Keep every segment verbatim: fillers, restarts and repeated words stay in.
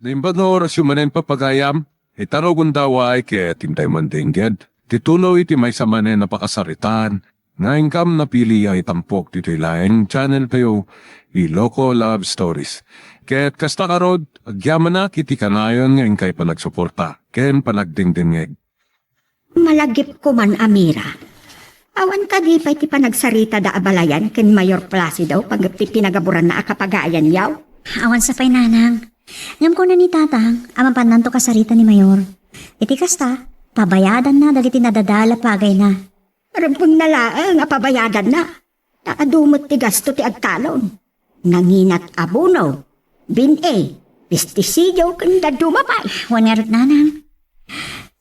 Naimbag nga orasyo manen, papagayam, ita rugonda, way ket intay man dengged ti tuloy ti maysa manen a pakasaritaan nga inkam napili a itampok ditoy laeng channel tayo, Ilocos Love Stories. Ket kasta ngarud, agyamanak iti kanayon nga inkay panagsuporta ken panagdengdengngeg. Malagipko man a Mira. Awan kadi pay ti panagsarita da a balayan ken Mayor Placido panggep ti pinagaburanna a kapagayanyo? Awan sa pay, nanang. Ngem kuna ni tatang a mapannanto kasarita ni Mayor. Iti kasta, pabayadanna dagiti nadadael a pagayna. Rumbengna laeng a pabayadanna. Ta adu met ti gasto ti agtalon. Nanginat abono, bin-i, pestisidio, ken dadduma pay. Wen ngarud, nanang.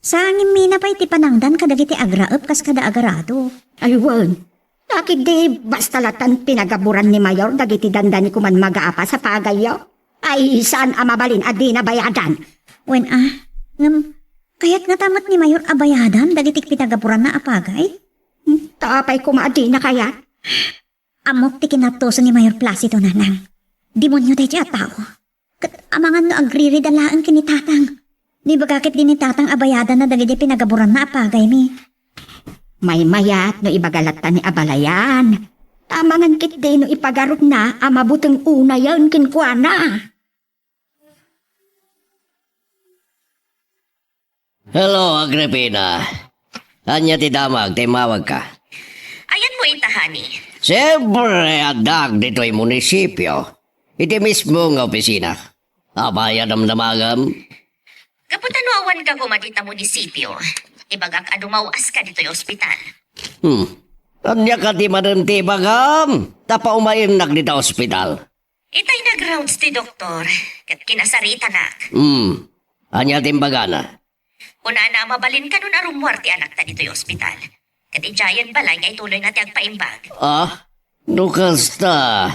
Saan ngem mina pay ti panangdan kadagiti agraep kas kada agarado. Ay, wen. Dakit di basta latan pinagaburan ni Mayor dagiti dandani koman magapas a pagayyo? Ay, saan a mabalin a dina bayadan? Wen a, ngem, kayat ngata met ni Mayor a bayadan dagiti pinagaburanna a pagay? Hmm, ta apay koma a dina kayat? Ammok ti kinatuso ni Mayor Placido, nanang. Demonio daydiay a tao. Ket amangan no agririda laeng ken ni tatang. Nibaga ket di ni tatang a bayadanna dagiti pinagaburanna a pagaymi. Maymayat no ibaga latta ni a balayan. Ta amangan ket di no ipagarupna a mabuteng unayen kenkuana. Hello, Agripina. Ania ti damag ta immawagka? Ayanmo ita, honey? Siempre, addaak ditoy munisipio. Iti mismo nga opisina. Apay a damdamagam? Gapu ta no awanka koma dita munisipio, ibagak a dumaw-aska ditoy ospital. Hmm. Ania kadi manen ti ibagam? Ta paumayennak dita ospital. Itay nag-rounds ti doktor, ket kinasaritanak. Hmm. Ania ti imbagana? Kunana a mabalinkanon a rummuar ti anakta ditoy ospital. Ket idiayen balay nga ituloyna ti agpaimbag. Ah? No kasta,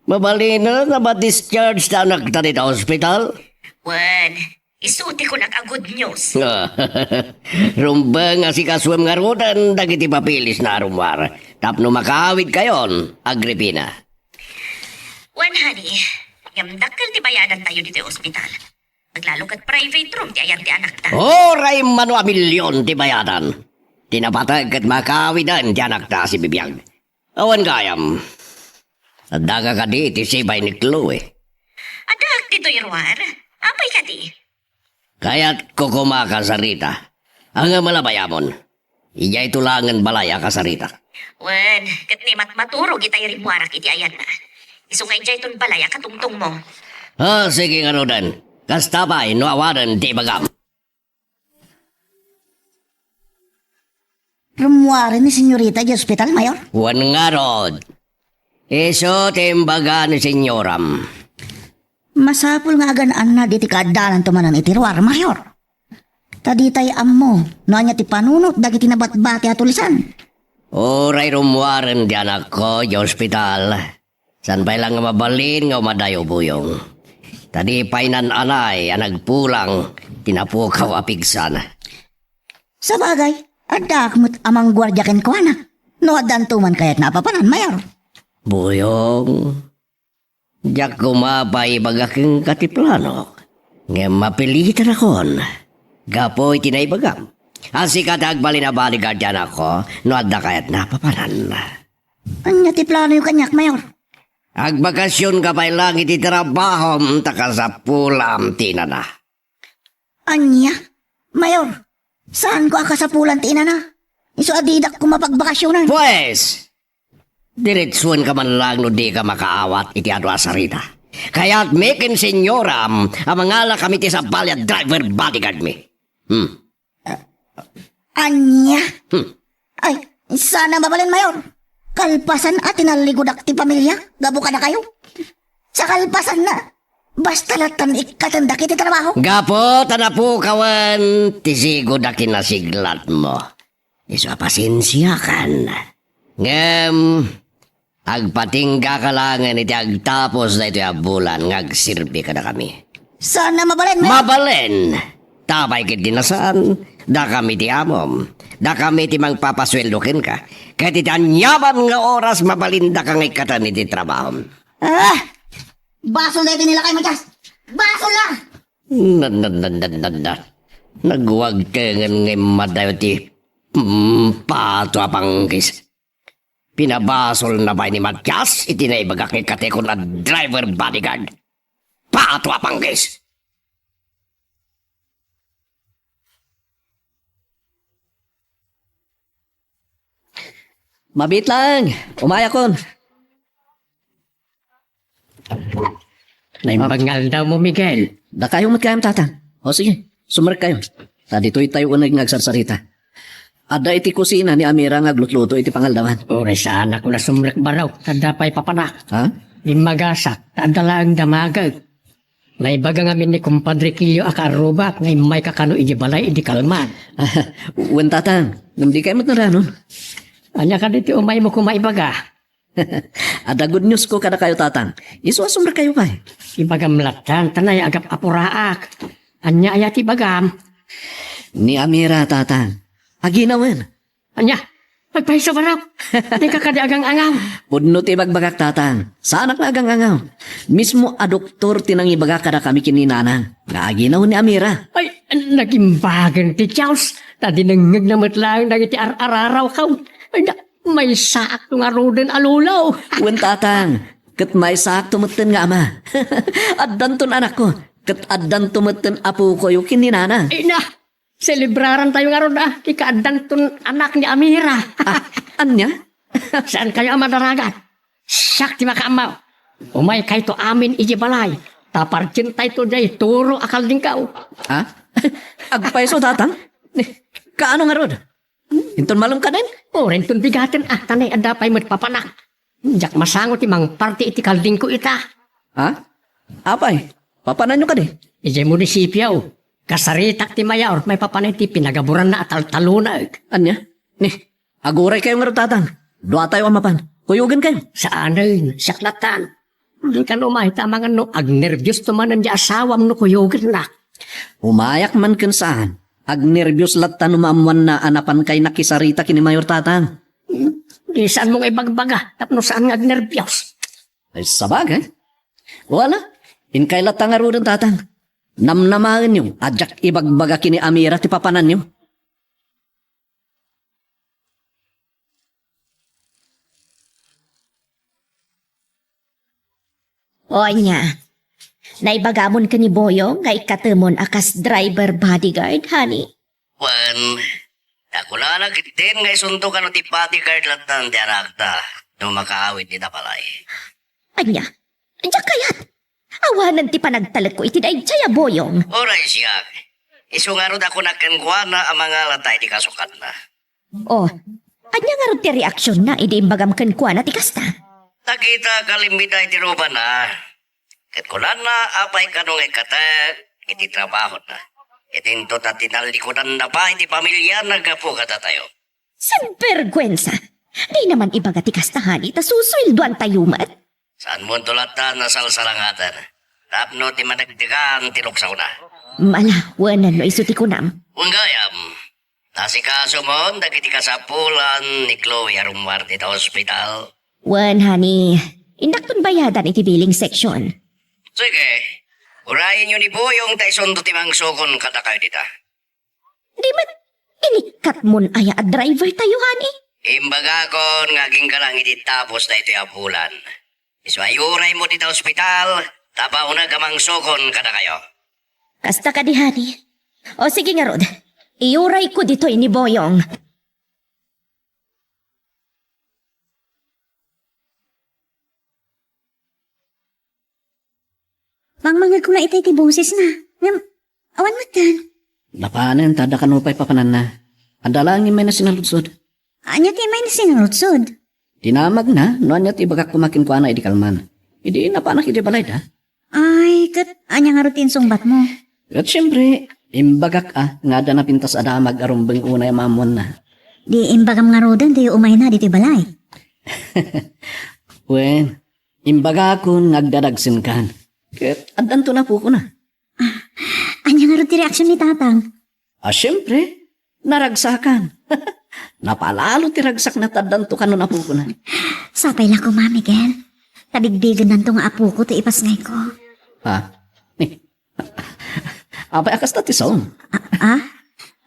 mabalinen a ma-discharge ti anakta dita ospital? Wen, isu ti kunak a good news. Rumbeng a sikasuem ngaruden dagiti papilisna a rummuar tapno makaawidkayon, Agripina. Wen, honey, ngem dakkel ti bayadantayo ditoy ospital. Aglalo ket private room ti ayan ti anakta. Uray mano a milion ti bayadan. Ti napateg ket makaawiden ti anakta a sibibiag. Awan gayam. Addaka kadi iti sibay ni Chloe? Addaak ditoy ruar. Apay kadi? Kayatko koma a kasarita. Ania a labayamon? Idiay to laengen balay a kasaritak. Wen, ket ni matmaturog itay rimmuarak iti ayanna. Isu nga idiay ton balay a katungtongmo. Ah, sige ngaruden. Kasta pay no awanen ti ibagam. Rummuaren ni Senyorita idiay ospital, Mayor? Wen ngarud. Isu ti imbaga ni Senyoram. Masapul nga agan-annad iti kaaddananto manen iti ruar, Mayor. Ta ditay ammo no ania ti panunot dagiti nabatbati a tulisan. Uray rummuaren ti anakko idiay ospital. Saan pay la nga mabalin nga umadayo, Buyong. Ta di pay naan-anay a nagpulang ti napukaw a pigsana. Sabagay, addaak met a mangguardia kenkuana. No addanto man kayatna a papanan, Mayor. Buyong, diak koma pay ibaga kenka ti planok. Ngem mapilitanakon. Gapu iti naibagam. A sika ti agbalin a bodyguard ti anakko no adda kayatna a papanan. Ania ti planoyo kaniak, Mayor? Agbakasionka pay laeng iti trabahom ta kasapulam ti inana. Ania? Mayor, saanko a kasapulan ti inana? Isu a didak koma pagbakasionan. Pues, diretsuenka man laeng no dika makaawat iti adu a sarita. Kayatmi ken senyoram a mangalakam iti sabali a driver bodyguardmi. Hmm. Ania? Hmm. Ay, saan a mabalin, Mayor. Kalpasan a tinalligodak ti pamiliak gapu kadakayo. Sa kalpasanna, basta lattan ikkatendak iti trabaho. Gapu ta napukawen ti sigo da kinasiglatmo. Isu a pasensiakan. Ngem, agpatinggaka laengen iti agtapos daytoy a bulan nga agserbi kadakami. Saan a mabalin, Mayor? Mabalin! Apay ketdi a saan, dakami ti amom. Dakami ti mangpapasueldo kenka. Ket iti aniaman nga oras mabalindaka nga ikkaten iti trabahom. Ah! Basol daytoy ni lakay, Matias! Basol la! Nan, nan, nan, nan, nan, nan. Nagwagtengen nga immadayo ti, mm, pato a panggis. Pinabasolna pay ni Matias iti naibagak nga ikkatekon a driver bodyguard. Pato a panggis! Mabiit laeng, umayakon. Naimbag nga aldawmo, Miguel. Dakayo met gayam, Tatang. O sige, sumrekkayo. Ta ditoytayo uneg nga agsarsarita. Adda iti kusina ni Amira nga aglutluto iti pangaldawan. Uray saanak a sumrek, baro. Adda pay papanak. Ha? Immagasak, ta adda laeng damagek. Naibaga ngamin ni Kumpadre Kilio a kaarrubak nga immayka kano iti balay idi kalman. Wen, Tatang, ngem dikay met naranon. Ania kadi ti umaymo koma ibaga? Adda good news ko kadakayo, Tatang. Isu a sumrekkayo pay. Ibagam lattan, ta nayaat nga apuraak. Ania aya ti ibagam? Ni Amira, Tatang. Aginawen. Ania? Agpayso, baro. Dika kadi agang-angaw. Pudno ti ibagbagak, Tatang. Saanak nga agang-angaw. Mismo a doktor ti nangibaga kadakami ken ni Nanang nga aginaw ni Amira. Ay, nagimbagen ti Dios. Ta dinengngegna met laeng dagiti ar-ararawko. Ay, na, maysaakto ngaruden a lolo. Wen, Tatang. Ket maysaakto metten nga ama. Addanton anakko. Ket addanto metten apokoyo ken ni Nanang. Ay, na, selebrarantayo ngarud, a, ti kaaddanton anak ni Amira. Ah, ania? Saankayo a madaragat. Siak ti makaammo. Umaykayto amin iti balay. Ta pardientayto diay turo a kaldingko. Ha? Agpayso, Tatang? Ni, kaano ngarud? Inton malem kadin? Uray inton bigaten, a, ta nay adda pay met papanak. Diak masango ti mangparti iti kaldingko ita. Ha? Apay, papananyo kadi? Idiay munisipio, kasaritak ti mayor, maipapan iti pinagaburanna a taltalonaek. Ania? Ni, aguraykayo ngarud, Tatang. Duatayo a mapan. Kuyogenkayo. Saanen, siak lattan. Dikan umay ta amangan no agnerbiosto manen ti asawam no kuyogennak. Umayak man ken saan. Agnerbios latta no maammoanna a napankay nakisarita ken ni Mayor, Tatang. Hmm, di saanmo nga ibagbaga tapno saan nga agnerbios. Ay, sabagay. O ala, inkay latta ngaruden, Tatang. Namnamaenyo a diak ibagbaga ken ni Amira ti papananyo. O ania, naibagamon ken ni Boyong nga ikkatemon a kas driver bodyguard, honey? Wen, ta kunana ketdin nga isunto kano ti bodyguard lattan ti anakta no makaawid dita balay. Ania? Diak kayat. Awanen ti panagtalekko iti daydiay a Boyong. Uray siak. Isu ngarud a kunak kenkuana a mangalata iti kasukatna. O, ania ngarud ti reaksionna idi imbagam kenkuana ti kasta? Nakita, kalimbita iti rubana. Ket kunana, apay kano nga ikkatek iti trabahona. Ket inton ta tinallikudanna pay ti pamiliana gapu kadatayo. Sinberguensa! Dina man ibaga ti kasta, honey, ta susueldoantayo met. Saanmonto latta a salsalangaten tapno ti madagdagan ti luksawna. Malawanan no isu ti kunam. Wen gayam, naasikasomon dagiti kasapulan ni Chloe a rummuar dita ospital? Wen, honey, indakton bayadan iti billing section. Sige, urayenyo ni Boyong ta isunto ti mangsukon kadakayo dita. Di met inikkatmon aya a driver tayo, honey? Imbagakon nga agingga lang iti tapos daytoy a bulan. Isu a iuraymo dita ospital, ta pauneg a mangsukon kadakayo. Kasta kadi, honey? O sige ngarud, iurayko ditoy ni Boyong. Mangmangegko nga itay ti bosesna. Ngem, awan metten. Napanen, ta adda kano pay papananna. Adda laeng immayna sinaludsod. Ania ti immayna sinaludsod? Dinamagna no ania ti ibagak koma kenkuana idi kalman. Idi napanak iti balayda. Ay, ket ania ngarud ti insungbatmo? Ket siempre, imbagak a nga adda napintas a damag a rumbeng unay a maammoanna. Di imbagam ngaruden ti umayna ditoy balay. Wen, imbagakon nga agdadagsenkan. Ket addanto napokona. Ah, ania ngarud ti reaksion ni Tatang? Ah, siempre, naragsakan. Napalalo ti ragsakna ta addanto kano napokona. Sapay la koma, Miguel. Ta bigbigennanto nga apoko ti ipasngayko. Ha? Ni, Apay a kasta ti sao? Ah, ah?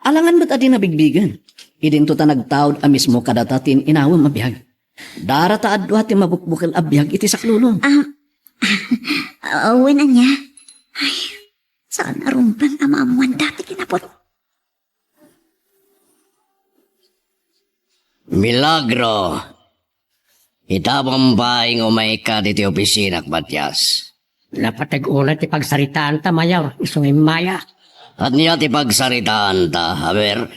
Alangan met a di nabigbigen. Idinto ta nagtaud a mismo kadata ti in-inawem a biag. Dara ta adua ti mabukbukel a biag iti saklulom. Ah, ah, wen ania? Ay, saan a rumbeng a maammuan dati kinaput. Milagro! Ita bambay nga umayka ditoy opisinako, Matias. Napateg unay ti pagsaritaanta, Mayor, isu nga immaya. Ania ti pagsaritaanta, a wer?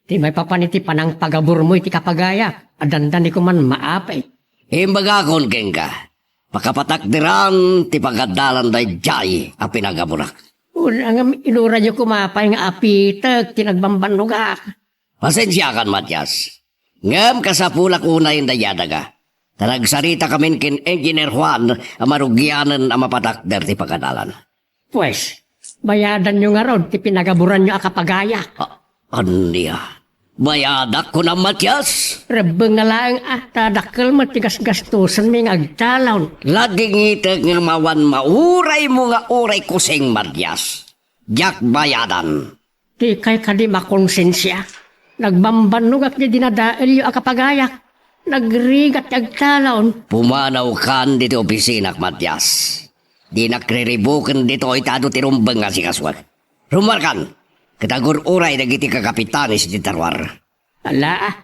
Ti maipapan iti panangpagaburmo iti kapagayak, a dandani koman maapay. Imbagakon kenka, pakapatakderan ti pagadalan daydiay a pinagaburak. Una ngem inurayo koma pay nga apitek ti nagbambannogak. Pasensiakan, Matias. Ngem kasapulak unay daydiay a daga. Ta nagsaritakamin ken Engineer Juan a marugianen a mapatakder ti pagadalan. Pues, bayadanyo ngarud ti pinagaburanyo a kapagayak. A-, ania? Bayadak, kunam, Matias? Rebbeng nga laeng a, ta dakkel met ti gasgastosenmi nga agtalon. Lagingiteg nga mawan mauraymo nga uray kusing, Matias. Diak bayadan. Dikay kadi makonsensia? Nagbambannogak iti dinadaelyo a kapagayak. Nagrigat ti agtalon. Pumanawkan ditoy opisinako, Matias. Dinak riribuken ditoy ta adu ti rumbeng nga asikasuek. Rummuarkan, ket agur-uray dagiti kakapitanes iti taruar. Ala,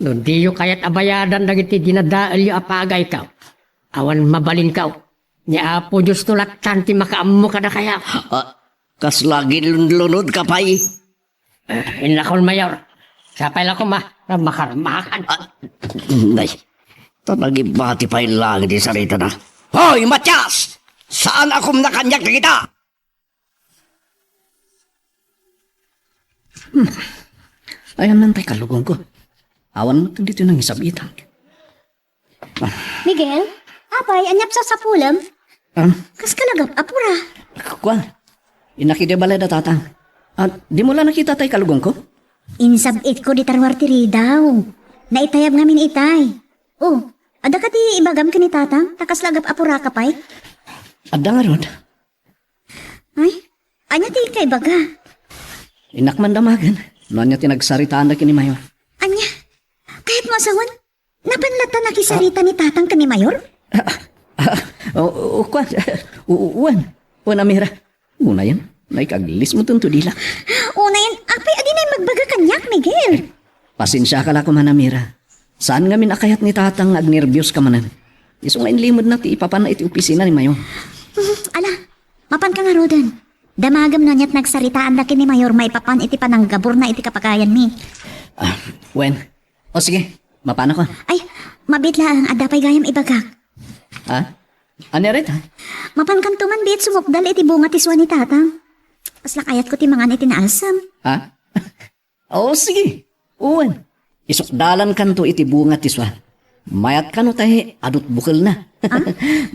no diyo kayat a bayadan dagiti dinadaelyo a pagayko, awan mabalinko. Ni Apo Diosto lattan ti makaammo kadakayo. Ah, kasla aginlunlunodka pay? Eh, innakon, Mayor. Sapay la koma, ta makarmakan. Ah, nay, ta nagibati pay lang iti saritana. Hoy, Matias! Saan a kumna kaniak dagita? Hmm. Ayan lang tay kalugong ko. Awan mo dito nang isab-itan. Miguel, apay, ania pay sapsapulem? Ah? Kas kalagap, apura. Kua, innak iti balay da tatang. Ah, dimo la nakita tay kalugong ko? Insab-itko di taruar ti ridaw. Naitayab ngamin itay. Oh, adda kadi ibagam ken ni tatang, ta kas lagap apuraka pay? Adda ngarud. Ay, ania ti kaibaga? Innak man damagen, no ania ti nagsaritaanda ken ni Mayor. Ania? Kayatmo a sawen? Napan latta nakisarita ni tatang ken ni Mayor? Ah, ah, o, o, kuan, u-, u-, uwan, uwan, Amira. Unayen, naikaglismo ton to dila. Unayen, apay a dinay magbaga kaniak, Miguel? Pasensiaka la koman, Amira. Saan ngamin a kayat ni tatang nga agnerbioska manen. Isu nga inlimedna ti ipapanna iti opisina ni Mayor. Hmm, ala, mapanka ngaruden. Damagem no aniat nagsaritaanda ken ni Mayor maipapan iti pananggaburna iti kapagayanmi. Ah, wen. O sige, mapanakon. Ay, mabiit laeng, adda pay gayam ibagak. Ha? Ania ret, ha? Mapankanto man biit sumukdal iti bunga ti sua ni tatang. Kasla kayatko ti mangan iti naalsem. Ha? O, sige. Uwan. Isukdalankanto iti bunga ti sua. Mayat kano tay adut bukelna. Ah?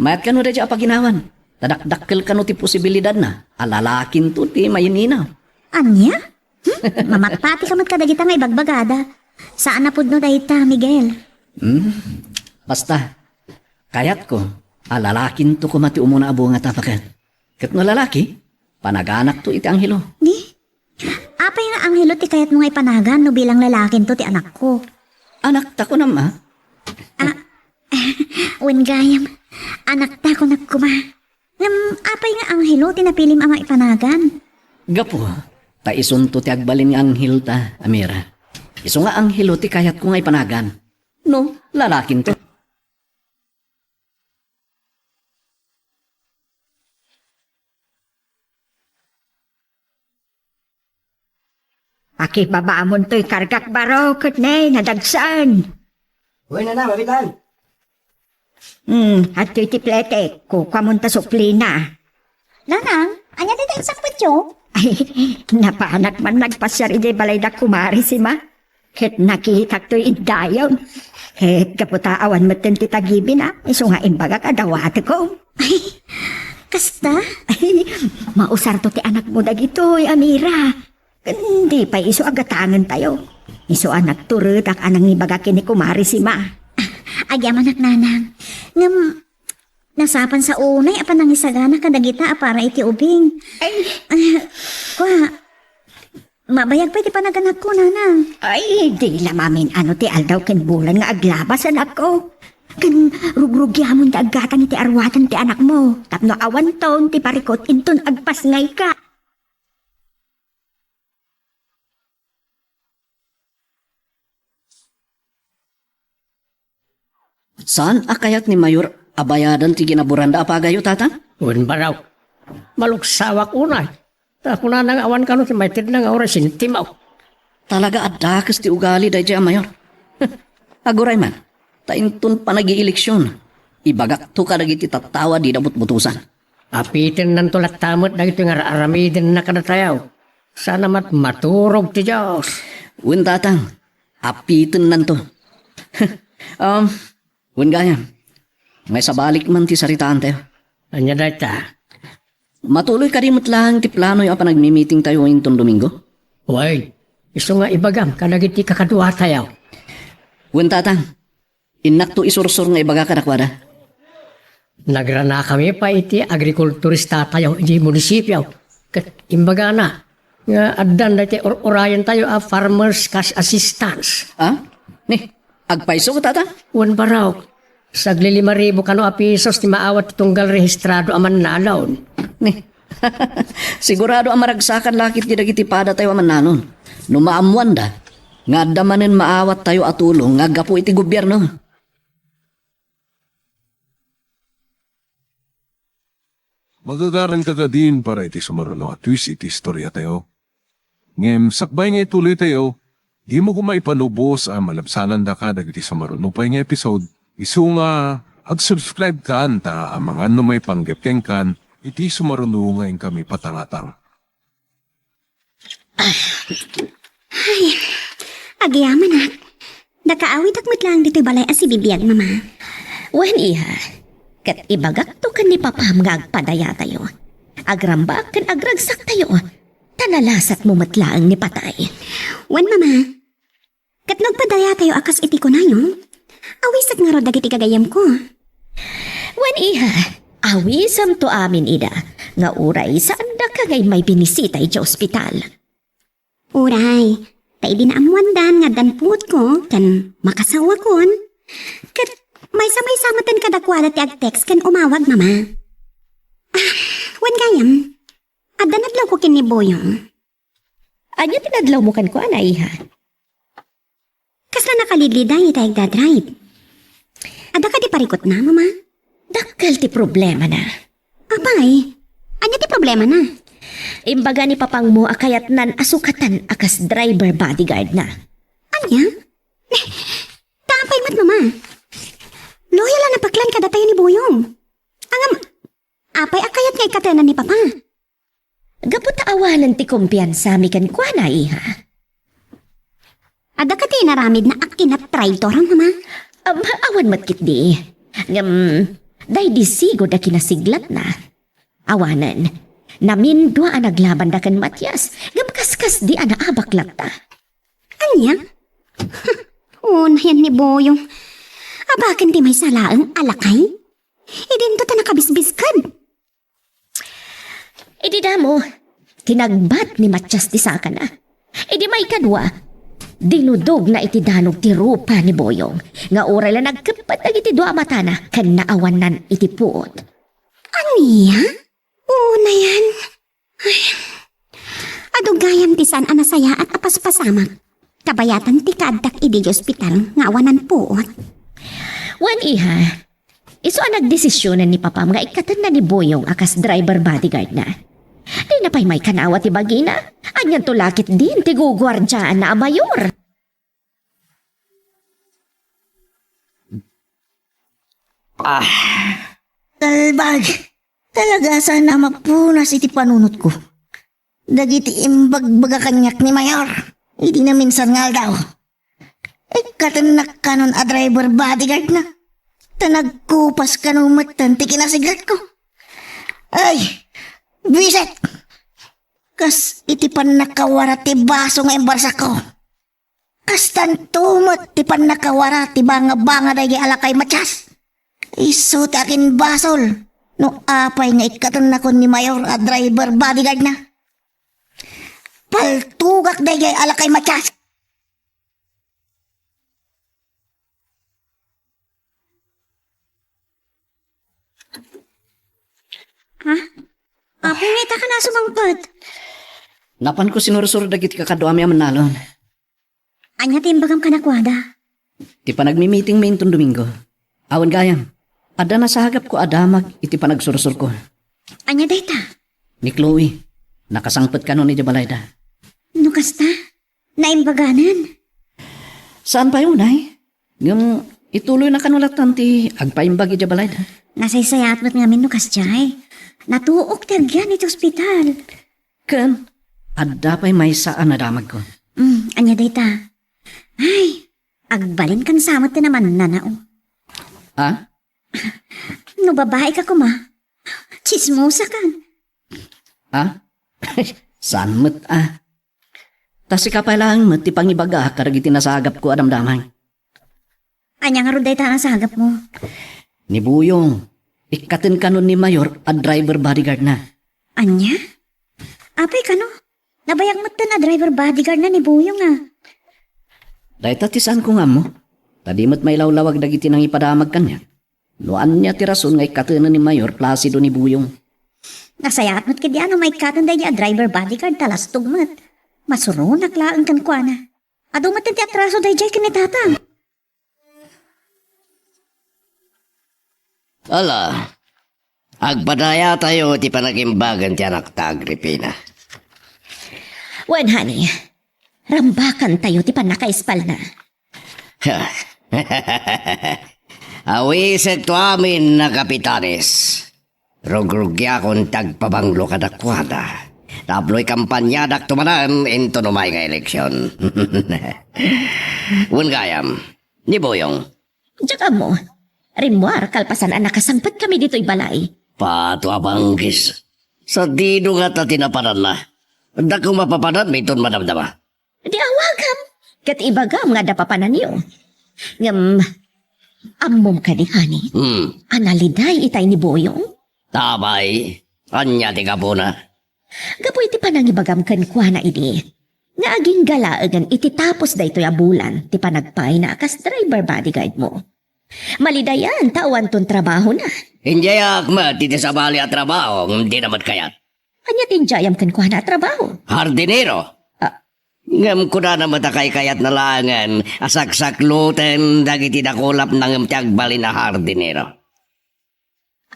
Mayat kano daydiay a paginawan. Ta dakdakkel kano ti posibilidadna a lalakinto ti maininaw. Ania? Hmm? Mamatpatika met kadagita nga ibagbagada. Saan a pudno dayta, Miguel. Hmm? Basta, kayatko a lalakinto koma ti umuna a bunga ta paket. Ket no lalaki, panaganakto iti anghelo. Di? Apay nga anghelo ti kayatmo nga ipanagan no bilang lalakinto ti anakko? Anakta kunam, a? Ah, wen gayam, anakta kunak koma. Ngem apay nga anghelo ti napilim a maipanagan? Gapu, ta isunto ti agbalin nga anghelta, Amira. Isu nga anghelo ti kayatko nga ipanagan. No, lalakinto. Pakibabamon toy kargak baro ket ne, nadagsen. Uy, nana, mabitan. Hmm, adtoy ti pletek, kukuamon ta suplina. Nanang, ania dayta insangpetyo? Ay, napanak man nagpasiar idiay balay da kumare Sima. Ket nakitak toy iddayon. Ket gapu ta awan metten ti tagibina, isu nga imbagak a dawatekom. Ay, kasta? Ay, mausarto ti anakmo dagitoy, Amira. Ken di pay isu a gatangentayo. Isu a nagturedak a nangibaga ken ni Kumare Sima. Agyamanak, nanang. Ngem, nasapan sa unay a panangisagana kadagita a para iti ubing. Ay. Ah, Wa, mabayag pay ti panaganakko, nanang. Ay, di la mamin-ano ti aldaw ken bulan nga aglabas, anakko. Ken rugrugiamon ti aggatang iti aruatan ti anakmo, tapno awanton ti parikut inton agpasngayka. Saan a kayat ni Mayor a bayadan ti ginaburanda a pagayo, Tatang? Wen, baro. Maluksawak unay. Ta kunana nga awan kano ti maitedna nga uray sentimo. Talaga a dakes ti ugali daydiay a Mayor. Aguray man, ta inton panagieleksion, ibagakto kadagiti tattao a dida butbutosan. Apitennanto latta met dagitoy nga ar-aramidenna kadatayo. Saan a met maturog ti Dios. Wen, Tatang, apitennanto. Um, wen gayam, maisabalik man ti saritaantayo. Ania dayta? Matuloy kadi met laeng ti planoyo a panagmimitingtayo inton Domingo? Wen, isu nga ibagam kadagiti kakaduatayo. Wen, Tatang, innakto isursor nga ibaga kadakuada. Nagranakami pay iti agrikulturistatayo iti munisipio. Ket imbagana nga addan daytoy ur-urayentayo a farmers cash assistance. Ah? Ni, agpayso, Tatang? Wen, baro. Saglilima ribu kano a pisos ti maawat ti tunggal rehistrado a mannalon. Ni, sigurado a maragsakan la ketdi dagiti padatayo a mannalon no maammoanda nga adda manen maawattayo a tulong nga aggapu iti gobierno. Magagaranka kadin para iti sumaruno a twist iti istoriatayo. Ngem sakbay nga ituloytayo, dimo koma ipalubos a malabsanandaka dagiti sumaruno pay nga episode, isu nga ag-subscribe kan ta amangan no maipanggep kenkan iti sumaruno nga inkami patangatang. Ay, agyamanak. Daka awitak met laeng ditoy balay a sibibiag, Mama. Wen, iha. Ket ibagakto ken ni Papam nga agpadayatayo. Agrambak ken agragsaktayo. Ta nalasatmo met laeng ni patay. Wen, Mama. Ket no agpadayatayo a kas iti kunayo, awisek ngarud dagiti gagayyemko. Wen, iha, awisemto amin ida, nga uray saandaka nga immay binisita idiay ospital. Uray, ta idi naammoandan nga addan puotko ken makasawakon, ket maysa-maysa metten kadakuada ti agtext ken umawag, Mama. Ah, wen gayam, adda nadlawko ken ni Boyong. Ania ti nadlawmo kenkuana, iha? Kasla nakalidliday iti agdadrive. Adda kadi parikutna, Mama? Dakkel ti problemana. Apay, ania ti problemana? Imbaga ni papangmo a kayatnan a sukatan a kas driver bodyguard na. Ania? Ta apay met, Mama? Loyal a napaklan kadatayo ni Boyong. Ngem, apay a kayat nga ikkatenan ni Papa? Gapu ta awanen ti kumpiansami kenkuana, iha. Adda kadi inaramidna a kinatraitor, Mama? Am, awan met ketdi. Ngem, daydi sigud a kinasiglatna. Awanen, namindua a naglabanda ken Matias, ngem kaskasdi a naabak latta. Ania? Unayen ni Boyong. Abaken ti maysa laeng a lakay? Idinto ta nakabisbisked. Idi damo, tinagbat ni Matias ti sakana. Idi maikadua, dinudogna iti danog ti rupa ni Boyong nga uray la nagkeppet dagiti dua a matana ken naawannan iti puot. Ania? Unayen? Ay, adu gayam ti saan a nasayaat a paspasamak. Kabayatan ti kaaddak idiay ospital nga awanan puot. Wen, iha, isu a nagdesisionen ni papam nga ikkatenna ni Boyong a kas driver bodyguard na. Dina pay maikanawa ti bagina. Anianto la ketdin ti guguardiaanna a mayor? Ah, talbag! Talaga saan a mapunas iti panunotko. Dagiti imbagbaga kaniak ni Mayor idi naminsan nga aldaw. Ikkatennak kanon a driver bodyguard na. Ta nagkupas kano metten ti kinasiglatko. Ay, buisit! Kas iti pannakawara ti baso nga imbarsakko. Kastanto met ti pannakawara ti bangabanga daydi a lakay Matias. Isu ti akinbasol no apay nga ikkatennakon ni Mayor a driver bodyguard na. Paltugak daydiay a lakay Matias. Ha? Apay nga ita ka na sumangpet? Napanko sinursuro dagiti kakaduami a mannalon. Ania ti imbagam kadakuada? Ti panagmimitingmi inton Domingo. Awan gayam, adda nasagapko a damag iti panagsursurko. Ania dayta? Ni Chloe, nakasangpet kanon idiay balayda. No kasta, naimbaganen? Saan pay unay? Ngem ituloyna kano lattan ti agpaimbag idiay balayda. Nasaysayaat met ngamin no kasdiay. Natuok ti agyan iti ospital. Ken, adda pay maysa a nadamagko. Mm, ania dayta? Ay, agbalinkan sa met ti namannanao. Ah? No babaika koma, tsismosakan. Ah? Saan met, ah? Ta sika pay laeng met ti pangibagaak kadagiti nasagapko a damdamag. Ania ngarud dayta a nasagapmo? Ni Buyong, ikkaten kanon ni Mayor a driver bodyguardna. Ania? Apay kano? Nabayag metten a driver bodyguardna ni Buyong a. Dayta ti saanko nga ammo. Ta di met mailawlawag dagiti nangipadamag kaniak. No ania ti rason nga ikkatenen ni Mayor Placido ni Buyong? Nasayaat met ketdi a no maikkaten daydi a driver bodyguard ta lastog met. Masuronak laeng kenkuana. Adu metten ti atraso daydiay ken ni Tatang. Ala, agpadayatayo ti panagimbagan ti anakta, Agripina. Wen, honey, rambakantayo ti pannakaispalna. Awisekto amin a kapitanes. Rugrugiakon ti agpabanglo kadakuada. Tapno ikampaniadak tumanan inton umay nga eleksion. Wen gayam, ni Buyong. Diak ammo. Rimmuar kalpasan a nakasangpetkami ditoy balay. Pato a banggis. Sadino ngata ti napananna? Adda koma papananmi inton madamdama. Di awagam, ket ibagam nga adda papananyo. Ngem, ammom kadi, honey, Hmm. a naliday itay ni Buyong? Apay, ania ti gapuna? Gapu iti panangibagam kenkuana idi, nga agingga laengen iti tapos daytoy a bulan ti panagpayna a kas driver bodyguard mo. Malidayan ta awanton trabahona. Indiayak met iti sabali a trabaho, ngem dina met kayat. Ania ti indiayam kenkuana a trabaho? Hardinero. Ah. Ngem kunana met a kaykayatna laengen a saksakloten dagiti dakulapna ngem ti agbalin a hardinero.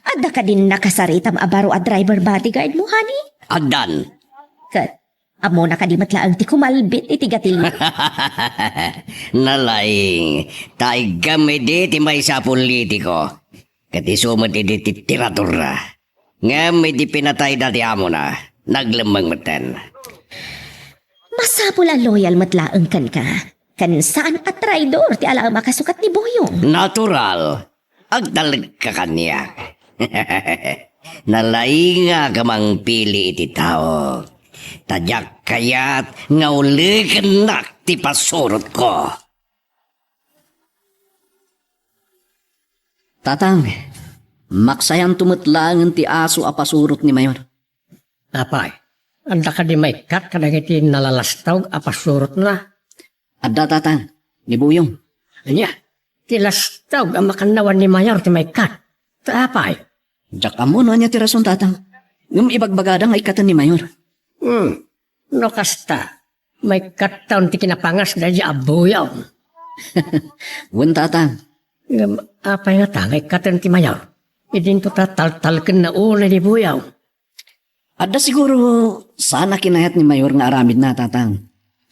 Adda kadin nakasaritam a baro a driver bodyguard mo, honey? Addan. Ket, ammona kadi met laeng ti kumalbit iti gatilmo? Nalaing, ta iggam idi ti maysa a politiko. Ket isu met idi ti tiradorda. Ngem idi pinatayda ti amona, naglemmeng metten. Masapul a loyal met laeng kenka. Ken saan a traidor ti alaem a kasukat ni Buyong. Natural. Agtalekka kaniak. Nalaingak a mangpili iti tao. Ta diak kayat nga ulekennak ti pasurotko. Tatang, maksayanto met laengen ti aso a pasurot ni Mayor. Apay, adda kadi maikkat kadagiti nalalastog a pasurotna? Adda, Tatang, ni Buyong. Ania, ti lastog a makannawan ni Mayor ti maikkat? Ta apay? Diak ammo no ania ti rason, Tatang. Ngem ibagbagada nga ikkaten ni Mayor. Hmm, no kasta, maikkattaon ti kinapangas daydi a Buyong. Wen, Tatang. Ngem apay ngata nga ikkaten ti Mayor? Idinto ta taltalkenna unay ni Buyong. Adda siguro saan a kinayat ni Mayor nga aramidna, Tatang.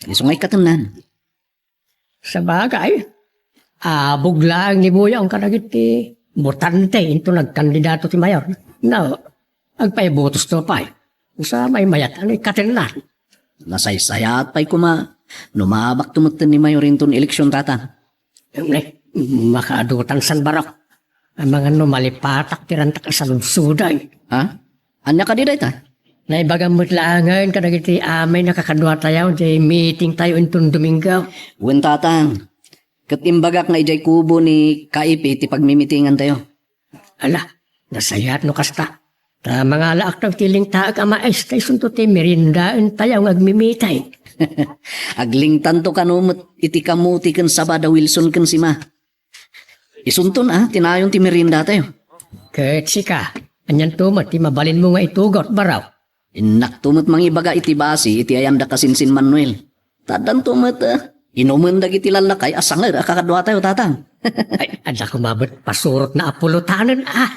Isu nga ikkatennan. Sabagay, abog laeng ni Buyong kadagiti botante inton nagkandidato ti Mayor. No, agpaibotosto pay. Sa maymayat, ano ikkatennan? Nasaysayaat pay koma no maabakto metten ni Mayor inton eleksion, Tatang. Ay, makaadutan san barok. Amangan no malipatak ti rantak a saludsod ay. Ha? Ania kadi dayta? Naibagam met laengen kadagiti amin a kakaduatayo ti meetingtayo inton Domingo. Wen, Tatang. Ket imbagak nga idiay kubo ni Kaipi ti pagmimitingantayo. Ala, nasayaat no kasta. Ta mangalaaktayo ti lingtaek a mais, ta isunto ti meriendaentayo nga agmimitay. Aglingtanto kano met iti kamuti ken saba da Wilson ken Sima. Isunton a, ti nayon ti meriendatayo. Ket sika, anianto met ti mabalinmo nga itugot, baro? Innakto met mangibaga iti basi iti ayan da kasinsin Manuel. Ta addanto met, eh, inumen dagiti lallakay a sanger a kakaduatayo, tatang. Ay, adda koma met pasurotna a pulotanen, ah.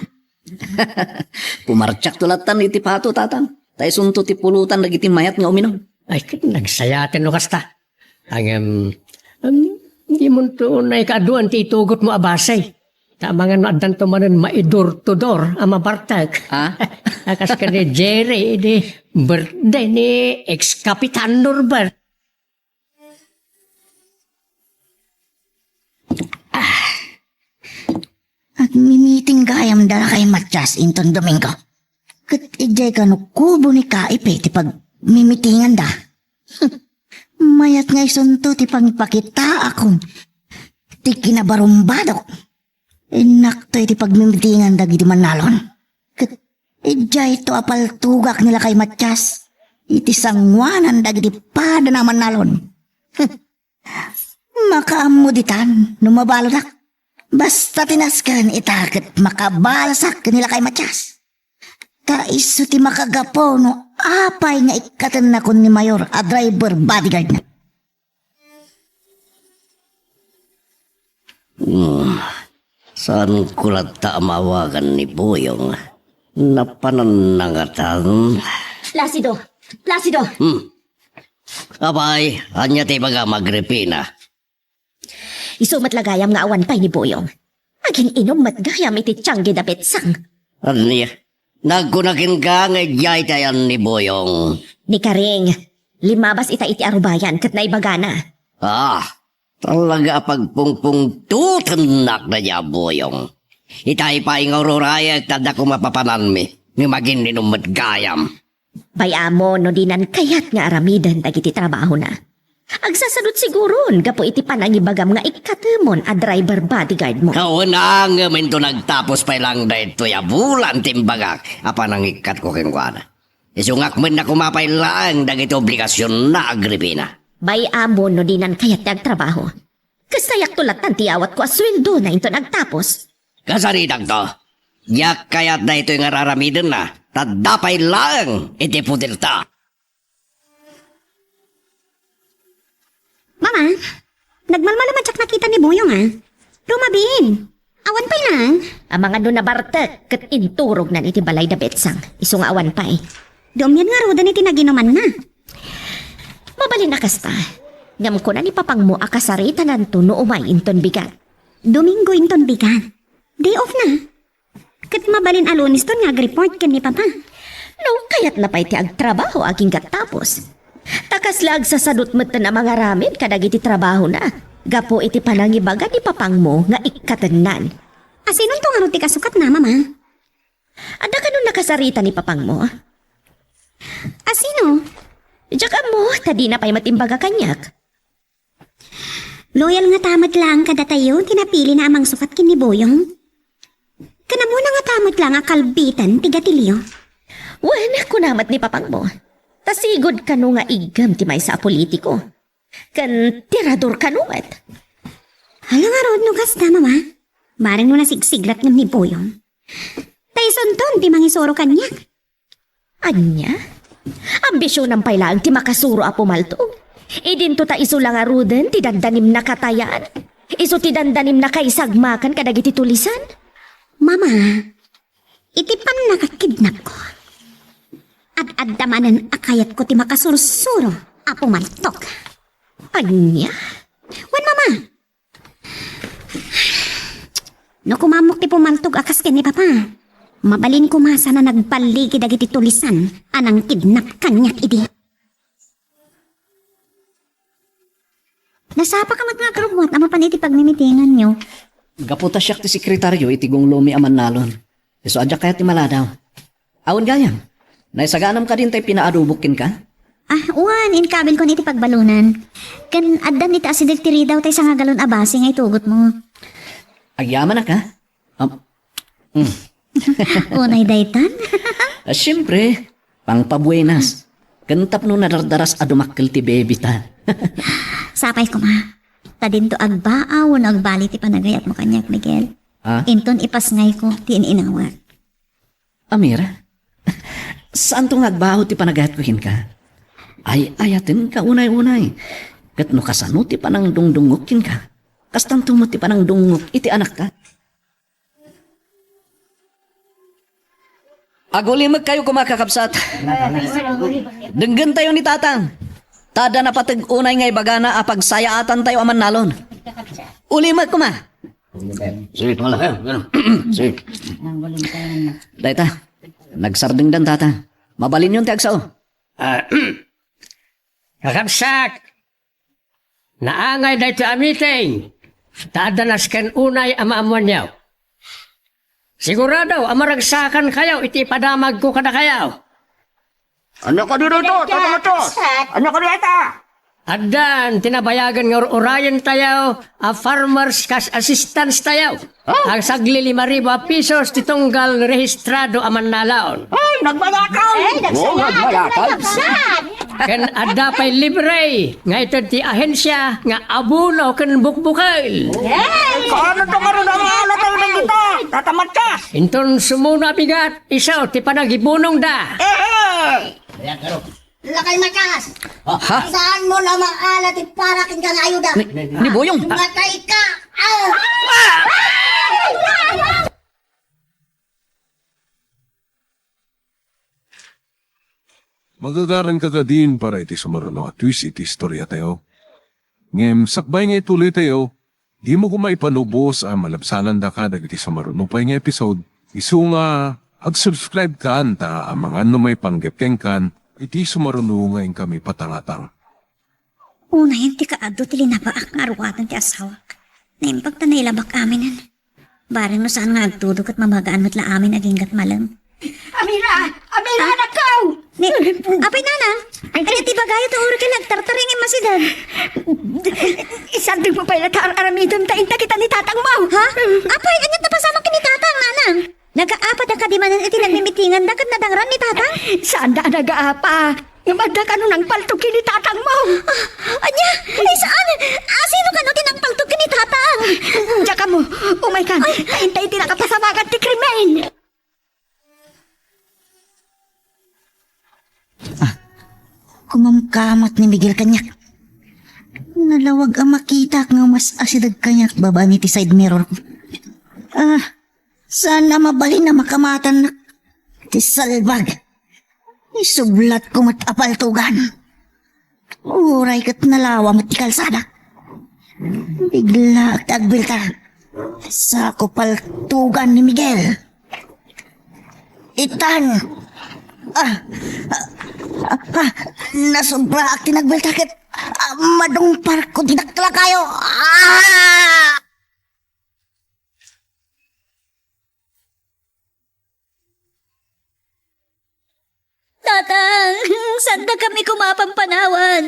Pumartiakto lattan iti pato, tatang. Ta isunto ti pulotan dagiti mayat nga uminum. Ay, ket nagsayaten no kasta. Ngem, em, dimonto naikaaduan ti itugotmo a basi. Ta amangan no addanto manen maidor-tudor a mabartek. Ha? A kas ken ni Jerry, idi birthday ni ex-Kapitan Norbert. Agmimiting gayam da lakay Matias inton Domingo. Ket idiay kano kubo ni Kaipe ti pagmimitinganda. Mayat nga isunto ti pangipakitaakon ti kinabarumbadok. Innakto iti pagmimitingan dagiti mannalon. Ket idiayto a paltugak ni lakay Matias iti sanguanan dagiti padana a mannalon. Makaammo ditan no mabaludak. Basta ti nasken ita ket makabalasak ken ni lakay Matias. Ta isu ti makagapu no apay nga ikkatennakon ni Mayor a driver bodyguardna. Hmm. Saanko latta a maawagan ni Boyong? Napananna ngatan. Placido! Placido! Hmm. Apay, ania ti ibagam, Agripina? Isu met la gayam nga awan pay ni Boyong. Agin-inum met gayam iti tiangge da Betsang. Ania? Nagkuna kenka nga idiay ti ayan ni Boyong. Ni Karing, limmabas ita iti arubayan ket naibagana. Ah, talaga a pagpungpungtotennak daydiay a Boyong. Itay pay nga ururayek ta adda koma papananmi, ngem agin-inum met gayam. Bay-am no dinan kayat nga aramiden dagiti trabahona. Agsasadut siguron gapu iti panangibagam nga ikkatemon a driver bodyguardmo. Kaunangem inton agtapos pay laeng daytoy a bulan ti imbagak a panangikkatko kenkuana. Isungak met na koma pay laeng dagiti obligasionna, Agripina. Bay-am no dinan kayat ti agtrabaho. Kastayakto lattan ti awatko a sueldona inton agtapos. Kasaritakto. Diak kayat daytoy nga raramidenna, ta adda pay laeng iti poderta. Mama, nagmalmalem a diak nakita ni Boyong, a. Rumabin. Awan pay laeng. Amangan no nabartek ket inturognan iti balay da Betsang. Isu nga awan pay. Dumngeg ngaruden iti naginumanna. Mabalin a kasta. Ngem kuna ni papangmo a kasaritananto no umay inton bigat. Domingo inton bigat. Day off na. Ket mabalin a Luneston nga agreport ken ni Papa. No kayatna pay ti agtrabaho agingga tapos. Ta kasla agsasadut metten a mangaramid kadagiti trabahona gapu iti panangibaga ni papangmo nga ikkatennan. Asinonto ngarud ti kasukatna, Mama? Adda kanon nakasarita ni papangmo? Asino? Diak ammo, ta dina pay met imbaga kaniak. Loyal ngata met laeng kadatayo ti napilina a mangsukat ken ni Boyong. Ken ammona ngata met laeng a kalbitan ti gatilio. Wen, kuna met ni papangmo. Ta sigud kano nga iggem ti maysa a politiko. Ken tirador kano met. Hala ngarud no kasta, Mama. Bareng no nasigsiglat ngem ni Boyong. Ta isunton ti mangisuro kaniak. Ania? Ambisionan pay laeng ti makasuro a pumaltog. Idinto ta isu la ngaruden ti dandanimna katayan. Isu ti dandanimna kaisagmakan kadagiti tulisan. Mama, iti pannakakidnapko, ad-adda manen a kayatko ti makasursuro a pumaltog. Ania? Wen, Mama, no kumammok ti pumaltog a kas ken ni Papa, mabalin koma sana nagballigi dagiti tulisan a nangkidnap kaniak idi. Nasapaka met nga agrubbuat a mapan iti pagmimitinganyo. Gapu ta siak ti sekretario iti gunglomi a mannalon. Isu a diak kayat ti maladaw. Awan gayam. Naisaganam kadi intay pinaadobok kenka? Ah, wen, inkabilkon iti pagbalunan. Ken addan iti asideg ti ridaw tay sangagalon a basi nga itugotmo. Agyamanak, ha? Am, mm. Unay daytan? Ah, siempre, pangpabuenas. Ken tapno nadardaras a dumakkel ti baby ta. Sapay koma. Ta dinto agbaa wenno agbali ti panagayatmo kaniak, Miguel. Ah? Inton ipasngayko ti in-inawat. Amira, saanto nga agbao ti panagayatko kenka? Ay-ayatenka unay-unay. Ket no kasano ti panangdungdungngok kenka, kastanto met ti panangdungngok iti anakka. Agulimekkayo koma, kakabsat. Denggentayo ni Tatang. Ta adda napateg unay nga ibagana a pagsayaatantayo a mannalon. Ulimek koma. Sige, pangala kayo. Sige. Dayta, nagsardengdan, Tatang. Mabalinyon ti agsao. Ah, kakabsat, naangay daytoy a meeting, ta adda nasken unay a maammoanyo. Sigurado a maragsakankayo iti ipadamagko kadakayo. Ania kadi dayta, Tata Matias? Ania kadi dayta? Addan ti nabayagen nga ur-urayentayo a farmers cash assistance tayo. Ah? Agsagli lima ribu a pisos ti tunggal rehistrado a mannalon. Ay, nagbayatan! Ay, oo, nagbayatan. Ken adda pay libre nga ited ti ahensia nga abono ken bukbukel. Yes! Kaano to nga ron ang alataw na dito? Tata Matias! Inton sumuno a bigat, isu ti panagibunongda. Eh, eh! Lakay Matias! Ha? Saanmo na maala ti para kenka nga ayuda? Ni, ni Boyong. Matay ka! Ah! Magagaranka kadin para iti sumaruno a twist iti istoriatayo. Ngem sakbay nga ituloytayo, dimo koma ipanubos a malabsanandaka dagiti sumaruno pay nga episode. Isu nga ag-subscribekan ta amangan no maipanggep kenkan iti sumaruno nga inkami patangatang. Unayen ti kaadu ti linabaak nga aruatan ti asawak. Naimbag ta nailabak aminen. Bareng no saan nga agtudo ket mamagaan met la amin aginggat malem. Amira! Amira, ah, anakko! Ni, apay, Nanang? Ay, ania ti ibagayo ta uray ka nagtartaring a masidag? Isardengmo pay la ta ar-aramidem ta inta kita ni tatangmo. Ha? Apay, ania ti napasamak ken ni tatang, Nanang? Nagaapada kadi manen iti nagmimitinganda ket nadangran ni tatang? Saanda a nagaapa. Ngem adda kano nangpaltog ken ni tatangmo. Ah, ania? Ay, saan? Ah, sino kano ti nangpaltog ken ni tatang? Diak ammo. Umaykan. Ay. Ta inta iti nakapasamagan ti krimen. Ah, kumamkamot ni Miguel kaniak. Nalawag a makitak nga mas asideg kaniak babaen iti side mirror ko. Ah, saan a mabalin a makamatannak ti salbag. Isublatko met a paltugan. Uray ket nalawa met ti kalsada. Biglaak ti agbiltar. Sako paltugan ni Miguel. Itan! Ah! Ah! Ah! Nasubraak ti nagbiltar ket, ah, madungparko ti daklakayo. Ah! Tatang, saanda kami koma a pampanawan.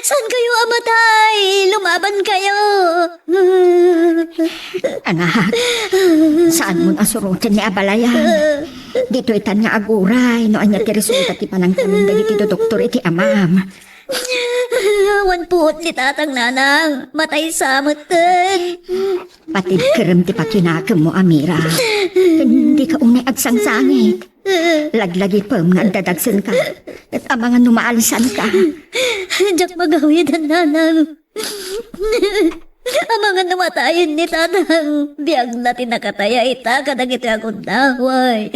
Saan kayo a matay? Lumaban kayo. Anak, saanmon a suroten ni abalayan. Ditoy tan nga aguray no ania ti resulta ti panangtamin dagiti doktor iti amam. Awan puot ni tatang, Nanang. Matay sa metten. Patibkerem ti pakinakemmo, Amira. Ken dika unay agsangsangit. Laglagipem nga agdadagsenka. Ket amangan no maalisanka. Diak magawiden, Nanang. Amangan no matayen ni tatang, biagna ti nakataya ita kadagiti agundaway.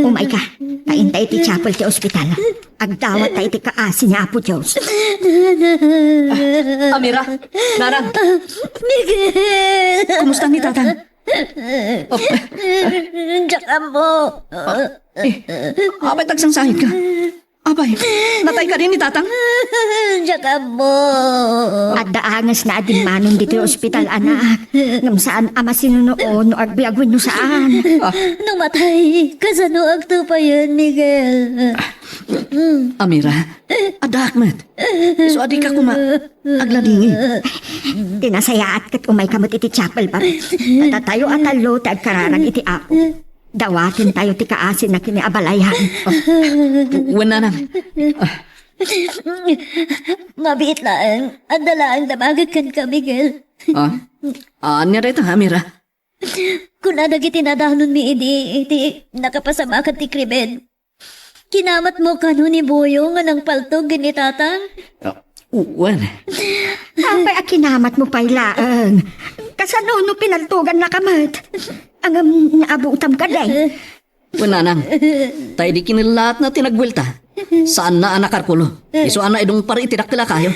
Umayka, ta inta iti chapel ti ospital. Agdawatta iti kaasi ni Apo Dios. Ah, Amira, Nanang. Miguel! Kumusta ni Tatang? Oh. Diak ammo. Ah, eh, apay ta agsangsangit ka? Apay, natay kadi ni Tatang? Diak ammo. Adda angesna a dimmanon ditoy ospital, anak. Ngem saan a masinuno no agbiag wenno saan. Ah. No matay, kasano agtupayen, Miguel? Amira, addaak met. Isu a dika koma agladingit. Ti nasayaat ket umayka met iti chapel, pare. Datayo a tallo ti agkararag iti Apo. Dawatentayo ti kaasina ken ni abalay, han. Wen, nanang. Mabiit laeng, adda laeng damagek kenka, Miguel. Ah? Ania dayta, Amira? Kuna dagiti nadanonmi idi, iti nakapasamakan ti krimen. Kinamatmo kano ni Boyong nga nangpaltog ken ni Tatang? Ah, wen. Apay a kinamatmo pay laeng? Kasano no pinaltogannaka met? Ngem naabutam kadi? Wen, nanang. Ta idi kinellaatna ti nagbuelta, saanna a nakarkulo. Isu a naidungpar iti dakkel a kayo.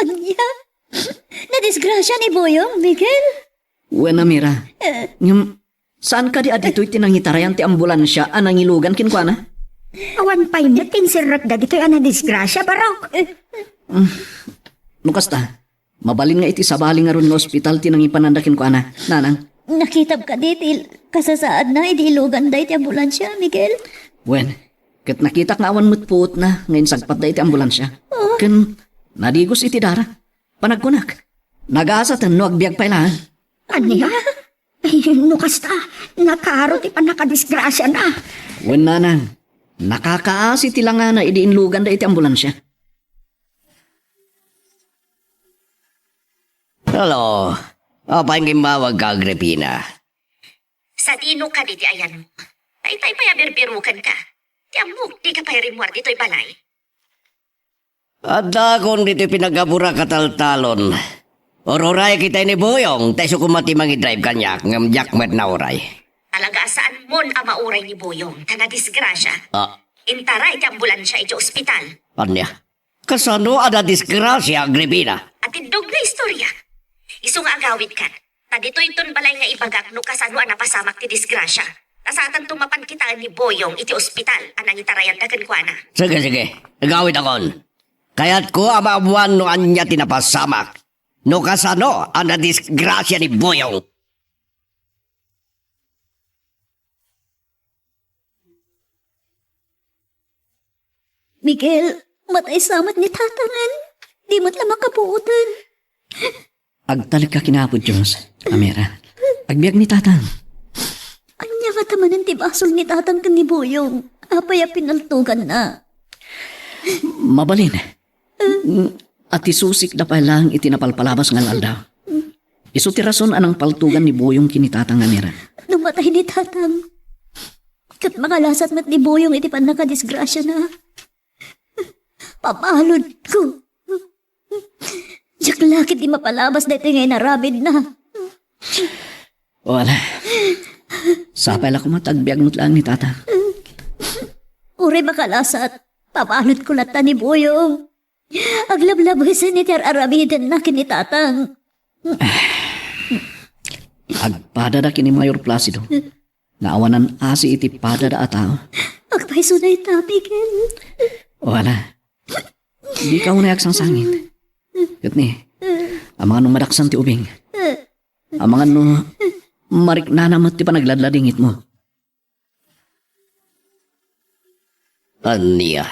Ania? Nadisgrasia ni Boyong, Miguel? Wen, Amira. Eh. Ngem, saan kadi a ditoy ti nangitarayan ti ambulansia a nangilugan kenkuana? Awan pay met ti inserrek dagitoy a nadisgrasia, Barok. Mm. No kasta, mabalin nga iti sabali ngarud nga ospital ti nangipananda kenkuana, nanang. Nakitam kadi ti il-, kasasaadna idi iluganda iti ambulansia, Miguel? Wen, ket nakitak nga awan met puotna nga insagpatda iti ambulansia. Oh. Ken nadigos iti dara. Panagkunak, nagasaten no agbiag pay laeng. Ania? Ay, no kasta, nakaro ti pannakadisgrasiana. Wen, nanang, nakakaasi ti langana idi inluganda iti ambulansia. Hello. Apay nga immawagka, Agripina? Sadino kadi ti ayanmo? Taytay pay a birbirukenka. Ti ammok, dika pay rimmuar ditoy balay. Addakon ditoy pinaggaburak a taltalon. Ururay kita ni Boyong, ta isu koma ti mangi-drive kaniak, ngem diak met nauray. Talaga a saanmon a mauray ni Boyong, ta nadisgrasia. Ah. Intaray ti ambulansia iti ospital. Ania? Kasano a nadisgrasia, Agripina? Atindog nga istorya. Isu nga agawidkan. Ta ditoyton balay nga ibagak no kasano a napasamak ti disgrasia. Ta saantanto mapan kitaen ni Boyong iti ospital a nangitarayanda kenkuana. Sige, sige. Agawidakon. Kayatko a maammuan no ania ti napasamak. No kasano a nadisgrasia ni Boyong. Miguel, matay sa met ni Tatangen. Di met la makapuoten. Agtalekka ken Apo Dios, Amira. Agbiag ni Tatang. Ania ngata manen ti basol ni Tatang ken ni Boyong? Apay a pinaltoganna? Mabalin. Ati susikda pay laeng iti napalpalabas nga aldaw. Isu ti rason a nangpaltogan ni Boyong ken ni Tatang, Amira. No matay ni Tatang, ket makalasat met ni Boyong iti pannakadisgrasiana. Pabaludko. Diak la ketdi mapalabas daytoy nga inaramidna. Wala. Sapay la koma ta agbiag met laeng ni Tatang. Uray makalasat, pabaludko latta ni Boyong. Aglablabesen iti ar-aramidenna ken ni Tatang. Agpadada ken ni Mayor Placido nga awanan asi iti padada a tao. Agpayso dayta, Miguel. Wala. Dika unay agsangsangit. Ket ni, amangan no madaksan ti ubing. Amangan no mariknana met ti panagladladingitmo. Ania?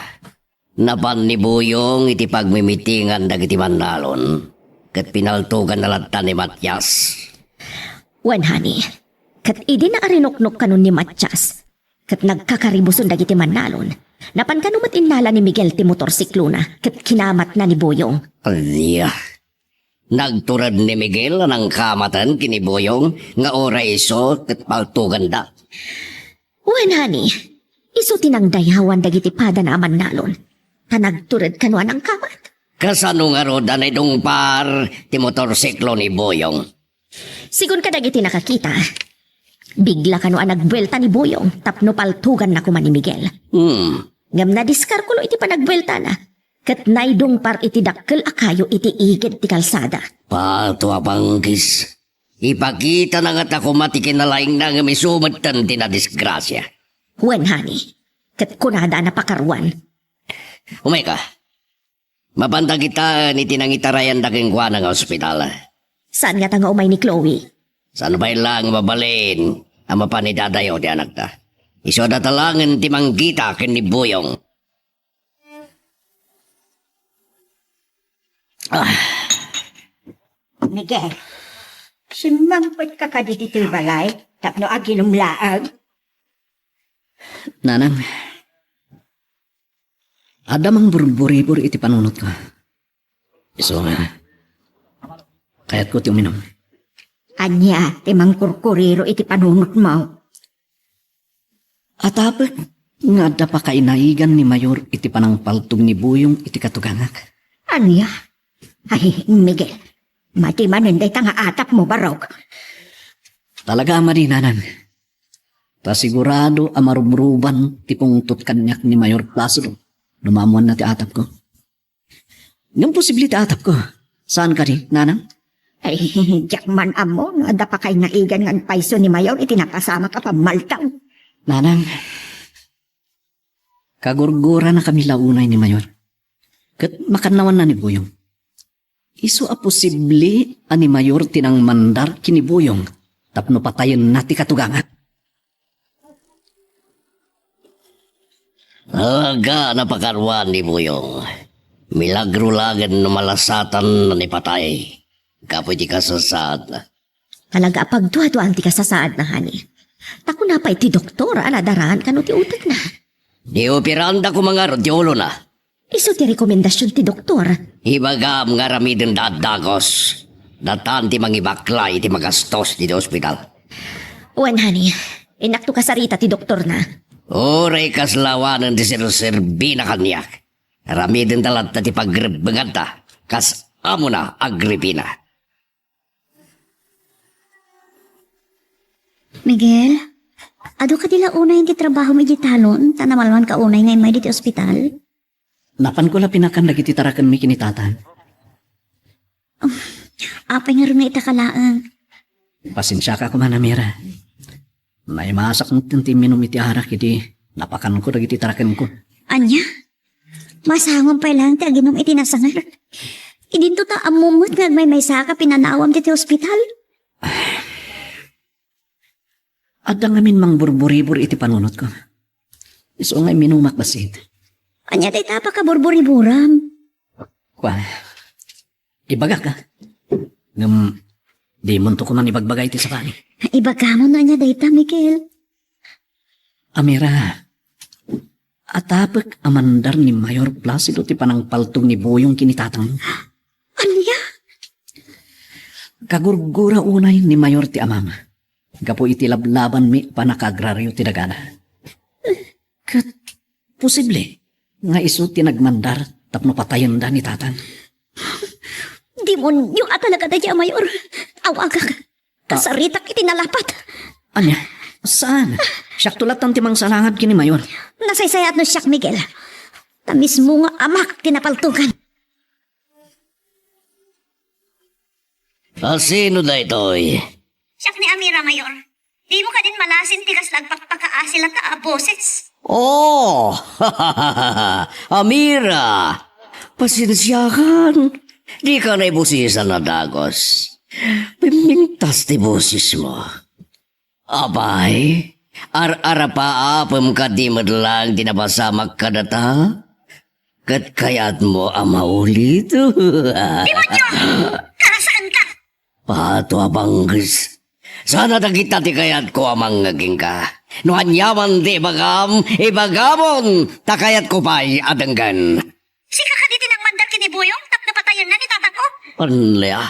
Napan ni Boyong iti pagmimitingan dagiti mannalon, ket pinaltoganna latta ni Matias. Wen, honey, ket idi naarinuknok kanon ni Matias, ket nagkakaribuson dagiti mannalon, napan kano met innala ni Miguel ti motorsiklona, ket kinamatna ni Boyong. Ania? Nagtured ni Miguel a nangkamaten ken ni Boyong nga uray isu ket paltoganda. Wen, honey, isu ti nangdayawan dagiti padana a mannalon, ta nagtured kano a nangkamat. Kasano ngarud a naidungpar ti motorsiklo ni Boyong? Sigun kadagiti nakakita, bigla kano a nagbuelta ni Boyong tapno paltoganna koma ni Miguel. Hmm. Ngem nadiskarkulo iti panagbueltana, ket naidungpar iti dakkel a kayo iti igid ti kalsada. Pato a panggis. Ipakitana ngata koma ti kinalaingna ngem isu metten ti nadisgrasia. Wen, honey, ket kunada a napakaruan. Umayka. Mapanta kitaen iti nangitarayanda kenkuana nga ospital. Saan ngata nga umay ni Chloe? Saan pay laeng mabalin a mapan idadayo ti anakta? Isu a datalangen ti mangkita ken ni Boyong. Ah. Miguel, simmangpetka kadi ditoy balay? Tapno aginum laeng? Nanang, adda mangburburibur iti panunotko. Isu nga, kayatko ti uminum. Ania ti mangkurkuriro iti panunotmo? Atapek nga adda pakainaigan ni Mayor iti panangpaltog ni Buyong iti katugangak. Ania? Ay, Miguel, madi manen dayta nga atapmo, barok. Talaga a madi, Nanang. Ta sigurado a marubruban ti pungtot kaniak ni Mayor Placido no maammoanna ti atapko. Ngem posible ti atapko. Saan kadi, Nanang? Ay, diak man ammo no adda pakainaigan nga agpayso ni Mayor iti napasamak a pammaltaw. Nanang, kagurguranakami la unay ni Mayor. Ket makannawanna ni Buyong. Isu a posible a ni Mayor ti nangmandar ken ni Buyong tapno patayenna ti katugangak. Aga, napakaruan ni Buyong. Milagro laeng no malasatan ni patay gapu iti kasasaadna. Talaga a pagduaduaan ti kasasaadna, honey. Ta kuna pay ti doktor a nadaraan kano ti utekna. Di operanda koma ngarud ti ulona. Isu ti rekomendasion ti doktor. Ibagam nga aramidenda a dagus. Datan ti mangibaklay iti magastos ditoy ospital. Wen, honey, innakto kasarita ti doktorna. Uray kasla awanen ti serserbina kaniak. Aramidenda latta ti pagrebbenganta, kas amona, Agripina. Miguel, adu kadi la unay ti trabahom idiay talon, ta namalmanka unay nga immay ditoy ospital? Napanko la pinakan dagiti tarakenmi ken ni Tatang. Apay ngarud nga ita ka laeng? Pasensiaka koma, Amira. Naimasak metten ti imminum iti arak idi napakanko dagiti tarakenko. Ania? Masangon pay laeng ti aginum iti nasangar. Idinto ta ammom met nga agmaymaysaka pinanawam ditoy ospital. Adda ngamin mangburburibur iti panunotko. Isu nga imminumak bassit. Ania dayta a pakaburburiburam? Kua, ibagak, a. Ngem, dimonto koma ibagbaga iti sakali. Ibagamon no ania dayta, Miguel. Amira, atapek a mandar ni Mayor Placido ti panangpaltog ni Buyong ken ni Tatang. Ania? Kagurgura unay ni Mayor ti amam gapu iti lablabanmi a panakaagrario ti dagana. Ket posible nga isu ti nagmandar tapno patayenda ni Tatang. Demonio a talaga daydiay a Mayor. Awagak. Ah. Kasaritak iti nalapat. Ania? Saan? Siakto latta ti mangsalangad ken ni Mayor. Nasaysayaat no siak, Miguel. Ta mismo nga amak ti napaltogan. A sino daytoy? Siak ni Amira, Mayor. Dimo kadin malasin ti kasla agpakpakaasi latta a boses? Oh! Amira! Pasensiakan. Dika naibosisan a dagus. Pimmingtas ti bosesmo. Apay, ar-arapaapem kadi met laeng ti napasamak kadata? Ket kayatmo a maulit? Demonio! Karasaanka! Pato a bangges. Sana dagita ti kayatko a mangngeg kenka. No aniaman ti ibagam, ibagamon, ta kayatko pay a denggen. Sika kadi ti nangmandar ken ni Buyong tapno patayenna ni tatangko? Ania?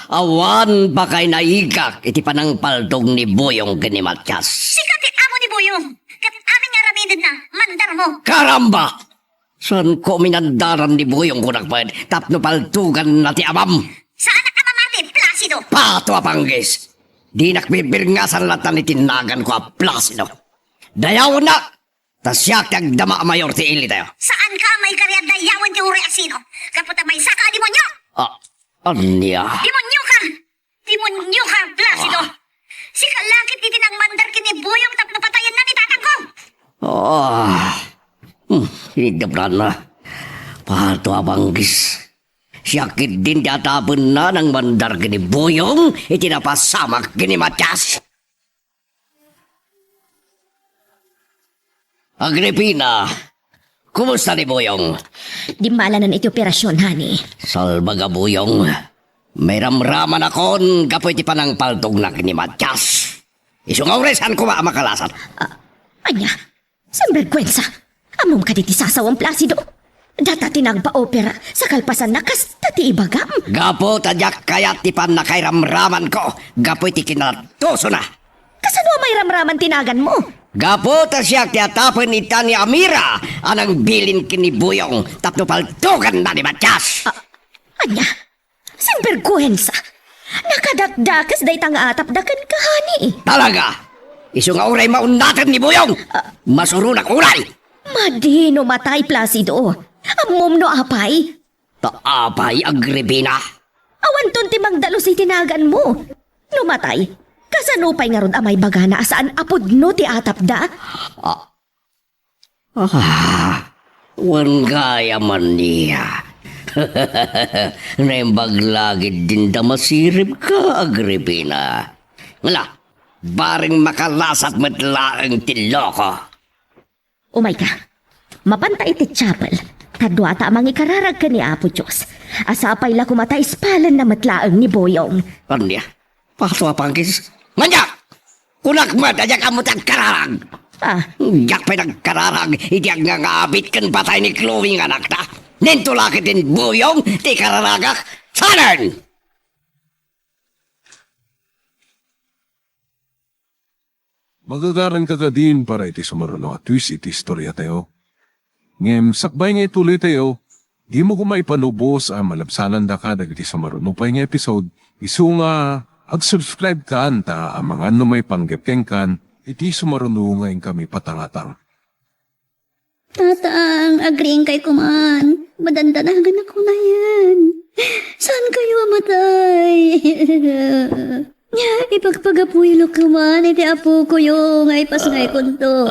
Awan pakainaigak iti panangpaltog ni Buyong ken ni Matias. Sika ti amo ni Buyong, ket amin nga aramidenna, mandarmo. Karamba! Saanko minandaran ni Buyong, kunak pay, tapno paltoganna ti amam. Saanak a mamati, Placido! Pato a panggis! Dinak bibirngasan latta iti naganko a Placido. Dayawennak! Ta siak ti agdama a mayor ti ili tayo. Saanka a maikari a dayawen ti uray a sino? Gapu ta maysaka a demonio! Ah, ania? Demonioka! Demonioka, Placido! Ah. Sika la ketdi ti nangmandar ken ni Buyong tapno patayenna ni tatangko! Ah. Hmm, inidapranna. Pato a banggis. Siak ketdin ti atapenna nangmandar ken ni Buyong iti napasamak ken ni Matias. Agripina, kumusta ni Buyong? Dimmalanen iti operasion, honey. Salbag a Buyong. Mairamramanakon gapu iti panangpaltognak ni Matias. Isu nga uray saan koma a makalasat. Ah, ania? Sinbergwensa! Ammom kadi ti sasawam, Placido? Data ti nagpa-opera, sa kalpasanna, kasta ti ibagam. Gapu ta diak kayat ti pannakairamramanko, gapu iti kinalattusona. Kasano a mairamraman ti naganmo? Gapu ta siak ti atapen ita ni Amira a nangbilin ken ni Buyong tapno paltuganna ni Matias. Ah, ania? Sinbergwensa! Nakadakdakes dayta nga atapda kenka, honey. Talaga? Isu nga uray maunnaten ni Buyong, ah, masuronak unay. Madi no matay, Placido. Ammom no apay? Ta apay, Agripina? Awanton ti magdalus iti naganmo. No matay, kasano pay ngarud a maibagana a saan a pudno ti atapda? Ah, ah, wen gayam ania. Naimbag la ketdin ta masiribka, Agripina. Ngala, bareng makalasat met laeng ti loko. Umayka. Mapanta iti chapel, ta duata a mangikararag ken ni Apo Dios. A sapay la koma ta ispalenna met laeng ni Buyong. Ania? Paso a pangkis? Maniak! Kunak met a diak ammo ti agkararag. Ah. Diak pay nagkararag iti agnangabit ken patay ni Chloe nga anakta. Ninto la ketdin Buyong ti ikararagak. Saanen! Magagaranka kadin para iti sumaruno a twist iti istoriatayo. Ngem sakbay nga ituloytayo, dimo koma ipanubos a malabsananda kadagiti sumaruno pay nga episode, isu nga ag-subscribe kan ta amangan no maipanggep kenkan iti sumaruno nga inkami patangatang. Tatang, agriingkay koman. Madandanagan ako na yan. Saan kayo amatay? Ipagpagapuyo koman iti apo ko yo nga ipasngay kunto.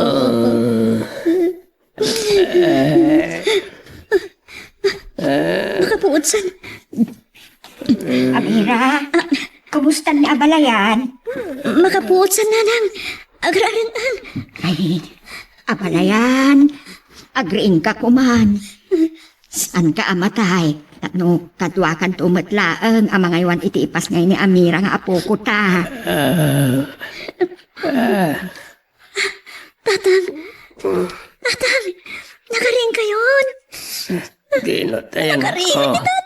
Makapuot san. Amira, kumusta ni abalayan? Makapuot san, nanang. Agraran-an. Ay, abalayan. Agriingka koman. Saanka a matay? Tapno kaduakanto met laeng a mangaywan iti ipasngay ni Amira nga apoko ta. Ah. Ah. Tatang! Tatang! Nakariing kayon! Di natayan ko. Nakariing ni Tatang!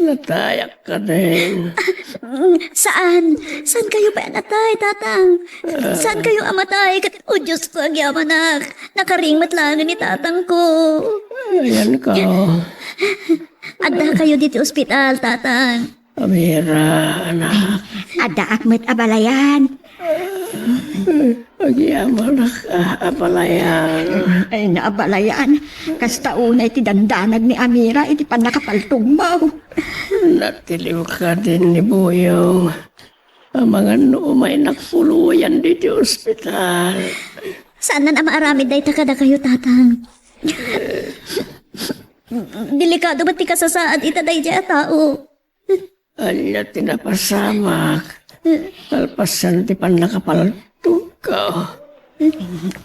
Natayak ka din. Saan? Saan kayo pa natay, Tatang? Saan kayo amatay? Kat, oh, Diyos ko, agyamanak. Nakariing met laeng ni Tatang ko. Ayan ka. Adda kayo diti ospital, Tatang. Amira, anak. Addaak met abalayan. Agyamanak, ah, abalayan. Ay, naabalayan. Kasta unay ti dandanag ni Amira iti pannakapaltugmo. Natiliw ka din ni Buyong. Amangan no umay nakpuloyan diti ospital. Saan a maaramid dayta kadakayo, Tatang? Delikado met ti kasasaad ita daydiay a tao. Ania ti napasamak? Kalpasan ti pannakapaltugko.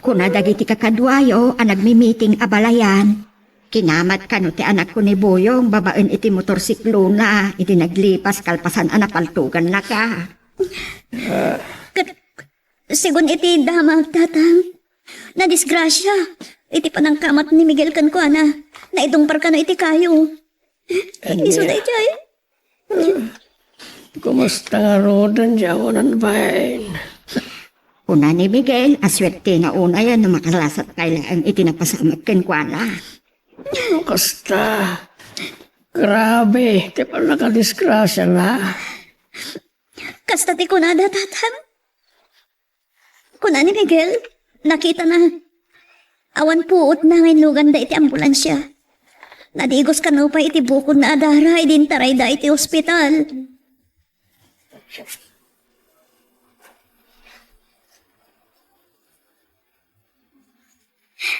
Kuna dagiti kakaduayo a nagmimiting abalayan, kinamat kano ti anakko ni Buyong babaen iti motorsiklona idi naglipas kalpasan a napaltogannaka. Ket, segun iti damag, Tatang, nadisgrasia iti panangkamat ni Miguel kenkuana. Naidungpar kano iti kayo. Ania? Isu daydiay. Kumusta ngaruden diay awanan bain? Kuna ni Miguel a suertena unay no makalasat pay laeng iti napasamak kenkuana. No kasta, grabe ti pannakadisgrasiana. Kasta ti kunada, Tatang. Kuna ni Miguel, nakitana. Awan puotna nga inluganda iti ambulansia. Nadigos kano pay iti bukodna a dara idi intarayda iti ospital.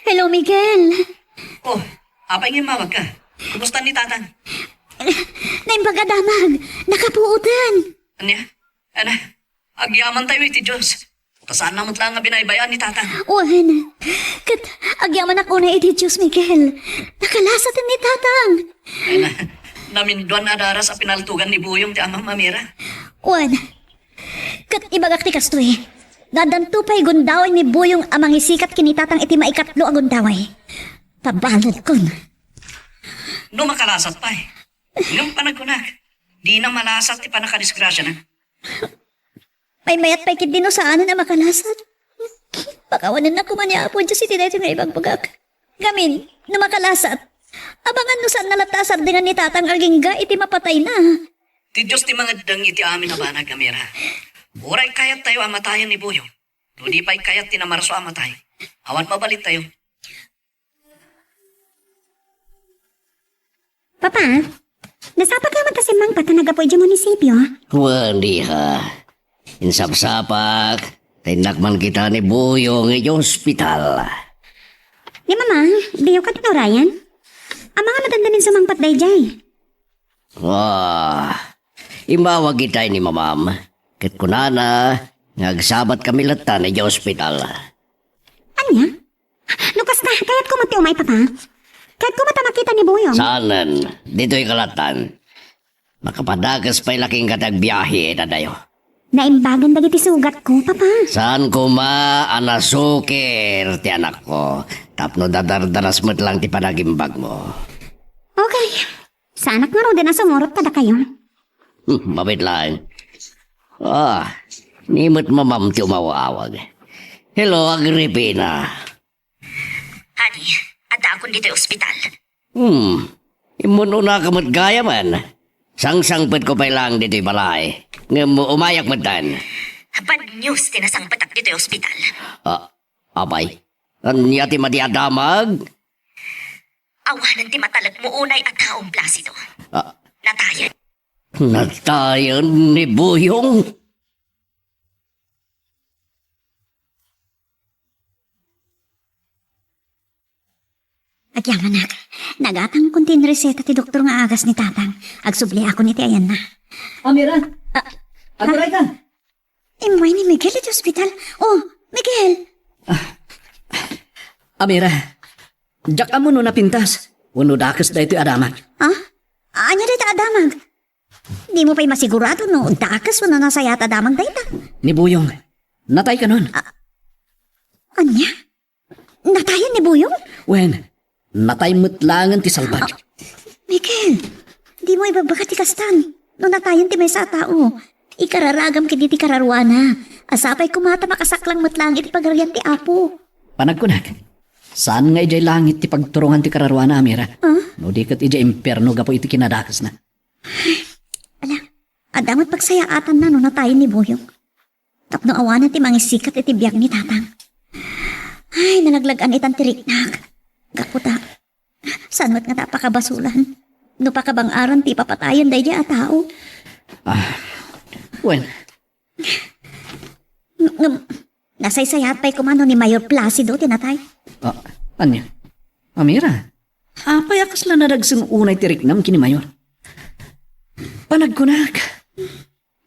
Hello, Miguel. Oh, apay nga immawagka? Kumusta ni Tatang? Naimbag a damag. Nakapuoten. Ania? Ana, agyamantayo iti Dios. Ta saanna met laeng a binaybay-an ni Tatang. Wen, ket agyamanak unay iti Dios, Miguel. Nakalasaten ni Tatang. Ay na, naminduan a daras a pinaltugan ni Buyong ti amam a Mira. Wen, ket ibagak ti kastoy. Addanto pay gundaway ni Buyong a mangisikat ken ni Tatang iti maikatlo a gundaway. Tabaludkon. No makalasat pay. Ngem panagkunak, dina malasat ti pannakadisgrasiana. Maymayat pay ketdi no saanen a makalasat. Pakawanennak koma ni Apo Dios iti daytoy nga ibagbagak. Ngamin, no makalasat, abangan no saanna latta a sardengan ni Tatang agingga iti mapatayna. Ti Dios ti mangeddeng iti amin a banag, Amira. Uray kayattayo a matayen ni Buyong, no di pay kayat ti namarso a matay, awan mabalintayo. Papa, nasapa ka man ta simmangpet ta naggapu idiay munisipio? Wen, iha. Insapsapak, ta innak man kita ni Buyong idiay ospital. Ni Mama, diyo ka tinurayan? Amangan no adda manen sumangpet daydiay. Ah, immawag itay ni Mamam, ket kunana nga agsabat kami latta idiay ospital. Ania? No kasta, kayatko met ti umay, Papa. Kayatko met a makita ni Buyong. Saanen, ditoy ka latta. Makapadakes pay la kenka ti agbiahe ita dayo. Naimbagan dagiti sugatko, Papa. Saan koma a nasukir ti anakko tapno dadardaras met lang ti panagimbagmo. Okay. Saanak ngaruden a sumurot kadakayo. Hmm, mabiit laeng. Ah, ni met Mamam ti umawawag. Hello, Agripina. Honey, addaakon ditoy ospital. Hmm, immun-unaka met gayamen. Sangsangpetko pay laeng ditoy balay. Ngem umayak metten. Bad news ti nasangpetak ditoy ospital. Ah, apay, ania ti madi a damag? Awanen ti matalekmo unay a taom, Placido. Ah. Natayen. Natayen ni Buyong? Agyamanak, nagatangkon ti reseta ti doktor nga agas ni Tatang. Agsubliakon iti ayanna. Amira! Ah, aguray ka! Immay ni Miguel iti ospital. Oh, Miguel! Ah, Amira, diak ammo no napintas wenno dakes daytoy a damag. Ha? Ania dayta a damag? Dimo pay masigurado no dakes wenno nasayaat a damag dayta. Ni Buyong, natay kanon. Ah, ania? Natayen ni Buyong? Wen, natay met laengen ti salbag. Ah, Miguel, dimo ibagbaga ti kastan. No natayen ti maysa a tao, ikararagam ketdi ti kararuana. A sapay koma ta makasaklang met laeng iti Pagarian ti Apo. Panagkunak, saan nga idiay langit ti pagturongan ti kararuana, Amira. Ah? No di ket idiay impierno gapu iti kinadakesna. Ala, adda met pagsayaatanna no natayen ni Buyong. Tapno awanen ti mangisikat iti biag ni Tatang. Ay, nalaglag-an itan ti riknak. Gapu ta, saan met ngata a pakabasulan no pakabang-aran ti ipapatayen daydiay a tao? Ah, wen. Ngem, nasaysayaat pay koma no ni Mayor Placido ti natay. Ah, ania? Amira, apay a kasla nadagsen unay ti riknam ken ni Mayor? Panagkunak,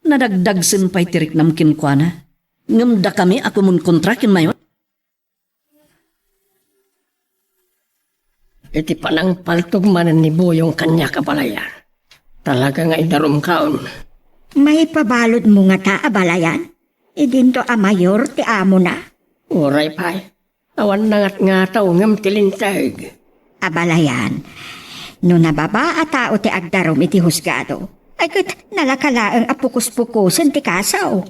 nadagdagsen pay ti riknam kenkuana, ngem dakami a kumonkontra ken Mayor? Iti panangpaltog manen ni Buyong kaniak, abalayan, talaga nga idarumkaon. Maipabaludmo ngata, abalayan? Idinto a Mayor ti amona? Uray pay. Awan nangatngataw ngem ti linteg. Abalayan, no nababa a tao ti agdarum iti husgado, ay ket nalaka laeng a pukos-pukosen ti kaso.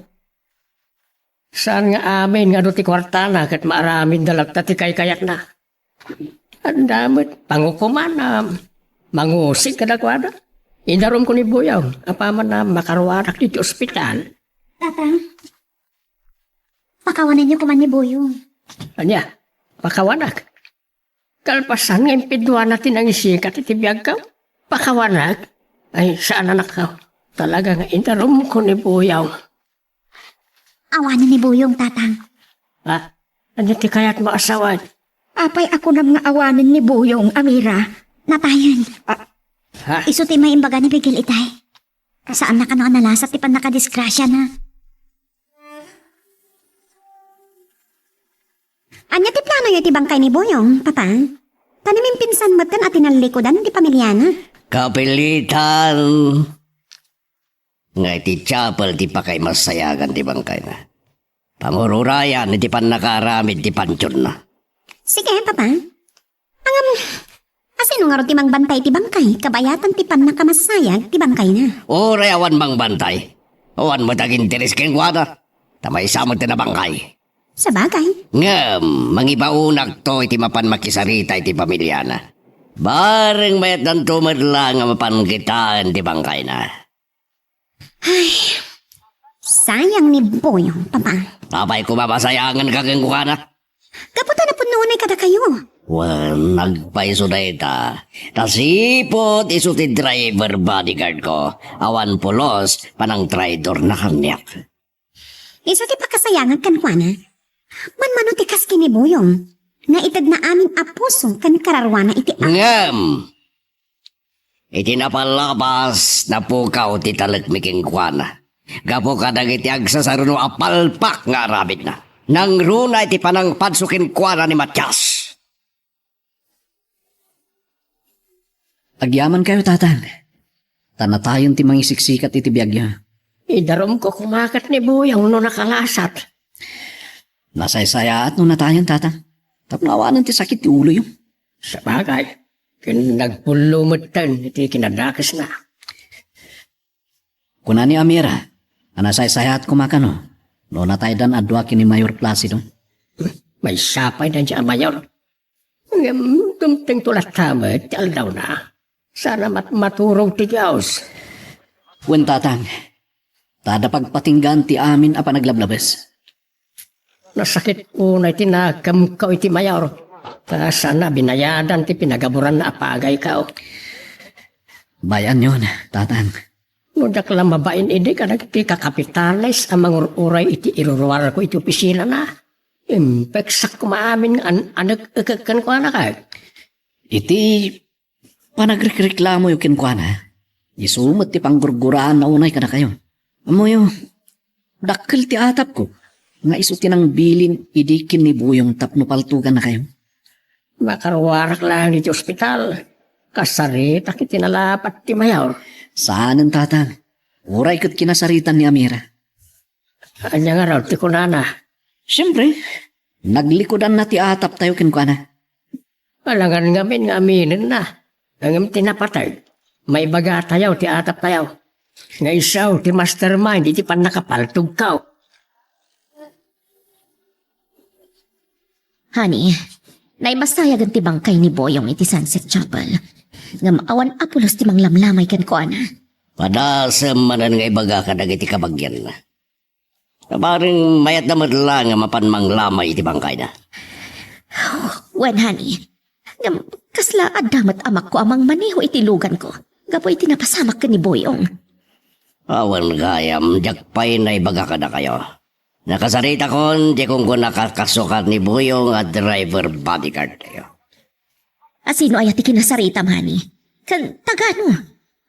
Saan nga amin nga adu ti kuartana ket maaramidda latta ti kaykayatna. Adda met pangukomanna, mangusig kadakuada. Idarumko ni Buyong, apaman a makaruadak iti ospital. Tatang, pakawanenyo koma ni Buyong. Ania? Pakawanak? Kalpasan nga impiduana ti nangisikat iti biagko, pakawanak? Ay, saan, anakko. Talaga nga idarumko ni Buyong. Awanen ni Buyong, Tatang. Ha? Ania ti kayatmo a sawen? Apay a kunam nga awanen ni Buyong, Amira? Natayen. Ah. Ha? Isu ti maimbaga ni Miguel itay. Saanna kano a nalasat ti pannakadisgrasiana. Ania ti planoyo iti bangkay ni Buyong, Papa? Panimimpinsan metten a tinallikudan ti pamiliana. Kapilitan nga iti chapel ti pakaimasayagan ti bangkayna. Pangur-urayan iti pannakaaramid ti pantionna. Sige, Papa. Ngem, asino ngarud ti mangbantay ti bangkay? Kabayatan ti pannakamassayag ti bangkayna. Uray awan mangbantay, awan met aginteres kenkuana. Ta maysa met ti nabangkay. Sabagay. Ngem, mangibaonakto iti mapan makisarita iti pamiliana. Bareng mayatdanto met la nga mapan kitaen ti bangkayna. Ay, sayang ni Boyong, Papa. Apay koma masayanganka kenkuana? Gapu ta napudno unay kadakayo. Wen, nagpayso dayta. Ta sipud isu ti driver bodyguard ko. Awan pulos, panangtraidorna kaniak. Isu ti pakasayangan kenkuana. Manmano ti kas ken ni Boyong, nga itedna amin a puso ken kararuana iti a- Ngem, iti napalabas, napukaw ti talekmi kenkuana. Gapu kadagiti agsasaruno a palpak nga aramidna. Nangruna iti panangpadso kenkuana ni Matias. Agyamankayo, Tatang. Ta natayon ti mangisiksikkat iti biagyo. Idarumko koma ket ni Boyong no nakalasat. Nasaysayaat no natayon, Tatang. Tapno awanen ti sakit ti uloyo. Sabagay, ken nagpullo metten iti kinadakesna. Kuna ni Amira, a nasaysayaat koma kano, no nataydan a dua ken ni Mayor Placido. Maysa pay daydiay a Mayor. Ngem, dumtengto latta met ti aldawna. Saan a mat-, maturog ti Dios. Wen, Tatang, ta adda pagpatinggaan ti amin a panaglablabes. Nasakit unay ti nakemko iti Mayor. Ta saan a binayadan ti pinagaburanna a pagayko. Bay-anyon, Tatang. No diak la mabain idi kadagiti kakapitales a mangur-uray iti iruruarko iti opisinana, impeksak koma amin nga an-, anek-ekek kenkuana kay. Iti panagrekreklamoyo kenkuana, isu met ti panggurguraanna unay kadakayo. Ammoyo, dakkel ti atapko nga isu ti nangbilin idi ken ni Boyong tapno paltogannakayo. Makaruarak laeng iti ospital. Kasaritak iti nalapat ti Mayor. Saanen, Tatang. Uray ket kinasaritan ni Amira. Ania ngarud ti kunana? Siempre, naglikudanna ti ataptayo kenkuana. Alangan ngamin nga aminenna. Ngem ti napateg, maibagatayo ti ataptayo. Nga isu ti mastermind iti pannakapaltogko. Honey, naimasayagan ti bangkay ni Boyong iti Sunset Chapel. Ngem awan a pulos ti manglamlamay kenkuana. Padasem manen nga ibaga kadagiti kabagianna. Bareng mayatda met la nga mapan manglamay iti bangkayna. Wen, honey. Ngem, kasla adda met amakko a mangmaneho iti luganko gapu iti napasamak ken ni Boyong. Awan gayam, diak pay naibaga kadakayo. Nakasaritakon ti kunkunakasukat ni Boyong a driver bodyguard tayo. Asino aya ti kinasaritam, honey? Ken tagano?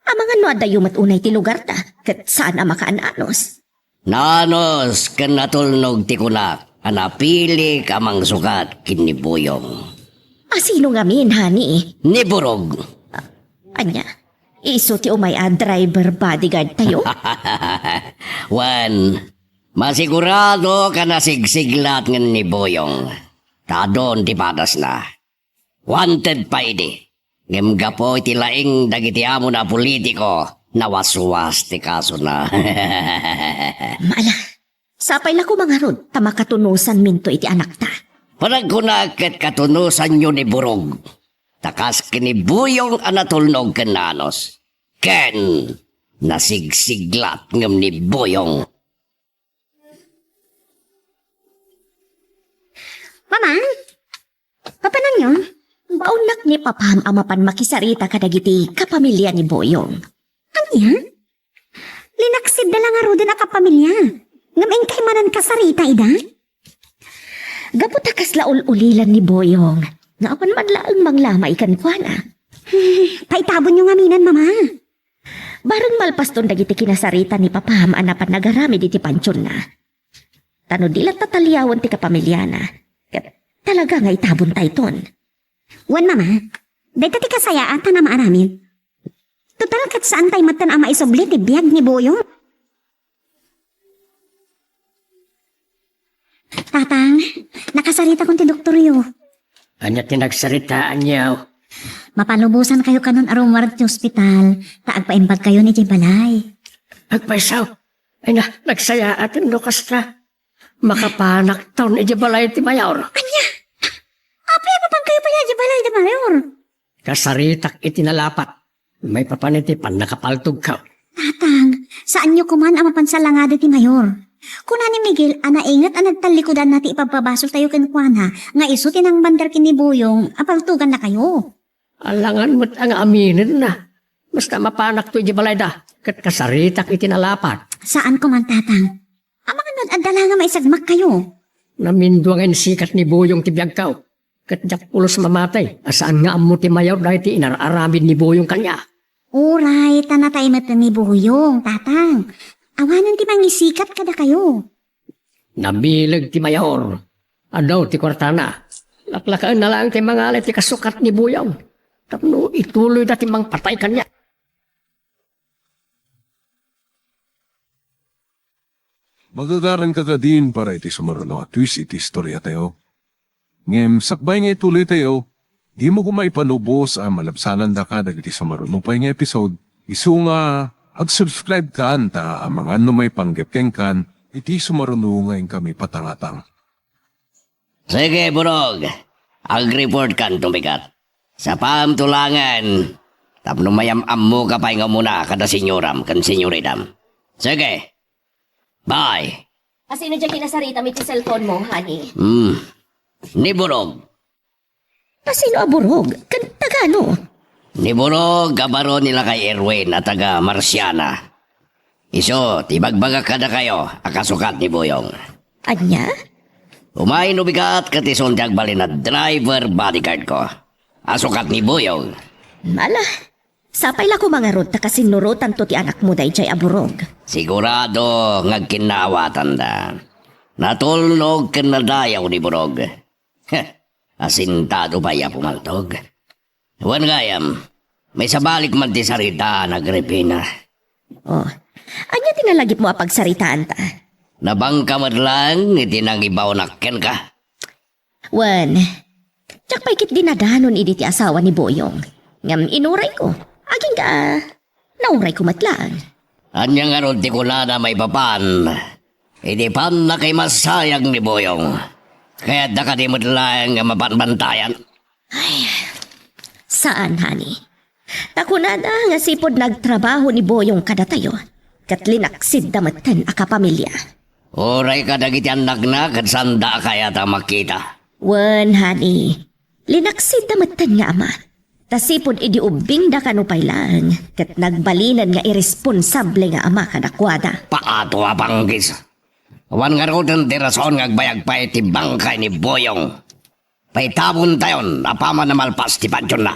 Amangan no addayo met unay ti lugarda, ket saan a makaan-anos. Naanos ken natulnog ti kunak a napilik a mangsukat ken ni Boyong. Asino ngamin, honey? Ni Burog. Ania, isu ti umay a driver bodyguard tayo? Wen, masigurado ka nasigsiglat ngem ni Boyong. Ta adun ti padasna. Wanted pay idi. Ngem gapu iti laing dagiti amona a politiko, nawaswas ti kasona. Maala, sapay la koma ngarud ta makatunosanminto iti anakta. Panagkunak ket katunosanyo ni Burog. Ta kas ken ni Boyong a natulnog ken naanos. Ken nasigsiglat ngem ni Boyong. Mama, papananyo? Baonnak ni Papam a mapan makisarita kadagiti kapamilya ni Boyong. Ania? Linaksidda la ngaruden a kapamilya. Ngem inkay manen kasarita ida? Gapu ta kasla ul-ulilan ni Boyong nga awan man laeng manglamay kenkuana. Paitabonyo ngaminen, Mama. Bareng malpaston dagiti kinasarita ni Papam a napan nagaramid iti pantionna. Ta no di latta taliawen ti kapamiliana, ket talaga nga itabontayton. Wen, Mama, dayta ti kasayaatan a maaramid. Total, ket saantay metten a maisubli ti biag ni Boyong. Tatang, nakasaritakon ti doktoryo. Ania ti nagsaritaanyo? Mapalubosankayo kanon a rummuar iti ospital, ta agpaimbagkayon idiay balay. Agpayso? Ay na, nagsayaat no kasta. Makapanakton idiay balay ti mayor. Ania? Apay a mapankayo pay idiay balay ti mayor? Kasaritak iti nalapat. Maipapan iti pannakapaltogko. Tatang, saanyo koman a mapan salangadi ti mayor. Kuna ni Miguel a nainget a nagtallikudanna ti ipabpabasoltayo kenkuana nga isu ti nangbander ken ni Boyong a paltogannakayo. Alangan met a nga aminenna. Basta mapanakto idiay balayda, ket kasaritak iti nalapat. Saan koman, Tatang. Amangan no ad-adda la nga maisagmakkayo. Namindua nga insikat ni Boyong ti biagko. Ket diak pulos mamati a saan nga ammo ti mayor daytoy inar-aramid ni Boyong kaniak. Uray, ta natay met ni Boyong, Tatang. Awanen ti mangisikat kadakayo. Nabileg ti mayor. Adu ti kuartana. Laklakaenna laeng ti mangala iti kasukat ni Boyong tapno ituloyda ti mangpatay kaniak. Magagaranka kadin para iti sumaruno a twist iti istoriatayo. Ngem sakbay nga ituloytayo, dimo koma ipalubos a malabsanandaka dagiti sumaruno pay nga episode. Isu nga ag-subscribe kan ta amangan no maipanggep kenkan iti sumaruno nga inkami patangatang. Sige, Burog. Ag-report kan tumikat. Sapam tulangan. Tapno mayam-ammoka pay nga umuna kada senyoram ken senyoritam. Sige. Bye. Asino diay kinasaritam iti cellphone mo, honey? Hmm. Ni Burog. Asino a Burog? Ken tagano? Ni Burog a baro ni Lakay Erwin a taga Marciana. Isu ti ibagbagak kadakayo a kasukat ni Boyong. Ania? Umay no bigat ket isun ti agbalin a driver bodyguard ko a sukat ni Boyong. Ala, sapay la koma ngarud ta kasinnurotanto ti anakmo daydiay a Burog. Sigurado nga agkinnaawatanda. Natulnog ken nadayaw ni Burog. Heh, asintado pay a pumaltog. Wen gayam, maisabalik man ti sarita, Agripina. Oh, ania ti nalagipmo a pagsaritaanta? Nabangka met laeng iti nangibawnak kenka. Wen, diak pay ket dinadanon idi ti asawa ni Boyong. Ngem inurayko, agingga naurayko met laeng. Ania ngarud ti kunana maipapan iti pannakaimasayag ni Boyong? Kayatda kadi met laeng nga mapanbantayan? Ay, saan, honey. Ta kunada nga sipud nagtrabaho ni Boyong kadatayo, ket linaksidda metten a kapamilya. Uray kadagiti annakna ket saanda a kayat a makita. Wen, honey. Linaksidda metten nga ama. Ta sipud idi ubbingda kano pay laeng, ket nagbalinen nga iresponsable nga ama kadakuada. Paato a panggis. Awan ngaruden ti rason nga agbayag pay ti bangkay ni Boyong. Paitabontayon apaman a malpas ti pationna.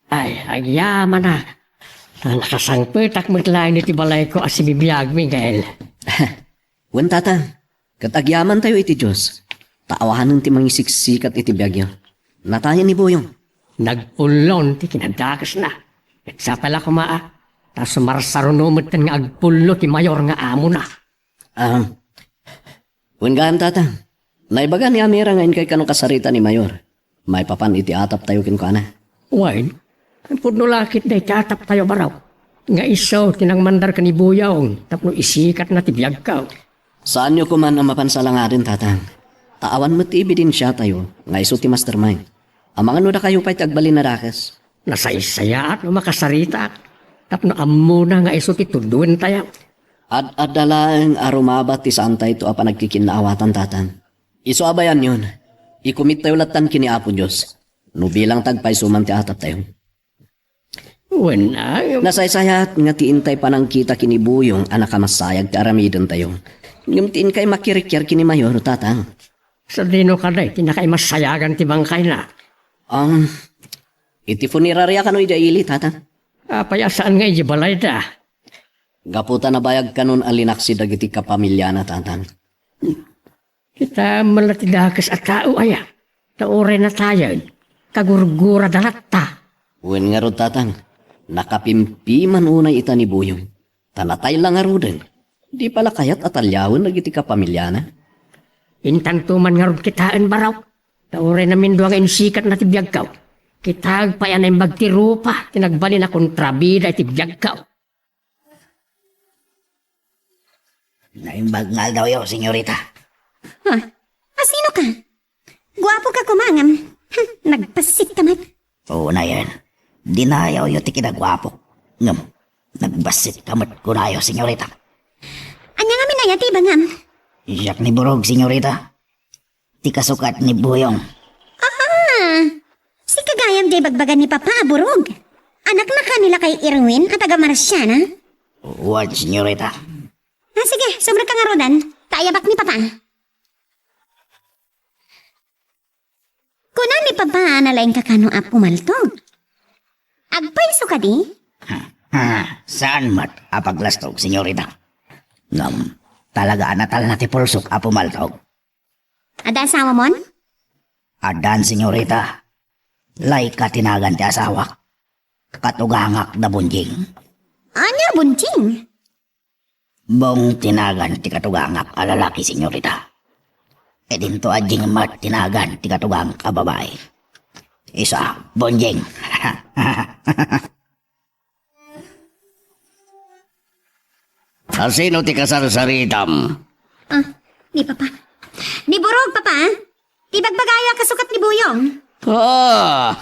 Ay, agyamanak. Nakasangpetak met laeng iti balayko a sibibiag, Miguel. Wen, Tata, ket agyamantayo iti Dios, ta awanen ti mangisiksikat iti biagyo. Natayen ni Boyong. Nagpullon ti kinadakesna. Ket sapay la koma, a, ta sumarsaruno metten nga agpullo ti mayor nga amona. Ah, wen gayam, Tata. Naibaga ni Amira nga inkay kano kasarita ni Mayor maipapan iti ataptayo kenkuana. Wen, pudno la ket dayta ataptayo, Barok, nga isu ti nangmandar ken ni Boyong tapno isikatna ti biagko. Saanyo koman a mapan salangaden, Tata. Ta awan met ti ebidensiatayo nga isu ti mastermind. Amangan no dakayo pay ti agbalin a dakes. Nasaysayaat no makasaritaak tapno ammona nga isu ti tuddoentayo. Ad-adda laeng a rumabat ti saantayto a panagkikinnaawatan, Tata. Isu a bayanyon, ikumittayo lattan ken ni Apo Dios no bilang ti agpayso man ti ataptayo. Wen, ay. Nasaysayaat nga ti intay panangkita ken ni Boyong a nakamasayag ti aramidentayo. Ngem ti inkay makirikiar ken ni Mayor, Tata. Sadino kadi ti nakaimasayagan ti bangkayna? Am, iti funeraria kano idiay ili, Tata. Apay a saan nga idiay balayda? Gapu ta nabayag kanon a linaksi dagiti kapamiliana, Tata. Kitaem la ti dakes a tao aya, ta uray natayen, kagurgurada latta. Wen ngarud, Tata, nakapimpiman unay ita ni Boyong, ta natay la ngaruden. Di pala kayat a taliawen dagiti kapamiliana. Intanto man ngarud kitaen, Barok. Ta uray namindua nga insikatna ti biagko, kitaek pay a naimbag ti rupa ti nagbalin a kontrabida iti biagko. Naimbag nga aldawyo, senyorita. Ha? Asino ka? Guapo ka koma ngem, hmm, nagbassit ka met. Oo, nayen. Dinayawyo ti kinaguapo. Ngem, nagbassit ka met kunayo, senyorita. Ania ngamin aya ti ibagam? Siak ni Burog, senyorita. Ti kasukat ni Buyong. Ah, sika gayam ti ibagbaga ni Papa a Burog. Anakna ka ni Lakay Erwin a taga Marciana? Wen, senyorita. Ah, sige, sumrek ka ngaruden. Ta ayabak ni Papa. Kuna ni Papa a nalaingka kano a pumaltog. Agpayso kadi? Ha, saan met a paglastog, senyorita. Ngem, talaga a natalna ti pulsok a pumaltog. Adda asawamon? Addan, senyorita. Laika ti nagan ti asawak. Katugangak da Bonjing. Ania Bonjing? Bong ti nagan ti katugangak a lalaki, senyorita. E dinto a Jing met ti nagan ti katugangak a babai. Isu a, Bonjing. Asino ti kasarsaritam? Ah, ni Papa. Ni Burog, Papa. Ti bagbagayo a kasukat ni Buyong. Ah!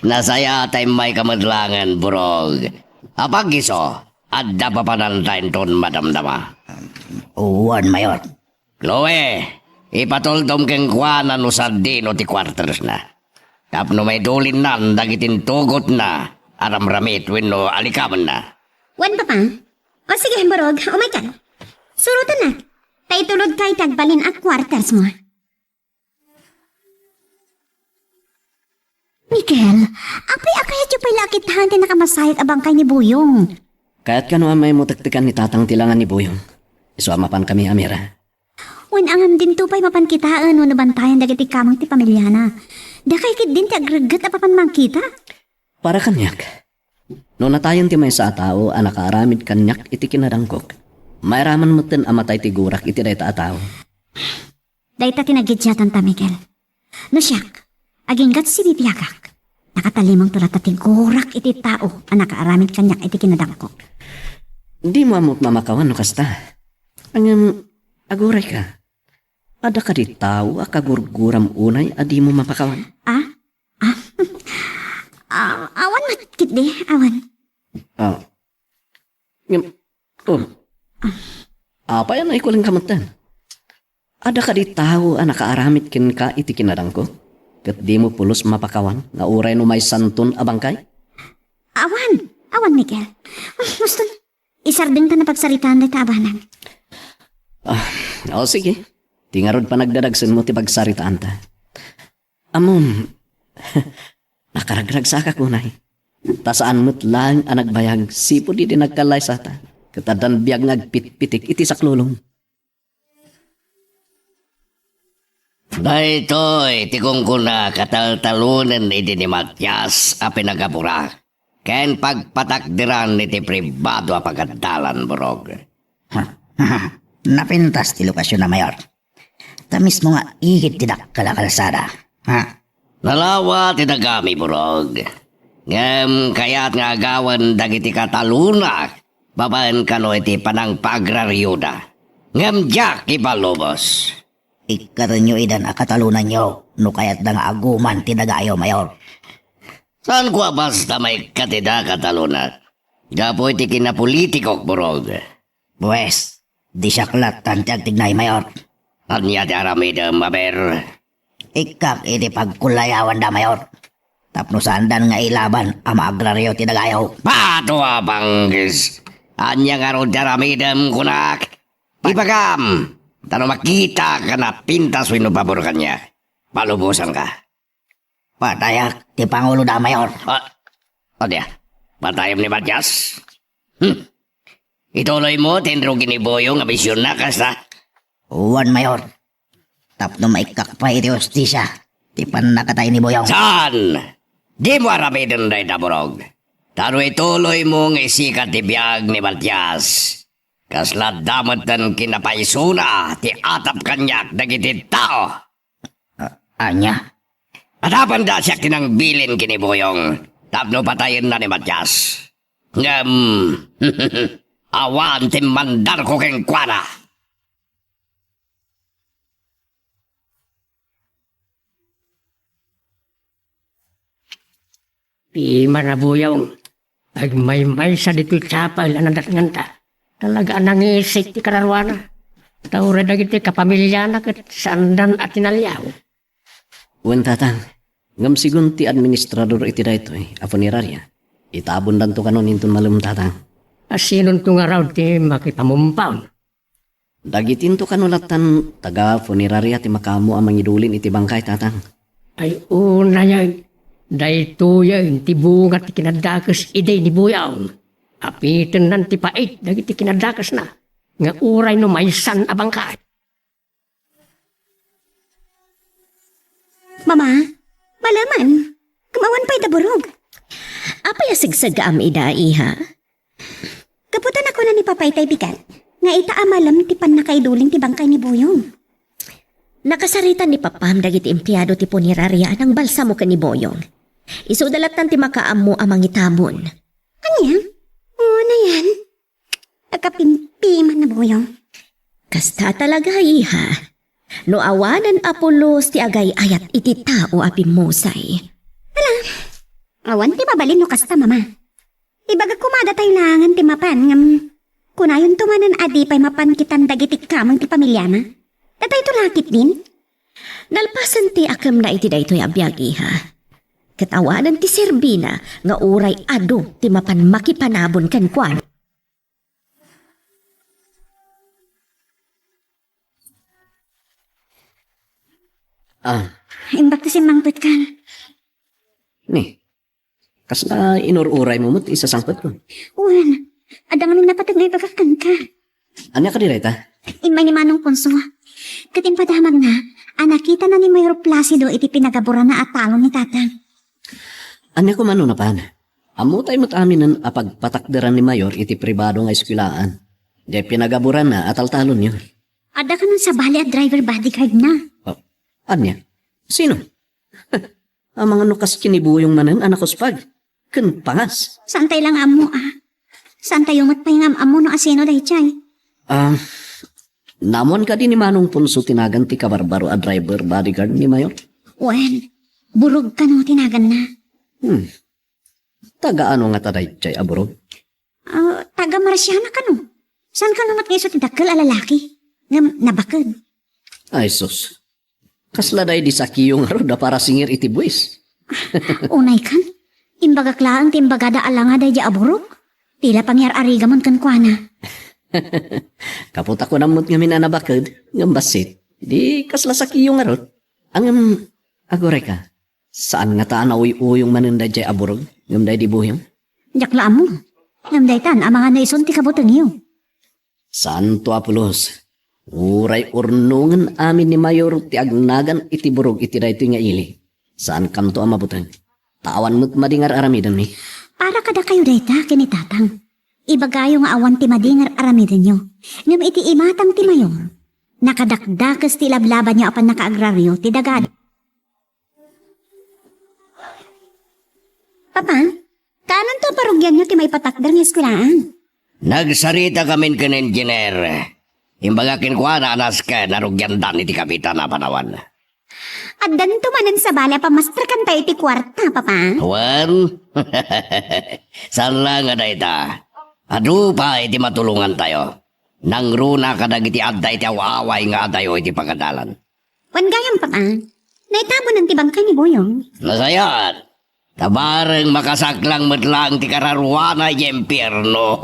Nasayaat a immayka met laengen, Burog. Apag isu, adda papananta inton madamdama? Wen, Mayor. Chloe, ipatuldom kenkuana no sadino ti quartersna. Tapno maidulinnan dagiti intugotna a ramramit wenno alikamenna. Wen, Papa. O sige, Burog, umayka. Surotennak. Ta itulodka iti agbalin a quartersmo. Mikel, apay a kayatyo pay la a kitaen ti nakamasayag a bangkay ni Buyong? Kayat kano a maimutektekan ni Tatang ti langan ni Buyong. Isu a mapankami a mira. Wen, ngem dinto pay mapan kitaen wenno bantayan dagiti kameng ti pamiliana. Dakay ketdin ti agregget a mapan mangkita. Para kaniak, no natayen ti maysa a tao a nakaaramid kaniak iti kinadangkok, mairaman metten a matay ti gurak iti dayta a tao. Dayta ti nagidiatanta, Mikel. No siak, aginggat sibibiagak, nakatalimongto latta ti gurak iti tao a nakaaramid kaniak iti kinadangkok. Dimo ammok mamakawan no kasta. Ngem, agurayka. Adda kadi tao a kagurguram unay a dimo mamakawan? Ah? Ah? Ah, awan met ketdi, awan. Ah. Ngem, oh. Apay a naikulinka metten? Adda kadi tao a nakaaramid kenka iti kinadangko? Ket dimo pulos mapakawan nga uray no maysanton a bangkay? Awan, awan, Mikel. Gusto isardengta na pagsaritaan dayta a banag. Ah, o sige. Ti ngarud panagdadagsenmo ti pagsaritaanta. Ammom, nakaragragsakak unay. Ta saan met laeng a nagbayag sipud idi nagkallaysata, ket addan biag nga agpitpitik iti saklulong. Daytoy ti kunkunak a taltalonen idi ni Matias a pinagapura ken pagpatakderan iti pribado a pagadalan, Burog. Napintas ti lokasionna, Mayor. Ta mismo nga igid ti dakkel a kalsada. Ha? Nalawa ti dagami, Burog. Ngem kayat nga agawen dagiti katalonak babaen kano iti panangpaagrarioda. Ngem diak ipalubos. Ikkatenyo idan a katalonanyo no kayatda nga aguman ti dagayo, Mayor. Saanko a basta maikkat ida, katalonak. Gapu iti kinapolitikok, Burog. Pues, di siak lattan ti agtignay, Mayor. Ania ti aramidem, aber? Ikkak iti pagkulayawanda, Mayor. Tapno saandan nga ilaban a maagrario ti dagayo. Pato a panggis! Ania ngarud ti aramidem, kunak? Ibagam! Ta no makitak a napintas wenno pabor kaniak, palubosanka. Patayak ti panguloda, Mayor. Ah, ania? Patayem ni Matias? Hmm. Ituloymo ti inrugi ni Boyong a misionna, kasta? Wen, Mayor. Tapno maikkak pay iti hustisia ti pannakatay ni Boyong. Saan? Dimo aramiden dayta, Burog. Ta no ituloymo nga isika ti biag ni Matias, kasla adda metten kinapaysona ti atap kaniak dagiti tao. A-, ania? Adda pay siak ti nangbilin ken ni Buyong tapno patayenna ni Matias. Ngem, awan ti mandarko kenkuana. Pimana, Buyong. Agmaymaysa ditoy chapel a nadatnganta. Talaga a nangisik ti kararuana. Ta uray dagiti kapamiliana ket saandan a tinaliaw. Wen, Tatang. Ngem segun ti administrador iti daytoy a funeraria, itabondanto kano inton malem, Tatang. A sinonto ngarud ti makipamumpaw? Dagitinto kano lattan taga-funeraria ti makaammo a mangidulin iti bangkay, Tatang. Ay, unayen, daytoyen ti bunga ti kinadakes idi ni Buyong. Apitennan ti pait dagiti kinadakesna nga uray no maysan a bangkay. Mama, malemen. Ngem awan pay da burog. Apay a segseggaam ida, iha? Gapu ta nakuna ni Papa itay bigat nga ita a malem ti pannakaidulin ti bangkay ni Buyong. Nakasarita ni Papam dagiti empleado ti puneraria a nangbalsamo ken ni Buyong. Isuda lattan ti makaammo a mangitabon. Ania? Unayen? Agkapimpimana, Buyong. Kasta talaga, iha. No awanen a pulos ti agay-ayat iti tao a pimmusay. Ala, awan ti mabalin no kasta, Mama. Ibagak koma datayo laengen ti mapan, ngem kunayonto manen a di pay mapankitan dagiti kameng ti pamiliana. Datayto la ketdin? Nalpasen ti akemna iti daytoy a biag, iha. Ket awanen ti serbina nga uray adu ti mapan makipanabon kenkuana. Ah. Imbag ta simmangpetka. Ni, kasla inur-uraymo met ti isasangpetkon? Wen, adda ngamin napateg nga ibagak kenka. Ania kadi dayta? Immay ni Manong Ponso. Ket impadamagna a nakitana ni Mayor Placido iti pinagaburanna a talon ni Tatang. Ania koma no napan? Ammotay met aminen a pagpatakderan ni Mayor iti pribado nga eskuelaan. Diay pinagaburanna a taltalonyo. Adda kanon sabali a driver bodyguardna. Oh, ania? Sino? Amangan no kas ken ni Buyong manen a nakuspag ken pangas. Saantayo la nga ammo, a. Saantayo met pay nga am-ammo no asino daydiay. Ah, naammoan kadi ni Manong Ponso ti nagan ti kabarbaro a driver bodyguard ni Mayor? Wen, Burog kano ti naganna. Hmm. Taga ano ngata daydiay a Burog? Ah, taga Marciana kano. Saan kano met nga isu ti dakkel a lalaki? Ngem nabaked. Ay, sus. Kasla daydi sakiyo ngarud a parasingir iti buis. Unay kan, imbagak laeng ti imbagada a langa daydi a Burog. Ti la pangyar-arigamon kenkuana. Kapu ta kunam met ngamin a nabaked, ngem bassit. Di kasla sakiyo ngarud. Ngem, aguray ka. Saan ngata a nauy-uyong manen daydiay a Burog ngem daydi Buyong? Diak la ammo. Ngem daytan, amangan no isun ti kabutengyo. Santo a pulos. Uray urnongen amin ni Mayor ti agnagan iti Burog iti daytoy nga ili. Saankanto a mabuteng. Ta awan met madi nga ar-aramidenmi. Para kadakayo dayta ken ni Tatang. Ibagayo nga awan ti madi nga ar-aramidenyo. Ngem iti imatang ti Mayor, nakadakdakes ti ilablabanyo a pannakaagraryo ti dagada. Papa, kaananto a parugianyo ti maipatakder nga eskuelaan? Nagsarita kamin ken engineer. Imbaga kenkuana a nasken a rugiandan iti kapitan a panawan. Addanto manen sabali a pamasterkantayo iti kuarta, Papa? Wen, saan la nga dayta. Adu pay ti matulongantayo. Nangruna kadagiti adda iti aw-away nga adayo iti pagadalan. Wen gayam, Papa, naitabonan ti bangkay ni Buyong. Nasayaat. Ta bareng makasaklang met laeng ti kararuana idiay impierno.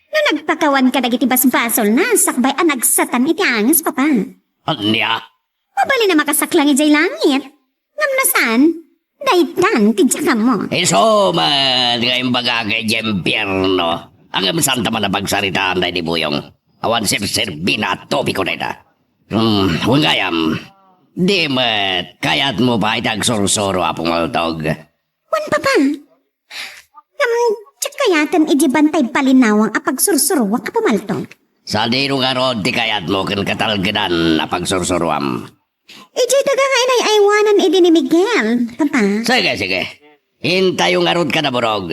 No nagpakawan kadagiti basbasolna, sakbay a nagsatan iti anges, Papa. Ania? Mabalin a makasaklang idiay langit. Ngem no saan, daytan ti diak ammo. Isu met nga imbagak idiay impierno. Ngem saanta man a pagsaritaan daydi Buyong. Awan serserbina a topiko dayta. Hmm, wen gayam, di met kayatmo pay ti agsursuro a pungultog. Wen, Papa. Ngem, diak kayaten idi bantay balinawang a pagsursuruak a pumaltog. Sadino ngarud ti kayatmo ken katalgedan a pagsursuruam? Idiay daga nga inay-aywanan idi ni Miguel, Papa. Sige, sige. Intayo ngarud kada Burog.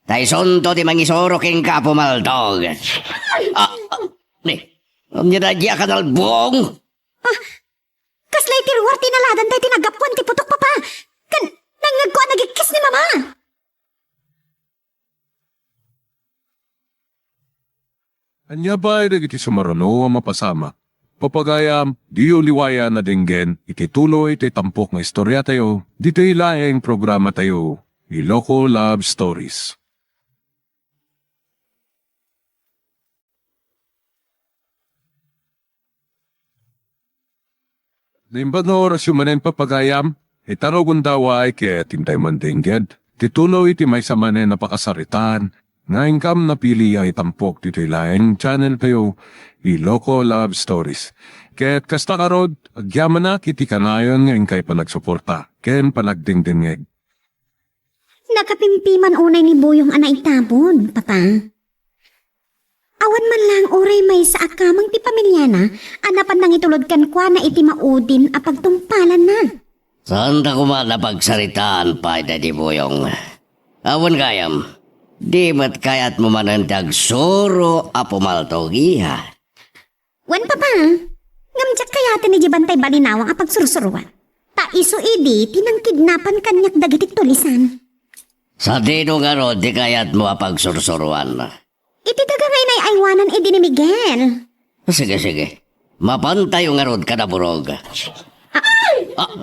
Ta isunto ti mangisuro kenka a pumaltog. Ah, ah, ni, ania daydi a kanalbong? Ah, kasla iti ruar ti naladan daydi naggapuan ti putok, Papa. Ken nangngegko a nagikkis ni Mama. Ania pay dagiti sumaruno a mapasamak? Papagayam, diyo liwayan a denggen iti tuloy ti tampok nga istoriatayo ditoy laeng programatayo, Iloko Love Stories. Naimbag nga orasyo manen, papagayam, ita nga gundaway ket intay mandengged ti tuloy iti maysa manen a pakasaritaan nga inkam napili a itampok ditoy laeng channeltayo, Iloko Love Stories. Ket kasta ngarud, agyamanak iti kanayon nga inkay panagsuporta ken panagdengdengngeg. Nakapimpiman unay ni Buyong a naitabon, Papa. Awan man laeng uray maysa a kameng ti pamiliana a napan nangitulod kenkuana iti maudin a pagtungpalanna. Saanta koma a pagsaritaan pay daydi Buyong. Awan gayam, di met kayatmo manen ti agsuro a pumaltog, iha? Wen, Papa, ngem diak kayaten idiay bantay balinawang a pagsursuroan. Ta isu idi ti nangkidnapan kaniak dagiti tulisan. Sadino ngarud ti kayatmo a pagsursuroan? Iti daga nga inay-aywanan idi ni Miguel. Sige, sige. Mapantayo ngarud kada Burog. Ah,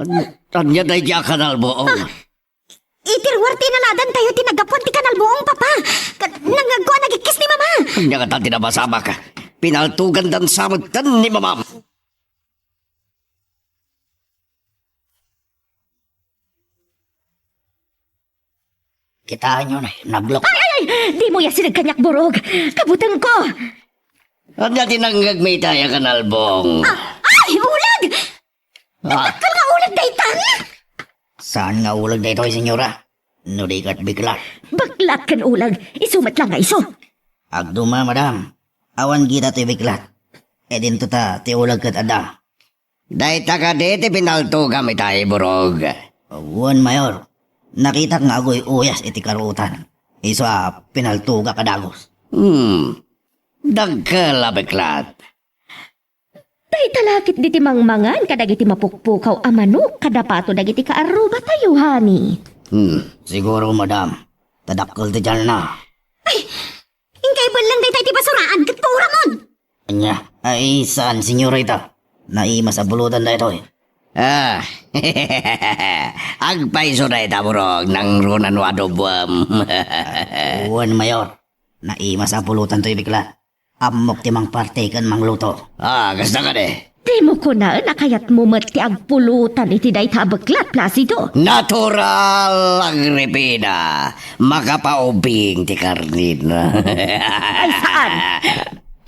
ania daydi a kanalbong? Ah, iti ruar ti naladantayo ti naggapuan ti kanalbong, Papa. Ket nangngegko a nagikkis ni Mama. Ania ngata ti napasamak? Pinaltogandan sa metten ni Mamam. Kitaenyo, naglok. Ay, ay, ay! Dimo iyasineg kaniak, Burog. Kabutengko. Ania ti nangngegmi itay a kanalbong? Ah, ay, ulag! Ah. Dakkel nga ulag daytan! Saan nga ulag daytoy, senyora? No di ket beklat. Beklat ken ulag, isu met laeng nga isu. Agduma, madam. Awan gita ti beklat. Idinto ta ti ulag ket adda. Dayta kadi ti pinaltogam itay, Burog? Wen, Mayor. Nakitak nga aguy-uyas iti karuotan. Isu a pinaltogak a dagus. Hmm. Dakkel a beklat. Dayta la ketdi ti mangmangan kadagiti mapukpukaw a manok kada pato dagiti kaarrubatayo, honey. Hmm, siguro, madam. Ta dakkel ti tianna. Ay, inkay belleng dayta iti basuraan ket puramon. Ania? Ay, saan, senyorita? Naimas a pulutan daytoy. Ah, agpayso dayta, Burog, nangruna no adoboem. Wen, Mayor. Naimas a pulutan toy beklat. Ammok ti mangparte ken mangluto. Ah, kasta kadi. Dimo kunaen a kayatmo met ti agpulutan iti dayta a beklat, Placido. Natural, Agripina. Makapaubing ti karnina. Ay, saan?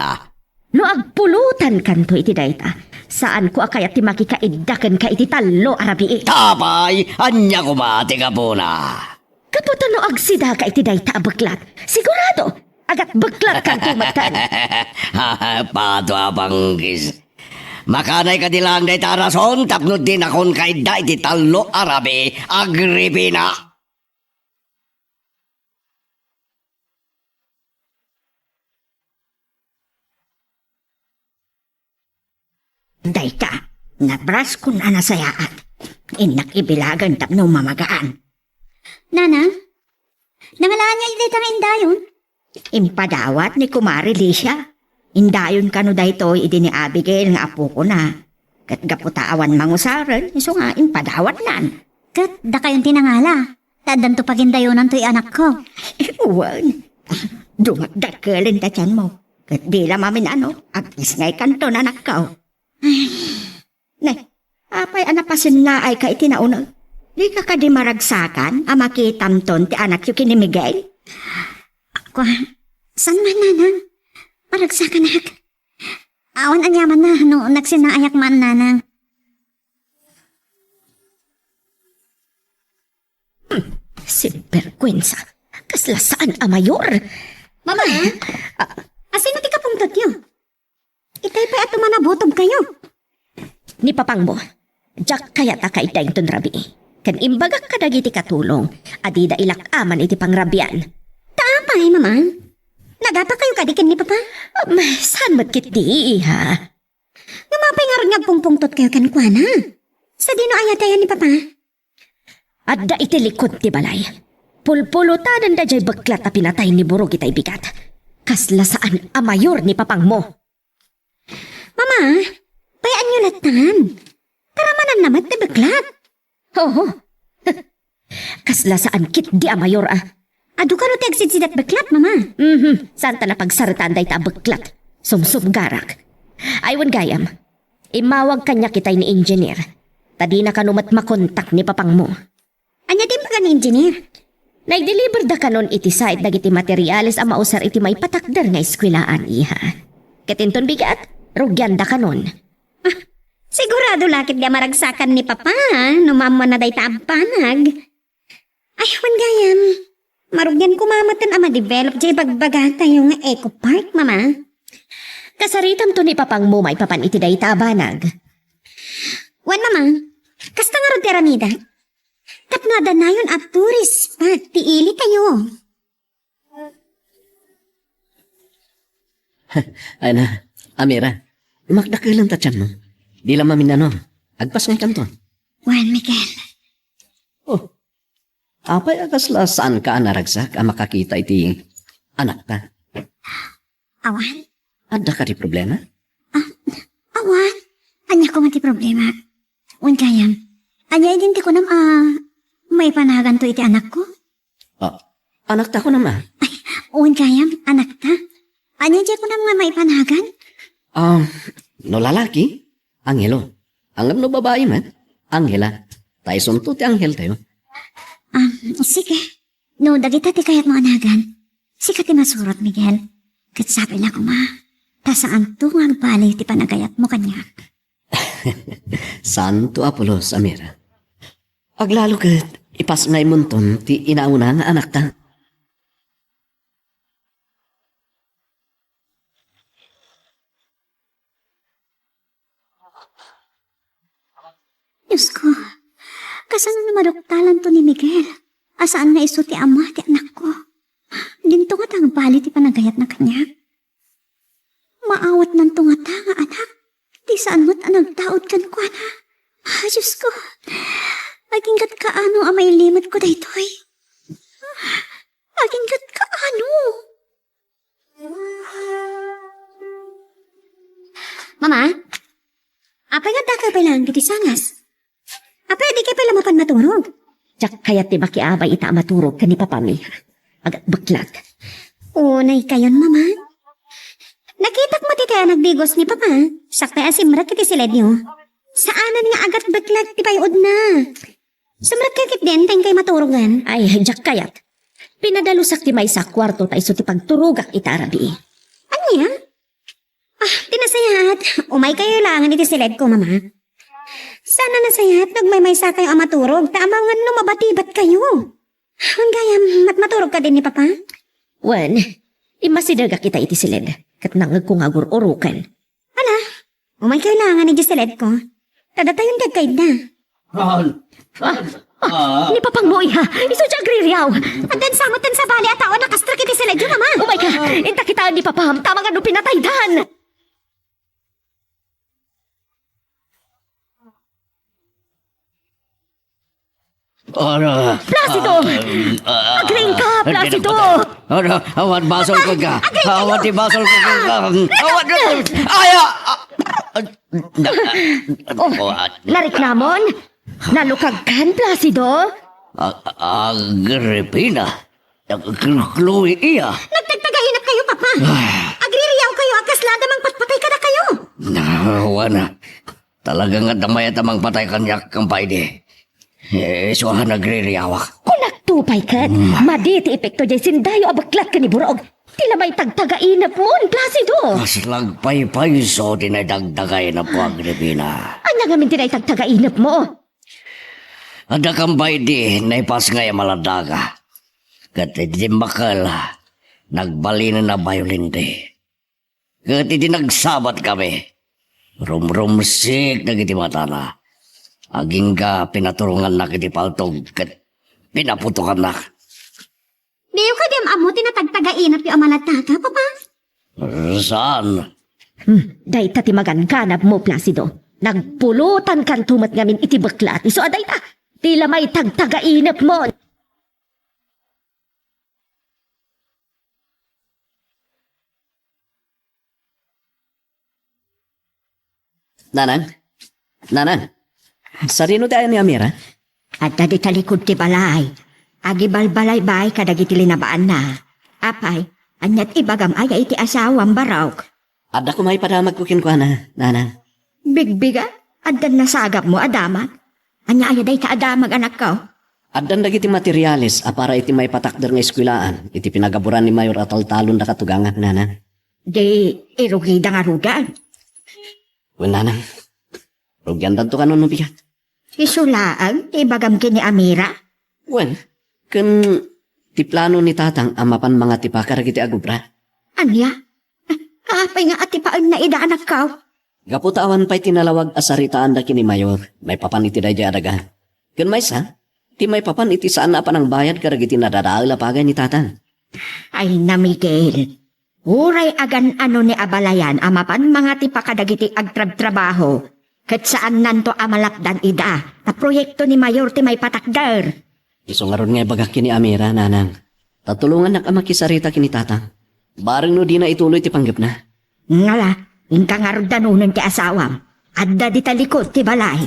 Ah. No agpulutankanto iti dayta, saanko a kayat ti makikaidda kenka iti tallo a rabii. Apay, ania koma ti gapuna? Gapu ta no agsidaka iti dayta a beklat, sigurado, agatbeklatkanto metten. Pato a panggis. Makanay kadi laeng dayta a rason tapno dinakon kaidda iti tallo a rabii, Agripina? Dayta, nabraskon a nasayaat. Innak ibilagen tapno mamagaan. Nanang, nangalaanyo dayta nga indayon? Impadawat ni Kumare Licia. Indayon kano daytoy idi ni Abigail nga apokona. Ket gapu ta awan mangusaren, isu nga impadawatnan. Ket dakayon ti nangala, ta addanto pagindayonan toy anakko. Wen, dumadakkel ta tianmo. Ket di la mamin-ano, agisngaykanton anakko. Ay. Ne, apay a napasennaayka iti nauneg? Dika kadi maragsakan a makitamton ti anakyo ken ni Miguel? Kua, saan man, Nanang? Maragsakanak. Awan aniamanna no nagsinnaayak man, Nanang. Hmm, si Kwensa, kasla saan a mayor. Mama, ah, asino ti kapungtotyo? Itay pay a tumanabutob kayo. Ni papangmo, diak kayat a kaidda inton rabii. Ken imbagak kadagiti katulong a dida ilak-aman iti pangrabian. Ta apay, Mama? Nagapa kayo kadi ken ni Papa? Um, saan met ketdi, iha? Ngem apay ngarud nga agpungpungtot kayo kenkuana? Sadino ayat aya ni Papa? Adda iti likod ti balay. Pulpulutananda jay beklat a pinatay ni Burog itay bigat. Kasla saan a mayor ni papangmo. Mama, pay-anyo lattan. Karamananna met ti beklat. Oho. Kasla saan ketdi a mayor a. Adu kano ti agsidsidat beklat, Mama? Mhm. Saan ta napagsaretan dayta a beklat. Sumsumgarak. Ay, wen gayam. Immawag kaniak itay ni engineer. Ta dina kano met makontak ni papangmo. Ania ti imbaga ni engineer? Nagdeliberda kanon iti site dagiti materials a mausar iti maipatakder nga eskuelaan, iha. Ket inton bigat, rugianda kanon. Ah, sigurado la ketdi a maragsakan ni Papa, no maammoanna dayta a banag. Ay, wen gayam. Marugian koma metten a ma-develop jay bagbagatayo nga eco park, Mama. Kasaritamto ni papangmo maipapan iti dayta a banag. Wen, Mama, kasta ngarud ti aramidek. Tapno adda nayon a tourist spot ti ilitayo. Ay na, Amira, makdakelam ta tianmo. Di la mamin-ano. Agpasngaykanto. Wen, Miguel. Oh, apay a kasla saanka a naragsak a makakita iti anakta? Awan. Adda kadi problema? Ah, awan. Ania koma ti problema? Wen gayam, ania idin ti kunam a maipanaganto iti anakko? Ah, anakta kunam a? Ay, wen gayam, anakta. Ania diay kunam nga maipanagan? Ah, no lalaki, Angelo. Ngem no babai met, Angela. Ta isunto ti angheltayo. Ah, sige. No dagita ti kayatmo a nagan, sika ti masurot, Miguel. Ket sapay la koma, ta saanto nga agbali ti panagayatmo kaniak. Saanto a pulos, Amira. Aglalo ket ipasngaymonton ti inauna nga anakta. Diosko, kasano no maduktalanto ni Miguel a saan nga isu ti ama ti anakko? Dinto ngata agbali ti panagayatna kaniak? Maawatnanto ngata nga anak ti saan met a nagtaud kenkuana? Ah, Diosko, agingga't kaano a mailimetko daytoy? Agingga't kaano? Mama, apay nga addakayo pay laeng ditoy sangas? Apay a dikay pay la mapan maturog? Diak kayat ti makiabay ita a maturog ken ni papami. Agatbeklat. Unay kayon, Mama. Nakitak met itay a nagdigos ni Papa, sakbay a simrek iti siledyo. Saanen nga agatbeklat ti pay-odna. Sumrekka ketdin ta inkay maturogen. Ay, diak kayat. Pinadalusak ti maysa a kuarto ta isu ti pagturogak ita a rabii. Ania? Ah, ti nasayaat, umaykayo laengen iti siledko, Mama. Saan a nasayaat no agmaymaysakayo a maturog ta amangan no mabatibatkayo. Wen gayam, mat-, maturog kadin ni Papa? Wen, immasidegak ita iti siled, ket nangngegko nga agur-uroken. Ala, umaykayo laengen idiay siledko. Ta datayon ti agkaidda. Ah, ah, ni papangmo, iha. Isu ti agririaw. Addan sa met ti sabali a tao a nakastrek iti siledyo, Mama. Umayka, inta kitaen ni papam, ta amangan no pinataydan. Ano? Placido! Ah, ah, Agriingka, ah, Placido! Ano? Awan basol ko ka. Agriingka! Awan ti basol ko ka. Awan. Ay, ah, ah, ah, na-, Oh, ah, nariknamon? Nalukagkan, Placido? A-, Agripina. Chloe iya. Nagtagtagainep kayo, Papa. Ah. Agririaw kayo a kasla adda mangpatpatay kadakayo. Awan. Talaga nga adda mayat a mangpatay kaniak, Kampay di. Eh, isu a nagririawak. Kunakto pay ket, Mm. madi ti epekto jay sindayo a beklat ken ni Burog. Ti la maitagtagainepmon, Placido. Kasla agpaypayso ti naitagtagainepmo, Agripina. Ania ngamin ti naitagtagainepmo? Adda, Kampay di, naipasngay a maladaga. Ket iti timmakkel, nagbalinen a violin di. Ket iti nagsabatkami, rumrumsik dagiti matana. Agingga pinaturongannak iti paltog ket pinaputokannak. Diyo kadi am-ammo ti natagtagainepyo a malataka, Papa? Saan? Hmm, dayta ti maganganabmo, Placido. Nagpulotankanto met ngamin iti beklat. Isu a dayta, ti la maitagtagainepmo. Nanang? Nanang? Sadino ti ayan ni Amira? Adda dita likud ti balay. Agibalbalaybay kadagiti linabaanna. Apay, ania ti ibagam aya iti asawam, Barok? Adda koma ipadamagko kenkuana, Nanang. Bigbiga? Addan nasagapmo a damag? Ania aya dayta a damag, anakko? Addan dagiti materiales a para iti maipatakder nga eskuelaan iti pinagaburan ni Mayor a taltalon da katugangan, Nanang. Di irugida ngaruden? Wen, Nanang. Rugiandanto kano no bigat. Isu laeng ti ibagam ken ni Amira? Wen, ken ti plano ni Tatang a mapan mangatipa kadagiti agubra. Ania? Apay nga atipaenna ida, anakko? Gapu ta awan pay ti nalawag a saritaanda ken ni Mayor maipapan iti daydiay a daga. Ken maysa, ti maipapan iti saan a panangbayad kadagiti nadadael a paga ni Tatang. Ay na, Miguel. Uray agan-ano ni abalayan a mapan mangatipa kadagiti agtrabtrabaho, ket saannanto a malapdan ida, ta proyekto ni Mayor ti maipatakder. Isu ngarud nga ibagak ken ni Amira, Nanang. Ta tulongannak a makisarita ken ni Tatang. Bareng no dina ituloy ti panggepna. Ngala, inka ngarud danonen ti asawam. Adda dita likud ti balay.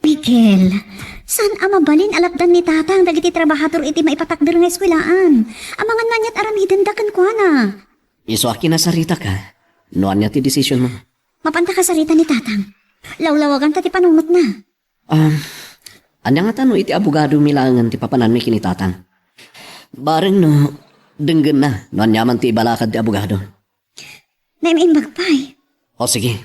Miguel, saan a mabalin a lapdan ni Tatang dagiti trabahador iti maipatakder nga eskuelaan? Amangan no aniat aramidenda kenkuana. Isu a kinasaritaka, no ania ti desisionmo. Mapanta kasarita ni Tatang. Lawlawaganta ti panunotna. Ah, ania ngata no iti abogadomi laengen ti papananmi ken ni Tatang? Bareng no denggenna no aniaman ti ibalakad ti abogado. Naim-imbag pay. O sige,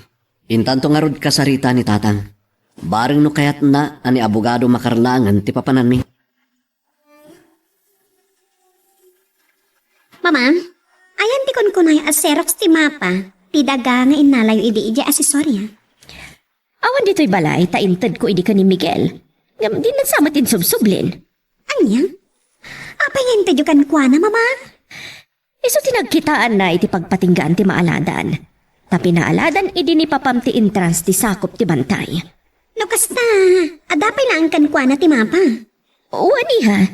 intanto ngarud kasarita ni Tatang. Bareng no kayatna a ni abogado makarnaangen ti papananmi. Mama, ayan ti kunkunay a Xerox ti mapa ti daga nga innalayo idi idiay asesoria. Awan ditoy balay ta intedko idi ken ni Miguel. Ngem dinnan sa met insubsublin. Ania? Apay nga intedyo kenkuana, Mama? Isu ti nagkitaanna iti pagpatinggaan ti maaladan. Ta pinaaladan idi ni papam ti entrance ti sakup ti bantay. No kasta, adda pay laeng kenkuana ti mapa? Wen, iha.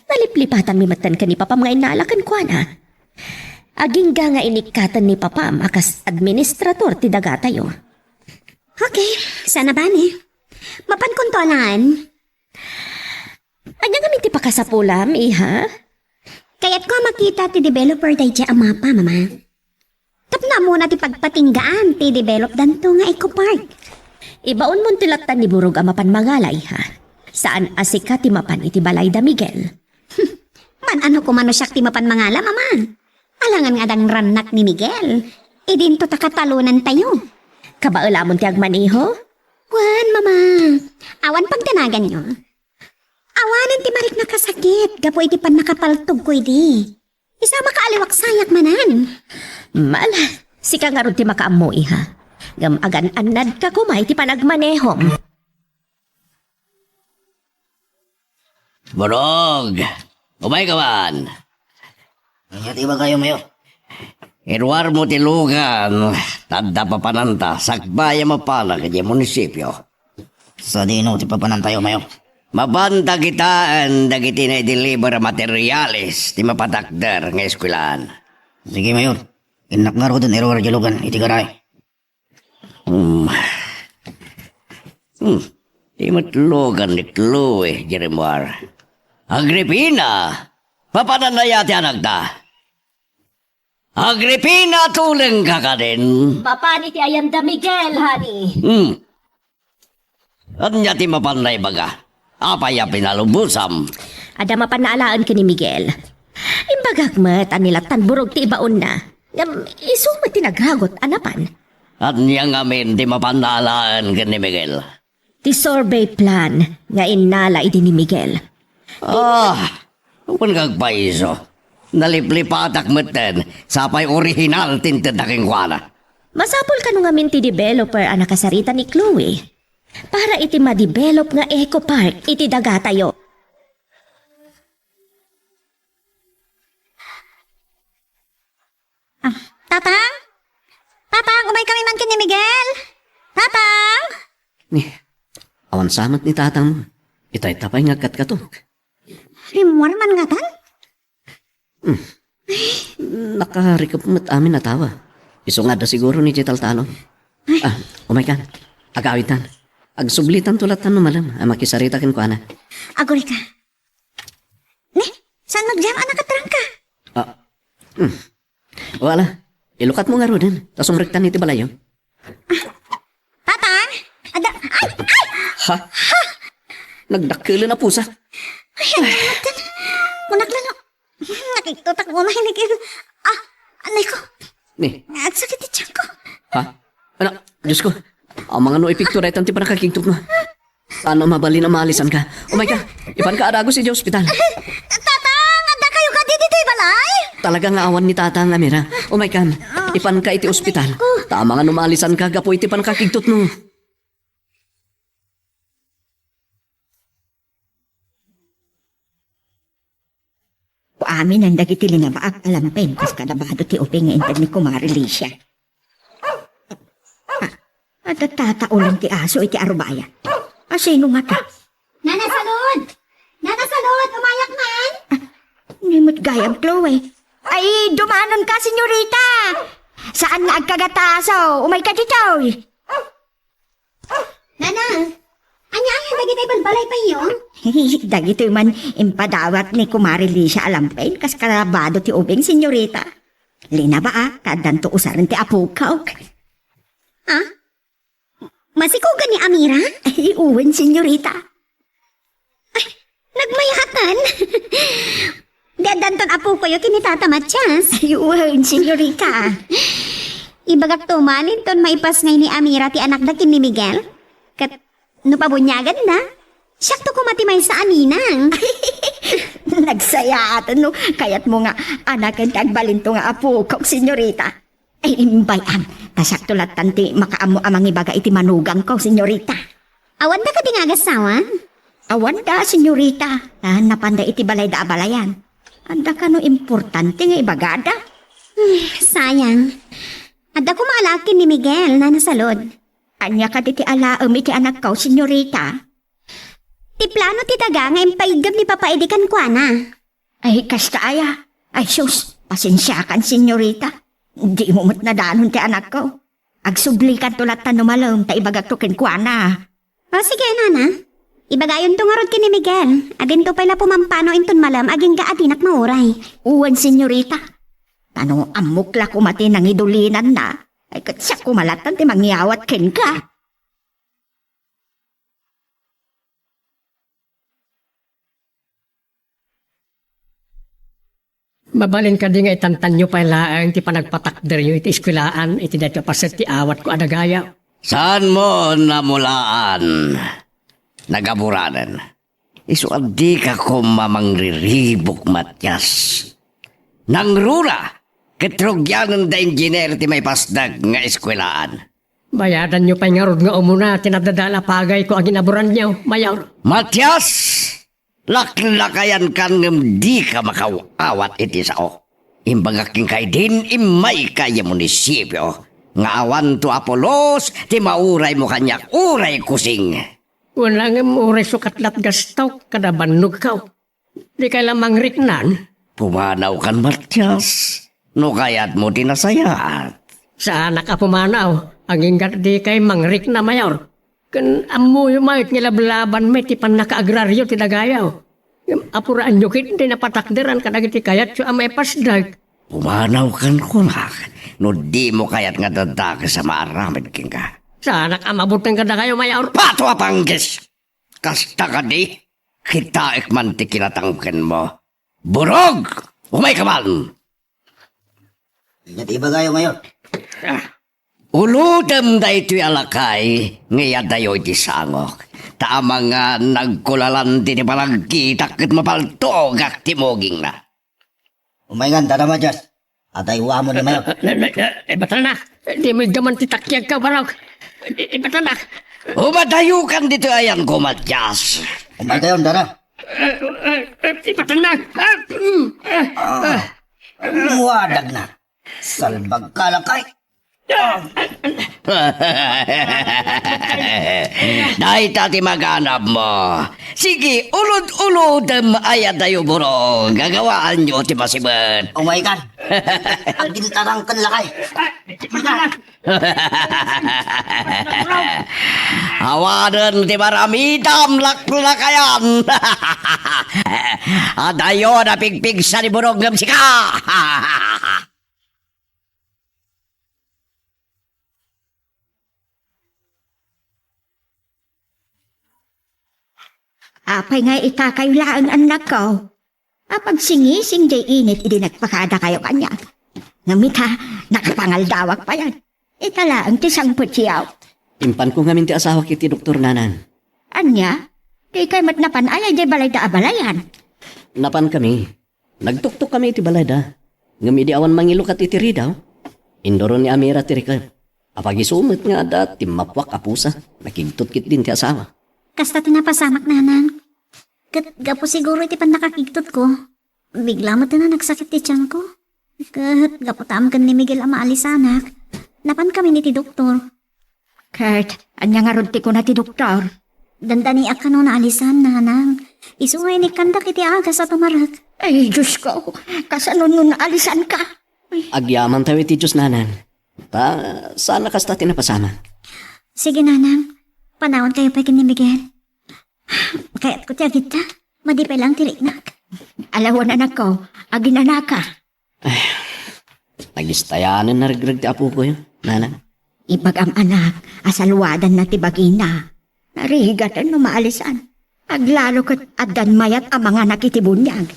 Naliplipatanmi metten ken ni papam nga innala kenkuana. Agingga nga inikkaten ni papam a kas administrator ti dagatayo. Okay, sana bani. Mapankonto alaen. Ania ngamin ti pakasapulam, iha? Kayatko a makita ti developer daydiay a mapa, Mama. Tapno ammona ti pagpatinggaan ti developdanto nga Eco Park. Ibaonmon ti lattan ni Burog a mapan mangala, iha. Saan a sika ti mapan iti balayda, Miguel. Man-ano koma no siak ti mapan mangala, Mama? Alangan nga adda rannak ni Miguel. Idinto ta katalonantayo. Kabaelamon ti agmaneho? Wen, Mama. Awan pagdanaganyo. Awanen ti mariknak a sakit gapu iti pannakapaltogko idi. Isu a makaaliwak sayak manen. Mala, sika ngarud ti makaammo, iha. Ngem agan-annadka koma iti panagmanehom. Burog, umayka man. Ania ti ibagayo, Mayor? Iruarmo ti lugan, ta adda papananta, sakbay a mapanak idiay munisipio. Sadino ti papanantayo, Mayor? Mapanta kitaen dagiti naideliver a materiales ti mapatakder nga eskuelaan. Sige, Mayor. Innak ngaruden iruar diay lugan iti garahe. Hmm. Hmm. Di met lugan ni Chloe, Jeremar. Agripina! Papananna aya ti anakta? Agripina, tulengka kadin? Mapan iti ayanda, Miguel, honey. Hmm. Ania ti mapan naibaga? Apay a pinalubosam? Adda mapan alaen ken ni Miguel. Imbagak met a ni lattan Burog ti ibaonna. Ngem isu met ti nagragut a napan. Ania ngamin ti mapan alaen ken ni Miguel? Ti survey plan nga innala idi ni Miguel. Ah, wen nga agpaiso. Naliplipatak metten, sapay orihinal ti intedda kenkuana. Masapul kano ngamin ti developer a nakasarita ni Chloe para iti ma-develop nga eco park iti dagatayo. Ah, Tatang? Tatang, umaykami man ken ni Miguel? Tatang? Ni, awan sa met ni tatang. Itay ta pay nga agkatkatok. Rimmuar man ngatan? Hmm. Nakarikep met amin a tawa. Isu nga adda siguro ni Jetal Talon. Ah, umaykan. Agawitan. Agsublitanto latta no malem a makisarita kenkuana. Agurayka. Ne, saan met diay a nakatrangka? Ah, hmm. Wala. Ilukatmo ngaruden, ta sumrektan iti balayyo. Tatang? Adda, ay, ay! Ha? Nagdakkelen a pusa. Ay, ano naman? Kunak lang, oh. Nakiktutak mo, mahilig yun. Ah, anay ko. Ni. Agsakit ti tiyan ko. Ha? Anak, Diyos ko. Amangan no epekto daytan ti pannakakigtokmo. Saan a mabalin a maalisanka? Umayka. Ipanka a dagus iti ospital. Tatang, adda kayo kadi ditoy balay? Talaga nga awan ni Tatang, Amira. Umaykan. Ipanka iti ospital. Ta amangan no maalisanka gapu iti pannakakigtokmo. Kuaminen dagiti linabaak a lampin kas kada bado ti ubing nga inted ni Kumare Licia. Ah, adda tataulan ti aso iti arubaya. Asino ngata? Nana Salud! Nana Salud, umayak man! Ah, ni met gayam, Chloe. Ay, dumanonka, senyorita! Saan nga agkagataso? Umayka ditoy! Nana, ania aya dagiti balbalay payyo? Dagitoy man impadawat ni Kumare Licia a lampin kas kada bado ti ubing, senyorita. Linabaak ta addanto usaren ti apok. Ha? Masikogan ni Amira? Ay, wen, senyorita. Ay, nagmayatan. Di addanton apokoyo ken ni Tata Matias? Ay, wen, senyorita. Ibagakto man inton maipasngay ni Amira ti anakda ken ni Miguel. Ket no pabuniaganda, siakto koma ti maysa a ninang. Nagsayaaten no kayatmo nga anaken ti agbalinto nga apokok, senyorita. Ay, imbay-am, ta siakto lattan ti makaammo a mangibaga iti manugangko, senyorita. Awanda kadi nga agassawa? Awanda, senyorita. Ah, napanda iti balayda a balayan. Adda kano importante nga ibagada? Ay, sayang. Adda koma alaak ken ni Miguel, Nana Salud. Ania kadi ti alaem iti anakko, senyorita? Ti plano ti daga nga impaiggep ni Papa Eddie kenkuana. Ay, kasta aya. Ay, sus, pasensiakan, senyorita. Dimo met nadanon ti anakko. Agsublikanto latta no malem ta ibagakto kenkuana. O, sige, nana. Ibagayonto ngarud ken ni Miguel. Adinto pay la pumampano inton malem agingga a dinak mauray. Wen, senyorita. Ta no ammok la koma ti nangidulinanna, ay, ket siak koma lattan ti mangyawat kenka. Mabalin kadi nga itantanyo pay laeng ti panagpatakderyo iti eskuelaan iti daytoy a paset ti awatko a dagayaw? Saanmo namulaan, nagaburanen. Isu a dika koma mangriribuk, Matias. Nangruna ket rugianen da engineer ti maipasdek nga eskuelaan. Bayadanyo pay ngarud nga umuna ti nadadal a pagayko a ginaburanyo, Mayor. Matias! Laklakayankan ngem dika makaw-awat iti sao. Imbagak kenka idin immayka idiay munisipio nga awanto a pulos ti mauraymo kaniak uray kusing. Wen la ngem uray sukat lat gastok kada bannogko. Dikay la mangriknan? Pumanawkan, Matias, no kayatmo ti nasayaat. Saanak a pumanaw, agingga dikay mangrikna, Mayor. Ken ammoyo met nga lablabanmi ti pannakaagraryo ti dagayaw. Ngem apuraanyo ketdi napatakderan kadagiti kayatyo a maipasdek. Pumanawkan, kunak, no dimo kayat nga dadakes a maaramid kenka. Saanak a mabuteng kadakayo, Mayor. Pato a panggis! Kasta kadi, kitaek man ti kinatangkenmo. Burog! Umayka man! Ania ti ibagayo, Mayor? Ah, Ulodem daytoy a lakay nga iyadayo iti sangok. Ta amangan nagkulalan ti, ti panagkitak ket mapaltogak ti mugingna. Umaykan, Tata Matias. Adayuam ni Mayor. Eh, eh, eh, eh, batalnak. Di mo igdaman ti takiagko, Barok. Eh, eh, batalnak. Umadayokan ditoy ayanko, Matias. Umaykayon, Tata. Eh, eh, eh, eh, batalnak. Ah, mm, eh, ah. Muadagna. Salbag ka, lakay. Dayta ti maganabmo. Sige, ulod-ulodem aya dayo, Burog. Gagawaanyo ti masibet. Umaykan. Agintarangken, lakay. Awanen ti maramidam, laklakayan. Adayo napigpigsa ni Burog ngem sika. Apay nga itakayo laeng, annakko? Apagsingising jay init idi nagpakadakayo kaniak. Ngem ita, nakapangaldawak payen. Ita laeng ti sangpetyo. Impanko ngamin ti asawak iti doktor, nanang. Ania? Dikay met napan aya jay balayda a balayan? Napankami. Nagtuktokkami iti balayda. Ngem idi awan mangilukat iti ridaw, induron ni Amira ti riket. Apagisu met nga adda timmapuak a pusa, nakigtot ketdin ti asawa. Kasta ti napasamak, nanang. Ket gapu siguro iti pannakakigtotko, bigla met a nagsakit ti tianko. Ket gapu ta amin ken ni Miguel a maalisanak, napankamin iti doktor. Ket ania ngarud ti kuna ti doktor? Dandaniak kano naalisan, nanang. Isu nga inikkandak iti agas a tumarek. Ay, Diosko, kasano no naalisanka? Ay. Agyamantayo iti Dios, nanang. Ta, saan a kasta ti napasamak. Sige, nanang. Panawankayo pay ken ni Miguel. Kayatko ti agitta. Madi pay laeng ti riknak. Alawan, anakko, aginanaka. Ay, nagistayanen naregreg ti apokoyo, nanang. Ibagam, anak, a saluadanna ti bagina. Narigaten no maalisan. Aglalo ket addan mayat a manganak iti buniag.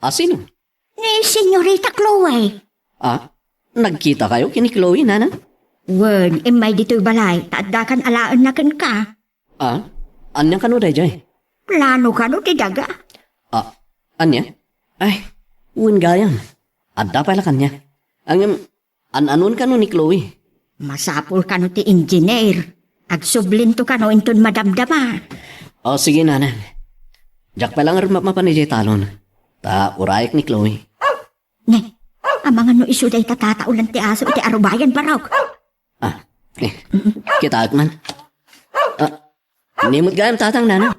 A sino? Ni Señorita Chloe. Ah, nagkitakayo ken ni Chloe, nanang? Wen, immay ditoy balay, ta addakan alaenna kenka. Ah, ania kano daydiay? Plano kano ti daga? Ah, ania? Ay, wen gayam. Adda pay la kaniak. Ngem, an-anon kano ni Chloe? Masapul kano ti engineer. Agsublinto kano inton madamdama. O, sige, nanang. Diak pay la ngarud mapmapan idiay talon. Ta urayek ni Chloe. Ne, amangan no isu dayta tataolan ti aso iti arubayan, Barok. Ah, eh, kitaek man. Ah, ni met gayam, tatang, nanang.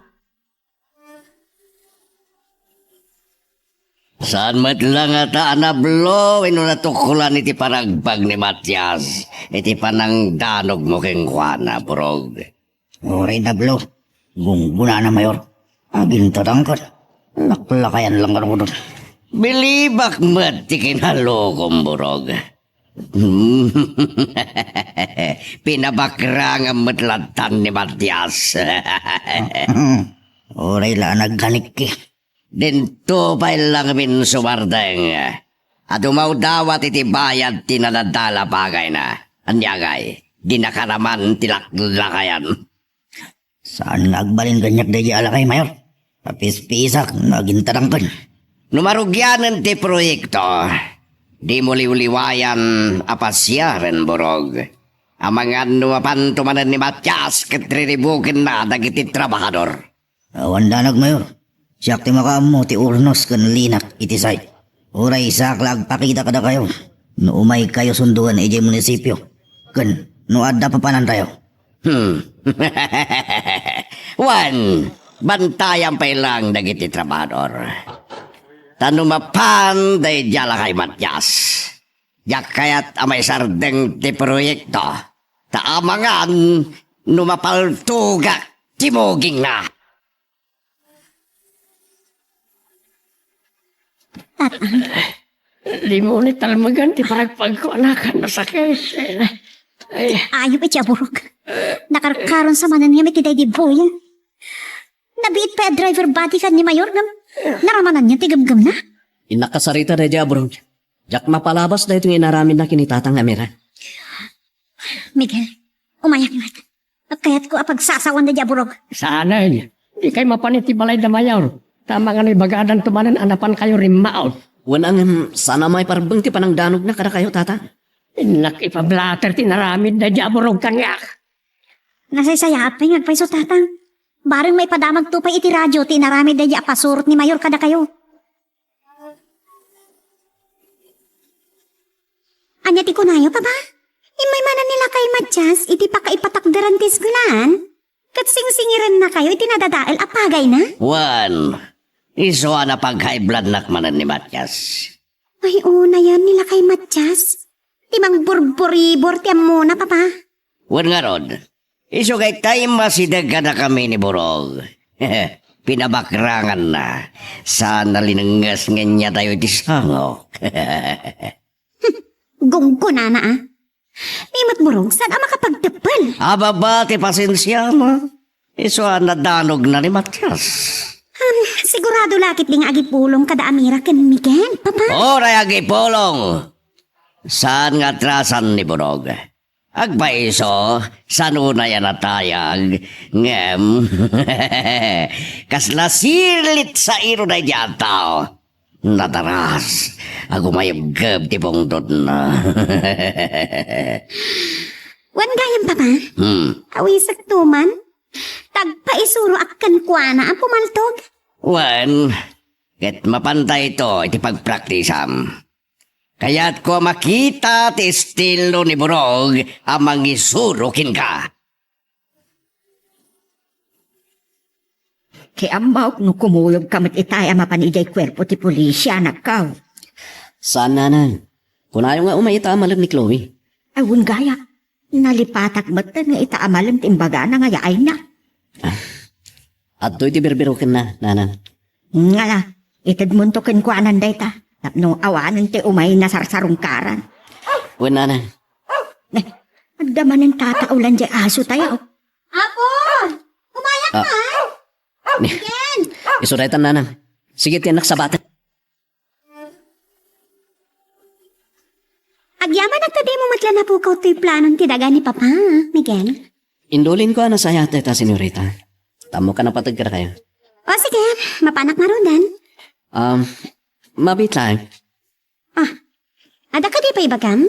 Saan met la ngata a nablo wenno natukolan iti panagpag ni Matias iti panangdanogmo kenkuana, Burog? Uray nablo, gunggonana, Mayor. Agintatangkad. Laklakayan lang kano. Bilibak met ti kinalokom, Burog. Pinabakrangam met lattan ni Matias. Uray la a nagkanikki. Dinto pay la ngamin sumardeng a dumawdawat iti bayad ti nadadala pagayna. Ania ngay, dinaka naman ti laklakayan. Saan nga agbalin kaniak daydiay a lakay, Mayor. Papispisak no agintadangken. No marugianen ti proyekto, dimo liwliwayan a pasiaren, Burog. Amangan no mapanto manen ni Matias ket riribukenna dagiti trabahador. Awan danag, Mayor. Siak ti makaammo ti urnos ken linak iti site. Uray saak la agpakita kadakayo no umaykayo sundoen idiay munisipio ken no adda papanantayo. Hmm. Wen, bantayan pay lang dagiti trabahador. Ta no mapan daydiay a lakay, Matias, diak kayat a maisardeng ti proyekto. Ta amangan no mapaltogak ti mugingna. Tatang. Dimo ni talmegan ti panagpagko, anak, nasakit. Ay. Ayup iti aburok. Nakarkaron sa manen nga iti daydi buya. Nabiit pay a driver body kan ni Mayor ngem naramananna ti gemgemna. Innak kasarita daydi aburok. Diak mapalabas daytoy nga inaramidna ken ni Tatang Amira. Miguel, umayak met. Kayatko a pagsasawan daydi a burog. Saanen. Dikay mapan iti balay da Mayor. Ta amangan no ibagadanto manen a napankayo rimmaot. Wen, ngem saan a maiparbeng ti panangdanogna kadakayo, Tata? Innak ipablater ti inaramid daydi a burog kaniak. Nasaysayaat pay nga agpayso, Tatang. Bareng maipadamagto pay iti radio ti inaramid daydi a pasurot ni Mayor kadakayo. Ania ti kunayo, Papa? Immay manen ni lakay Matias iti pakaipatakderan ti eskuelaan? Ket singsingirennakayo iti nadadael a pagayna? Wen, isu a napag-high bloodnak manen ni Matias. Ay, unayan ni lakay Matias. Ti mangburburibor ti ammona, Papa. Wen ngarud, isu dayta immasideg kadakami ni Burog. Pinabakranganna. Saan a linengnges nga inyatayo iti sangok. Gunggonana, a. Ni met Burog, saan a makapagteppel? Ababa, ti pasensiana. Isu a nadanogna ni Matias. Hmm, sigurado la ketdi nga agipulong kada Amira ken Miguel, Papa. Uray agipulong. Saan nga atrasan ni Burog. Agpayso, saan unay a natayag, ngem kasla silit sa iro daydi a tao. Nadaras, agumayebgeb ti pungtotna. Wen gayam, Papa? Hmm. Awisekto man. Tagpaisuroak kenkuana a pumaltog. Wen, ket mapanta ito iti pagpraktisam. Kayatko a makita ti estilo ni Burog a mangisuro kenka. Ti ammok no kumuyogka met itay a mapan idiay kuerpo ti pulis, anakko. Saan, Nanang. Kunayo nga umay ita a malem ni Chloe. Ay, wen gayam. Nalipatak met nga ita a malem ti imbagana nga yaayna. Ah. Adtoy ti birbirokenna, Nanang. Ngala, itedmonto kenkuana dayta. Tapno awanen ti umay nasarsarungkaran. Wen, Nanang. Ne, adda manen tataulan diay asotayo. Apo! Umayak ka! Ne, isu daytan, Nanang. Sige, ti annak sabaten. Agyamanak ta dimo met la napukaw toy planon ti daga ni Papa, Miguel. Indulinko a nasayaat dayta, senyorita. Tammoka napateg kadakayo. O, sige, mapanak ngaruden. Um, mabitlay. Ah, adda kadi pay ibagam?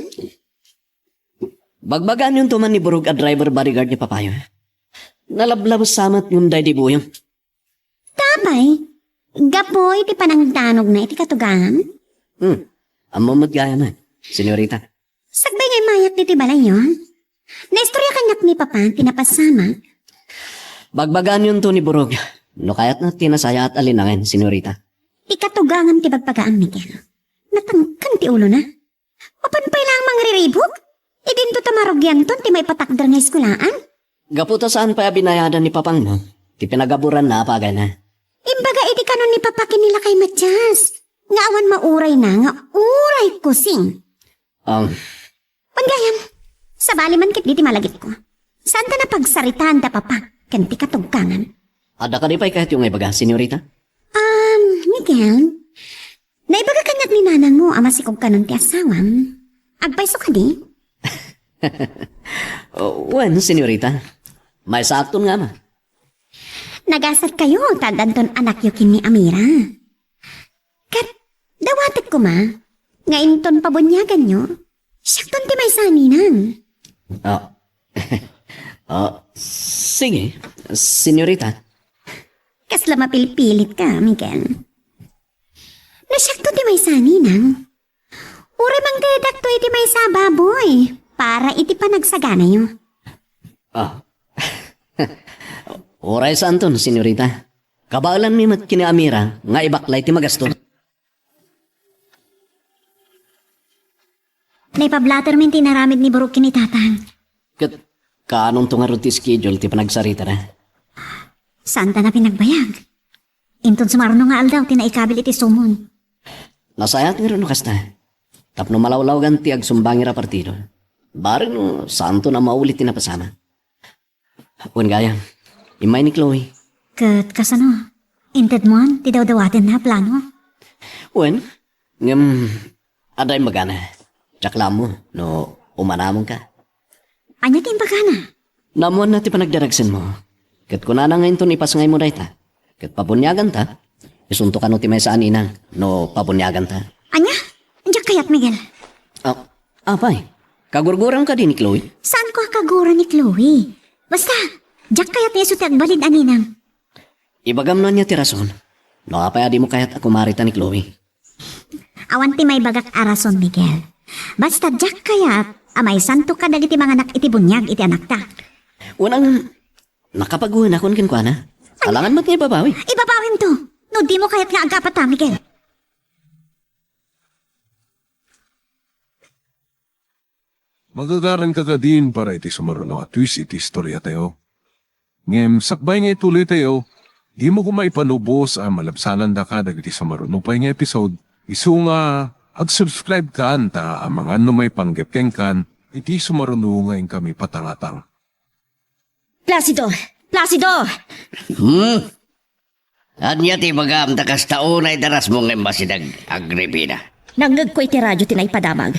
Bagbagaanyonto man ni Burog a driver bodyguard ni Papayo. Nalablabes sa met ngem daydi buyo. Apay, gapu iti panangdanogna iti katugangan? Hmm. Ammom met gayam, senyorita. Sakbay nga immayak ditoy balayyo, naistorya kaniak ni Papa ti napasamak. Bagbagaanyonto ni Burog no kayatna ti nasayaat a linangen, senyorita. Ti katugangam ti bagbagaam, Miguel. Natangken ti ulona. Mapan pay laeng mangriribuk? Idinto ta marugianton ti maipatakder nga eskuelaan? Gapu ta saan pay a binayadan ni Papangna ti pinagaburanna a pagayna. Imbaga iti kanon ni Papa ken ni Lakay Matias nga awan maurayna nga uray kusing. Um. Wen gayam, sabali man ketdi ti malagipko. Saan ta napagsaritaan da Papa ken ti katugkangan? Adda kadi pay kayatyo nga ibaga, senyorita? Um, Miguel, naibaga kaniak ni nanangmo a masikog kanon ti asawam. Agpayso kadi? Oh, wen, senyorita. Maysaakton nga ama. Nagasatkayo ta addanton anakyo ken ni Amira. Ket dawatek koma nga inton pabuniaganyo, siakton ti maysa a ninang. Ah. Ah, sige, senyorita. Kasla mapilpilitka, Miguel. No siakto ti maysa a ninang, uray mangtedakto iti maysa a baboy para iti panagsaganayo. Ah. Uray saanton, senyorita. Kabaelanmi met ken ni Amira nga ibaklay ti magasto. Naipablatermin ti inaramid ni Burog ken ni Tatang. Ket kaanonto ngarud ti schedule ti panagsaritana? Saanta a pinagbayag. Inton sumarno nga aldaw ti naikabil iti sumon. Nasayaat ngarud no kasta. Tapno malawlawgan ti agsumbangira a partido. Bareng no saanton a mauli ti napasamak. Wen gayam, immay ni Chloe. Ket kasano? Intedmon ti dawdawatenna a plano? Wen, ngem adda imbagana. Diak la ammo no umanamongka. Ania ti imbagana? Naammoanna ti panagdaragsenmo. Ket kunana nga inton ipasngaymo dayta, ket pabuniaganta, isunto kano ti maysa a ninang no pabuniaganta. Ania? Diak kayat, Miguel. Ah, apay, kagurguram kadi ni Chloe? Saanko a kagura ni Chloe? Basta, diak kayat nga isu ti agbalin a ninang. Ibagam no ania ti rason. No apay a dimo kayat a kumarita ni Chloe? Awan ti maibagak a rason, Miguel. Basta diak kayat a maisanto kadagiti manganak iti buniag iti anakta. Unang nakapaguhenakon kenkuana. Alangan met nga ibabawi. Ibabawimto. No dimo kayat nga agapata, Miguel. Magagaranka kadin para iti sumaruno a twist iti istoriatayo. Ngem sakbay nga ituloytayo, dimo koma ipalubos a malabsanandaka dagiti sumaruno pay nga episode, isu nga ag-subscribe kan ta amangan no maipanggep kenkan iti sumaruno nga inkami patangatang. Placido! Placido! Hmm? Ania ti ibagam ta kasta unay darasmo nga immasideg, Agripina? Nangngegko iti radio ti naipadamag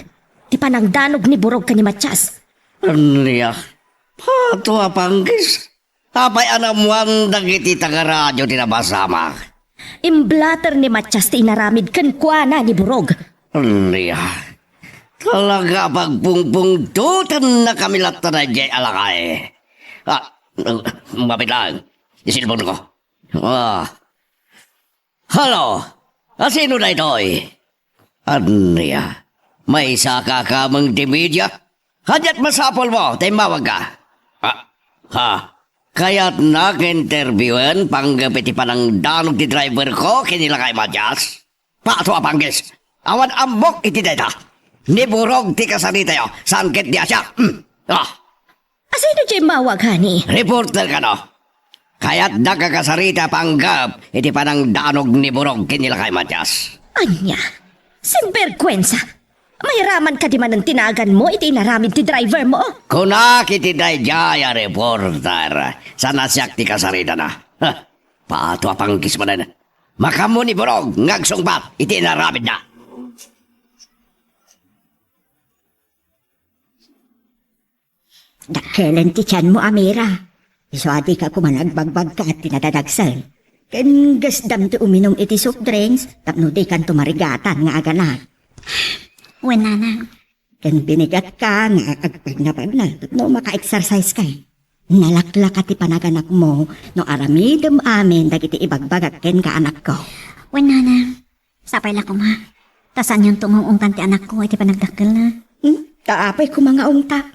ti panangdanog ni Burog ken ni Matias. Ania? Pato a panggis? Apay a naammoan dagiti taga-radio ti napasamak? Imblater ni Matias ti inaramid kenkuana ni Burog. Ania? Talaga a pagpungpungtotennakami latta daydiay a lakay. Ah, mapit lang. Isilponko. Ah. Hello? Asino daytoy? Ania? Maysa ka kameng ti media? Ania ti masapulmo ta immawagka? Ah, ha? Kayatnak interviewen panggep iti panangdanog ti driverko ken ni lakay Matias? Pato a panggis! Awan ammok iti dayta! Ni Burog ti kasaritayo, saan ket ni Asia. Hmm. Ah! Asino ti immawag, honey? Reporter kano? Kayatdak a kasarita panggep iti panangdanog ni Burog ken ni lakay Matias. Ania? Sinbergwensa! Mairaman kadi manen ti naganmo iti inaramid ti drivermo? Kunak iti daydiay a reporter, saan a siak ti kasaritana. Huh, pato a panggis manen. Makaammo ni Burog nga agsungbat iti inaramidna. Dakkelen ti tianmo, Amira. Isu a dika koma nagbagbagkat ti nadadagsen. Ken gasdam ti uminum iti soft drinks tapno dikanto marigatan nga aganak. Wen, nanang. Ken binigatka nga agpagnapagna tapno maka-exercise ka. Nalaklaka ti panaganakmo no aramidem amin dagiti ibagbagak kenka, anakko. Wen, nanang. Sapay la koma. Ta saanyonto nga ung-ungtan ti anakko iti panagdakkelna. Hmm? Ta apay koma nga ungta?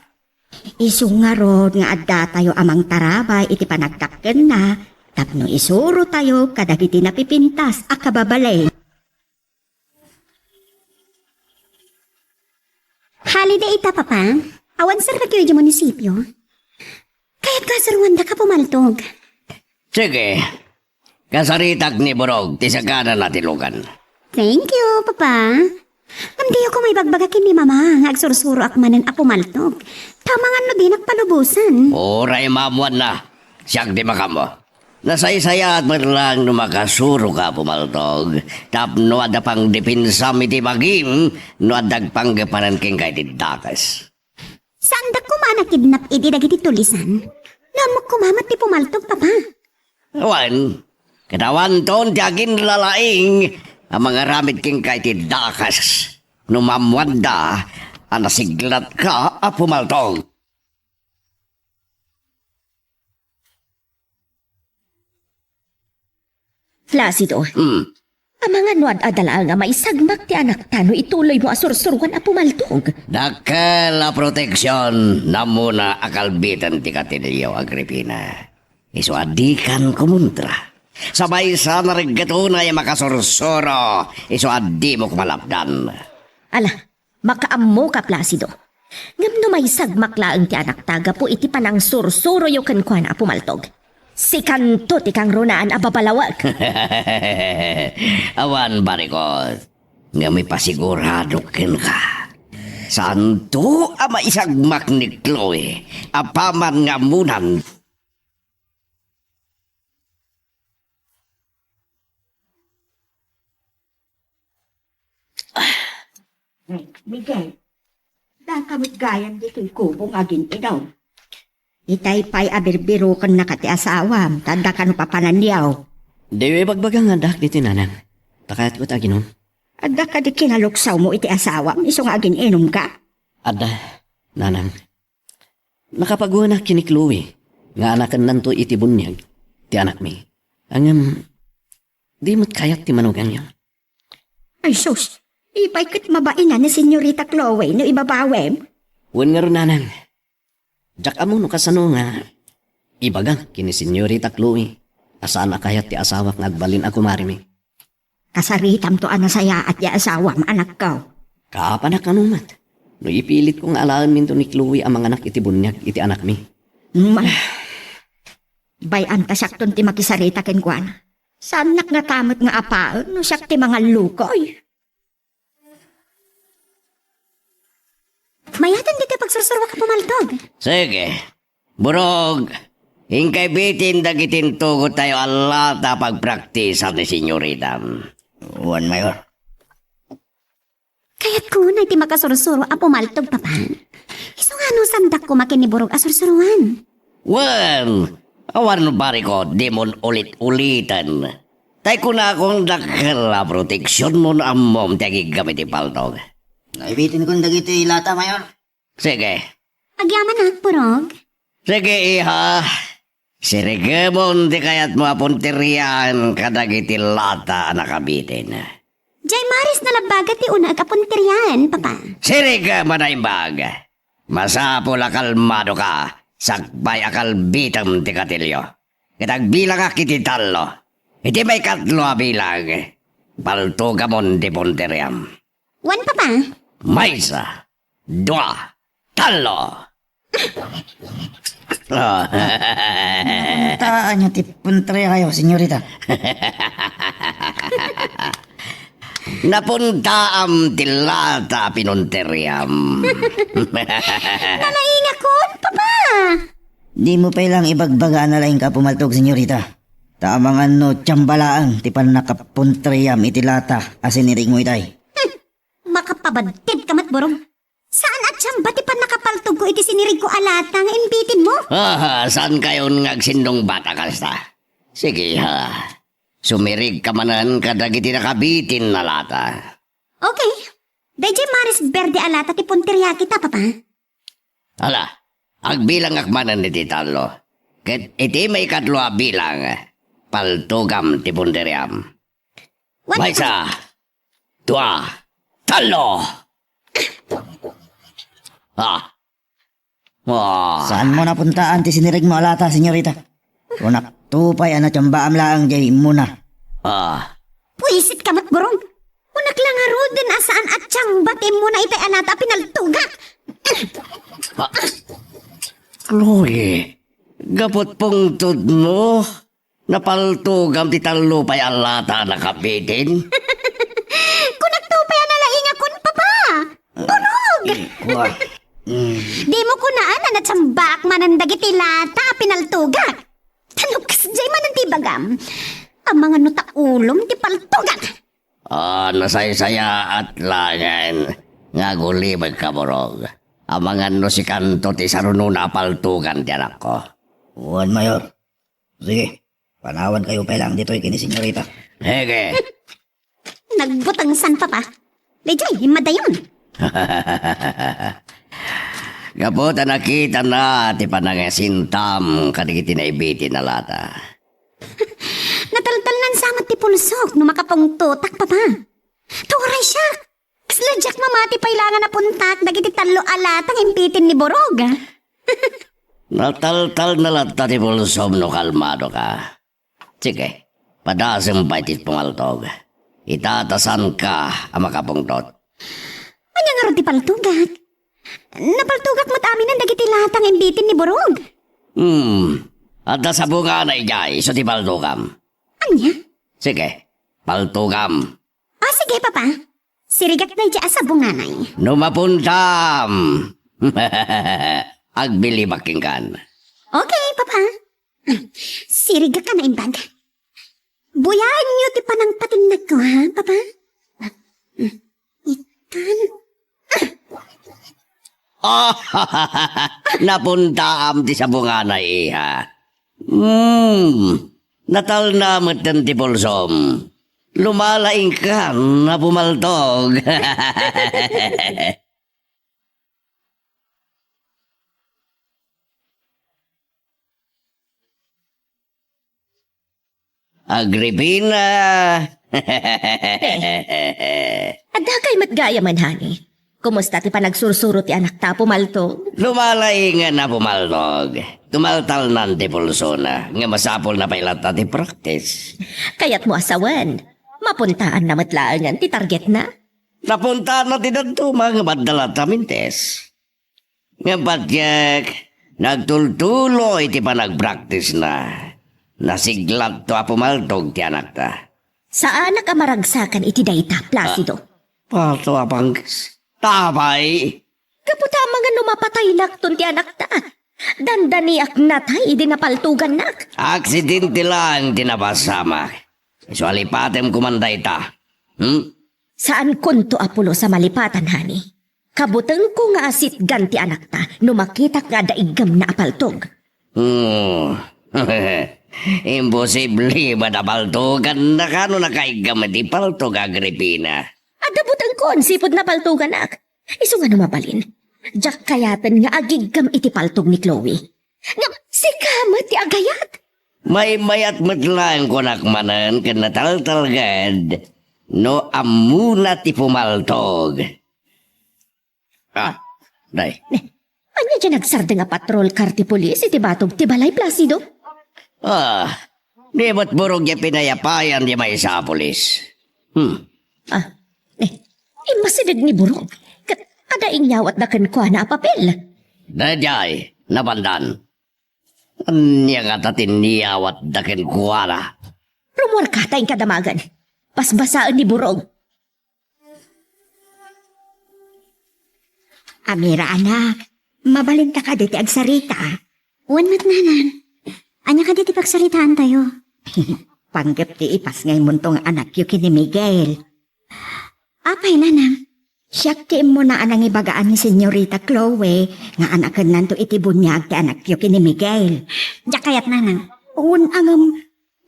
Isu ngarud nga addatayo a mangtarabay iti panagdakkelna tapno isurotayo kadagiti napipintas a kababalin. Holiday ita, Papa. Awan serbatoyo idiay munisipio. Kayatko a suruandaka, Apo Maltog. Sige. Kasaritak ni Burog ti saganana ti lugan. Thank you, Papa. Ngem diyo koma ibagbaga ken ni Mama nga agsursuroak manen, Apo Maltog. Ta amangan no dinak palubosan. Uray maammoanna. Siak ti makaammo. Nasaysayaat met laeng no makasuroka, Apo Maltog, tapno adda pangdepensam iti bagim no adda agpanggep manen kenka iti dakes. Saandak koma a nakidnap idi dagiti tulisan? No ammok koma met ti pumaltog, Papa. Wen, ket awanton ti aginlalaing a mangaramid kenka iti dakes no maammoanda a nasiglatka a pumaltog. Placido. Hmm. Amangan no ad-adda laeng a maisagmak ti anakta no ituloymo a sursuruan a pumaltog. Dakkel a proteksion, ammona a kalbiten ti katilio, Agripina. Isu a dikan kumontra. Sa maysa a nareggetonay a makasursuro, isu a dimo koma lapdan. Ala, makaammoka, Placido. Ngem no maisagmak laeng ti anakta gapu iti panangsursuroyo kenkuana a pumaltog, sikanto ti kangrunaan a babalawek. Awan, barikot. Ngem ipasiguradok kenka, saanto a maisagmak ni Chloe apaman nga ammonan. Miguel, daka met gayam ditoy kubong agin-inom. Itay pay a birbirukennaka ti asawam, ta adda kano papananyo. Diyo ibagbaga nga addaak ditoy, nanang. Ta kayatko ti aginom. Adda kadi kinaluksawmo iti asawam, isu nga agin-inumka? Adda, nanang. Nakapaguanak ken ni Chloe, nga anakennanto iti buniag ti anakmi. Ngem, di met kayat ti manuganyo. Ay sus, ipay ket mabain ni Senyorita Chloe no ibabawem? Wen ngarud, nanang. Diak ammo no kasano nga ibagak ken ni Senyorita Chloe a saan a kayat ti asawak nga agbalin a kumarimi. Kasaritamto a nasayaat ti asawam, anakko. Kaapanak kano met, no ipilitko nga alaenminto ni Chloe a manganak iti buniag iti anakmi. May, bay-an ta siakton ti makisarita kenkuana. Saannak ngata met nga apaen no siak ti mangallukoy. Mayaten ditoy pagsursuruak a pumaltog. Sige. Burog, inka ibitin dagiti intugottayo a lata a pagpraktisan ni Senyoritam. Wen, Mayor. Kayatko unay ti makasursuro a pumaltog, Papa. Isu nga no saandak koma ken ni Burog a sursuroan. Wen, awan no barikot, dimon ulit-uliten. Tay kunakon dakkel a proteksionmo no ammom ti agigam iti paltog. Naibitin kon dagiti lata, Mayor. Sige. Agyamanak, Burog. Sige, iha. Sirigemon ti kayatmo a punterian kadagiti lata a nakabitin. Jay Maris nalabbaga ti unaek a punterian, Papa. Sirigemon a imbag. Masapul a kalmadoka, sakbay a kalbitem ti katilio. Ket agbilangak iti tallo. Iti maikatlo a bilang, paltugamon ti punteriam. Wen, Papa. Maysa, dua, tallo. Ah. Taanyo ti punteriayo, senyorita. Napuntaam ti lata a pinunteriam. Nalaingakon, Papa! Dimo pay lang ibagbaga a nalaingka a pumaltog, senyorita. Ta amangan no tiamba laeng ti pannakapunteriam iti lata a sinirigmo itay. Hmm. Makapabaddit ka met, Burog. Saan a tiamba ti pannakapaltogko iti sinirigko a lata nga imbitinmo? Ah, saankayon nga agsindungbat a kasta? Sige, ha. Sumirigka manen kadagiti nakabitin a lata. Okay. Daydiay Maris Berde a lata ti punteriak ita, Papa. Ala, agbilangak manen iti tallo. Ket iti maikatlo a bilang, paltugam ti punteriam. Wen, Maysa, dua, tallo. Ah. Ah. Saanmo napuntaan ti sinirigmo a lata, senyorita? Kunakto pay a natiambaam laeng diay immuna. Ah. Buisit ka met, Burog. Kunak la ngaruden a saan a tiamba ti immuna itay a lata a pinaltugak. Ah. Chloe, gapu ti pungtodmo, napaltugam ti tallo pay a lata a nakabitin? Kunakto pay a nalaingakon, Papa. Burog! Kua. Mm. Dimo kunaan a natiambaak manen dagiti lata a pinaltugak. Ta no kasdiay manen ti ibagam, amangan no ta ulom ti paltugak. Ah, nasaysayaat laengen nga agulibek ka, Burog. Amangan no sikanto ti sarunona a paltugan ti anakko. Wen, Mayor. Sige, panawankayo pay laeng ditoy ken ni senyorita. Sige. Nagbutengsan, Papa. Daydiay, immadayon. Gapu ta nakitana ti panangasintam kadagiti naibitin a lata. Nataltalnan sa met ti pulsok no makapungtotak, Papa. Ta uray siak, kasla diak mamati pay laengen a puntak dagiti tallo a lata nga imbitin ni Burog. Nataltalna latta ti pulsom no kalmadoka. Sige, padasem pay ti pumaltog. Ita ta saanka a makapungtot. Ania ngarud ti paltugak? Napaltugak met aminen dagiti lata nga imbitin ni Burog. Hmm, adda sabunganay idiay isu ti paltugam. Ania? Sige, paltugam. Ah, sige, Papa. Sirigak daydiay a sabunganay. No mapuntam, agbilibak kenkan. Okay, Papa. Sirigak a naimbag. Buyaenyo ti panangpatinnagko, ha, Papa? Itan. Napuntaam ti sabungana, iha. Hmm, natalna metten ti pulsom. Lumalaingkan, Apo Maltog. Agripina. Adda kay met gayam, honey. Kumusta ti panagsursuro ti anakta, Apo Maltog? Lumalaingen, Apo Maltog. Tumaltalnan ti pulsona, nga masapulna pay latta ti practice. Kayatmo a sawen, mapuntaanna met laengen ti targetna? Napuntaanna ti dadduma, nga adda latta mintes. Ngem patiek, nagtultuloy ti panagpraktisna. Nasiglatto a pumaltog ti anakta. Saanak a maragsakan iti dayta, Placido. Ah, pato a pangkis. Tapay. Gapu ta amangan no mapataynakton ti anakta. Dandaniak natay idi napaltogannak. Aksidente laeng ti napasamak. Isu a lipatem koman dayta. Hmm? Saankonto a pulos a malipatan, honey. Kabutengko nga asitgan ti anakta no makitak nga adda iggemna a paltog. Hmm. Imposible met a paltogannaka no nakaiggem iti paltog, Agripina. Adda butengkon sipud napaltoganak. Isu nga no mabalin, diak kayaten nga agiggem iti paltog ni Chloe. Ngem sika met ti agayat. Maymayat met laeng kunak manen ken nataltalged no ammona ti pumaltog. Ah, day. Ania diay nagsardeng a patrol car ti pulis iti batog ti balay, Placido? Ah, di met Burog diay pinayapayan diay maysa a pulis. Hmm. Ah, eh, immasideg ni Burog. Ket adda inyawatda kenkuana a papel. Daydiay, nabandan. Ania ngata ti inyawatda kenkuana? Rummuarka ta inka damagen. Basbasaen ni Burog. Amira, anak, mabalinka kadi ti agsarita? Wen met, nanang. Ania kadi ti pagsaritaantayo? Panggep ti ipasngaymonto nga anakyo ken ni Miguel. Apay, nanang? Siak ti immuna a nangibagaan ni Senyorita Chloe nga anakennanto iti buniag ti anakyo ken ni Miguel. Diak kayat, nanang. Wen, ngem,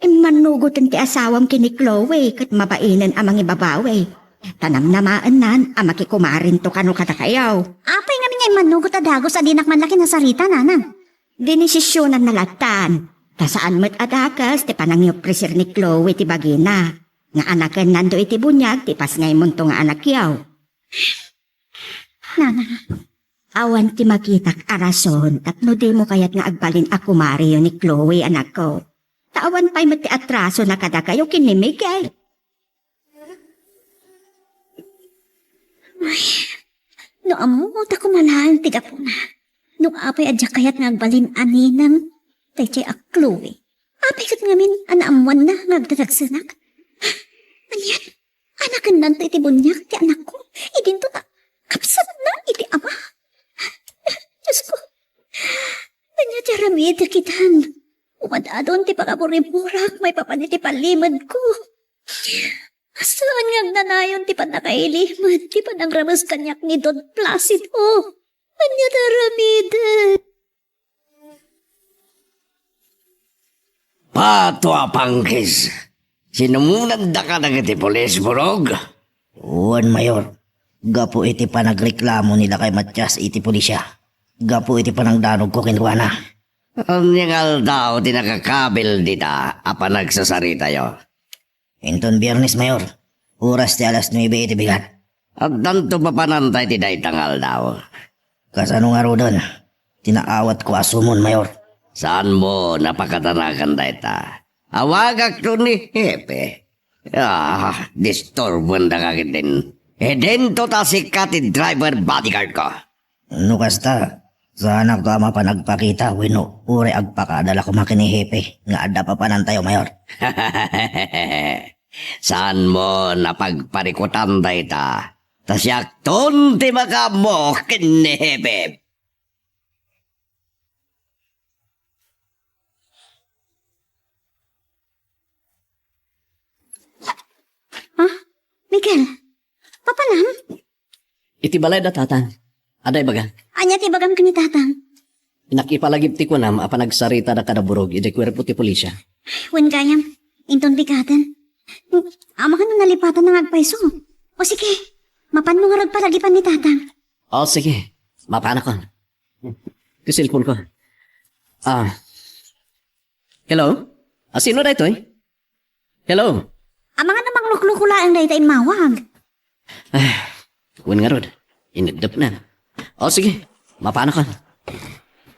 immannugoten ti asawam ken ni Chloe ket mabainen a mangibabawi. Ta namnamaennan a makikumarinto kano kadakayo. Apay ngamin nga immannugot a dagus a dinak man la kinasarita, nanang? Dinesisionanna lattan. Ta saan met a dakes ti panangiofreser ni Chloe ti bagina nga anakennanto iti buniag ti ipasngaymonto nga anakyo. Nana, awan ti makitak a rason tapno dimo kayat nga agbalin a kumariyo ni Chloe, anakko. Ta awan pay met ti atrasona kadakayo ken ni Miguel. Ay, no ammo ta koma laeng ti gapuna. No apay a diak kayat nga agbalin a ninang daydiay a Chloe. Apay ket ngamin a naammoanna nga agdadagsenak? Ania? Anakennanto iti buniag ti anakko. Idinto ta kapsatna iti ama. Diosko, ania ti aramidek itan? Umadadon ti pangaburiburak maipapan iti palimedko. Saan nga agnanayon ti pannakailimed ti panangrames kaniak ni Don Placido? Ania ti aramidek? Pato a pangkis! Sinumonandaka dagiti pulis, Burog? Wen, Mayor. Gapu iti panagreklamo ni Lakay Matias iti pulisya. Gapu iti panangdanogko kenkuana. Ania nga aldaw ti nakakabil dita a panagsasaritayo? Inton Biernes, Mayor. Oras ti alas nuebe iti bigat. Addanto papananta iti dayta nga aldaw. Kasano ngaruden ti naawatko a sumon, Mayor? Saanmo a pakatanagan dayta? Awagakto ni Hepe. Ah, disturboendaka ketdin. Idinto ta sika ti driver bodyguardko. No kasta, saanakto a mapan agpakita wenno uray agpakada la koma ken ni Hepe nga adda papanantayo, Mayor? Saanmo a pagparikutan dayta, ta siakton ti makaammo ken ni Hepe. Ha? Miguel, papanam? Iti balay da tatang. Adda ibaga. Ania ti ibagam ken ni Tatang? Nakipalagip ti kunam a panagsaritada kada Burog idiay kuerpo ti pulisya. Wen gayam, inton bigaden. Amangan no nalipatan na nga agpayso. O sige, mapanmo ngarud palagipan ni Tatang. O sige, mapanakon. Ti cellphone ko. Ah. Hello? Ah, sino daytoy? Hello? Amangan no manglukloko laeng dayta immawag. Ah, wen ngarud, ineddepna. O sige, mapanakon.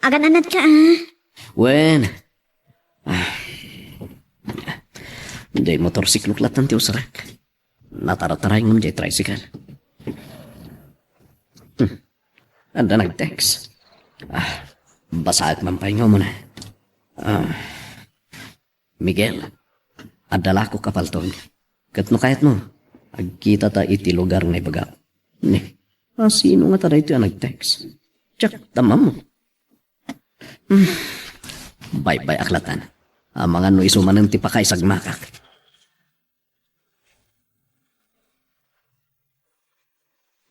Agan-anadka, ah. Wen. Ah. Diay motorsiklok latta ti usarek. Natarataray ngem diay tricycle. Hmm. Adda nag-text. Ah, basaek man pay nga umuna. Ah. Miguel, adda lakok a paltog. Ket no kayatmo, agkitata iti lugar nga ibagak. Ni, a sino ngata daytoy a nag-text? Diak damammo. Hmm. Baybay-ak latan. Amangan no isu manen ti pakaisagmakak.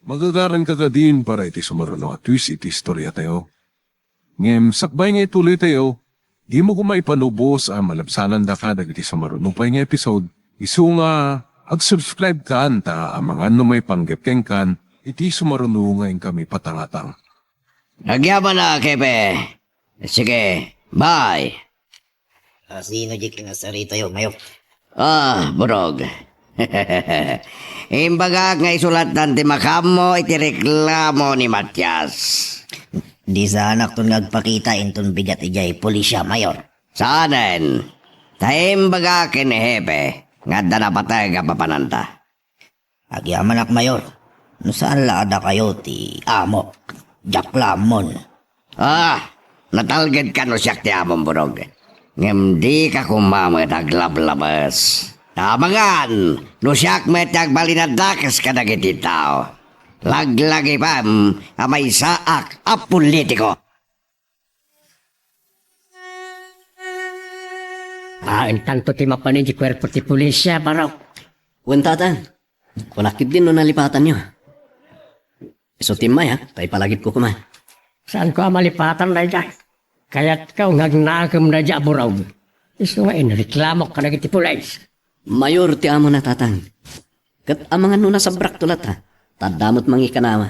Magagaranka kadin para iti sumaruno a twist iti istoriatayo. Ngem sakbay nga ituloytayo, dimo koma ipalubos a malabsanandaka dagiti sumaruno pay nga episode, isu nga ag-subscribe kan ta amangan no maipanggep kenkan iti sumaruno nga inkami patangatang. Agyamanak, Hepe. Sige, bye. Ah, sino di kinasaritayo, Mayor? Ah, Burog. Imbagak nga isu lattan ti makammo iti reklamo ni Matias. Di saanakton nga agpakita inton bigat idiay pulisya, Mayor. Saanen? Ta imbagak ken ni Hepe nga adda napateg a papananta. Agyamanak, Mayor, no saan la a dakayo ti amok, diak la ammon. Ah, natalgedka no siak ti amom, Burog. Ngem dika koma met aglablabes. Amangan, no siak met ti agbalin a dakes kadagiti tao. Laglagipem a maysaak a politiko. Ah, intanto ti mapan idiay kuerpo ti pulisya, Barok. Wen, Tatang. Kunak ketdin no nalipatanyo. Isu ti immayak, ta ipalagipko koma. Saanko a malipatan daydiay? Kayatko nga agnakem daydiay a Burog. Isu nga inreklamok kadagiti pulis. Mayor ti amona, Tatang. Ket amangan no nasabrakto latta, ta adda met mangikanawa.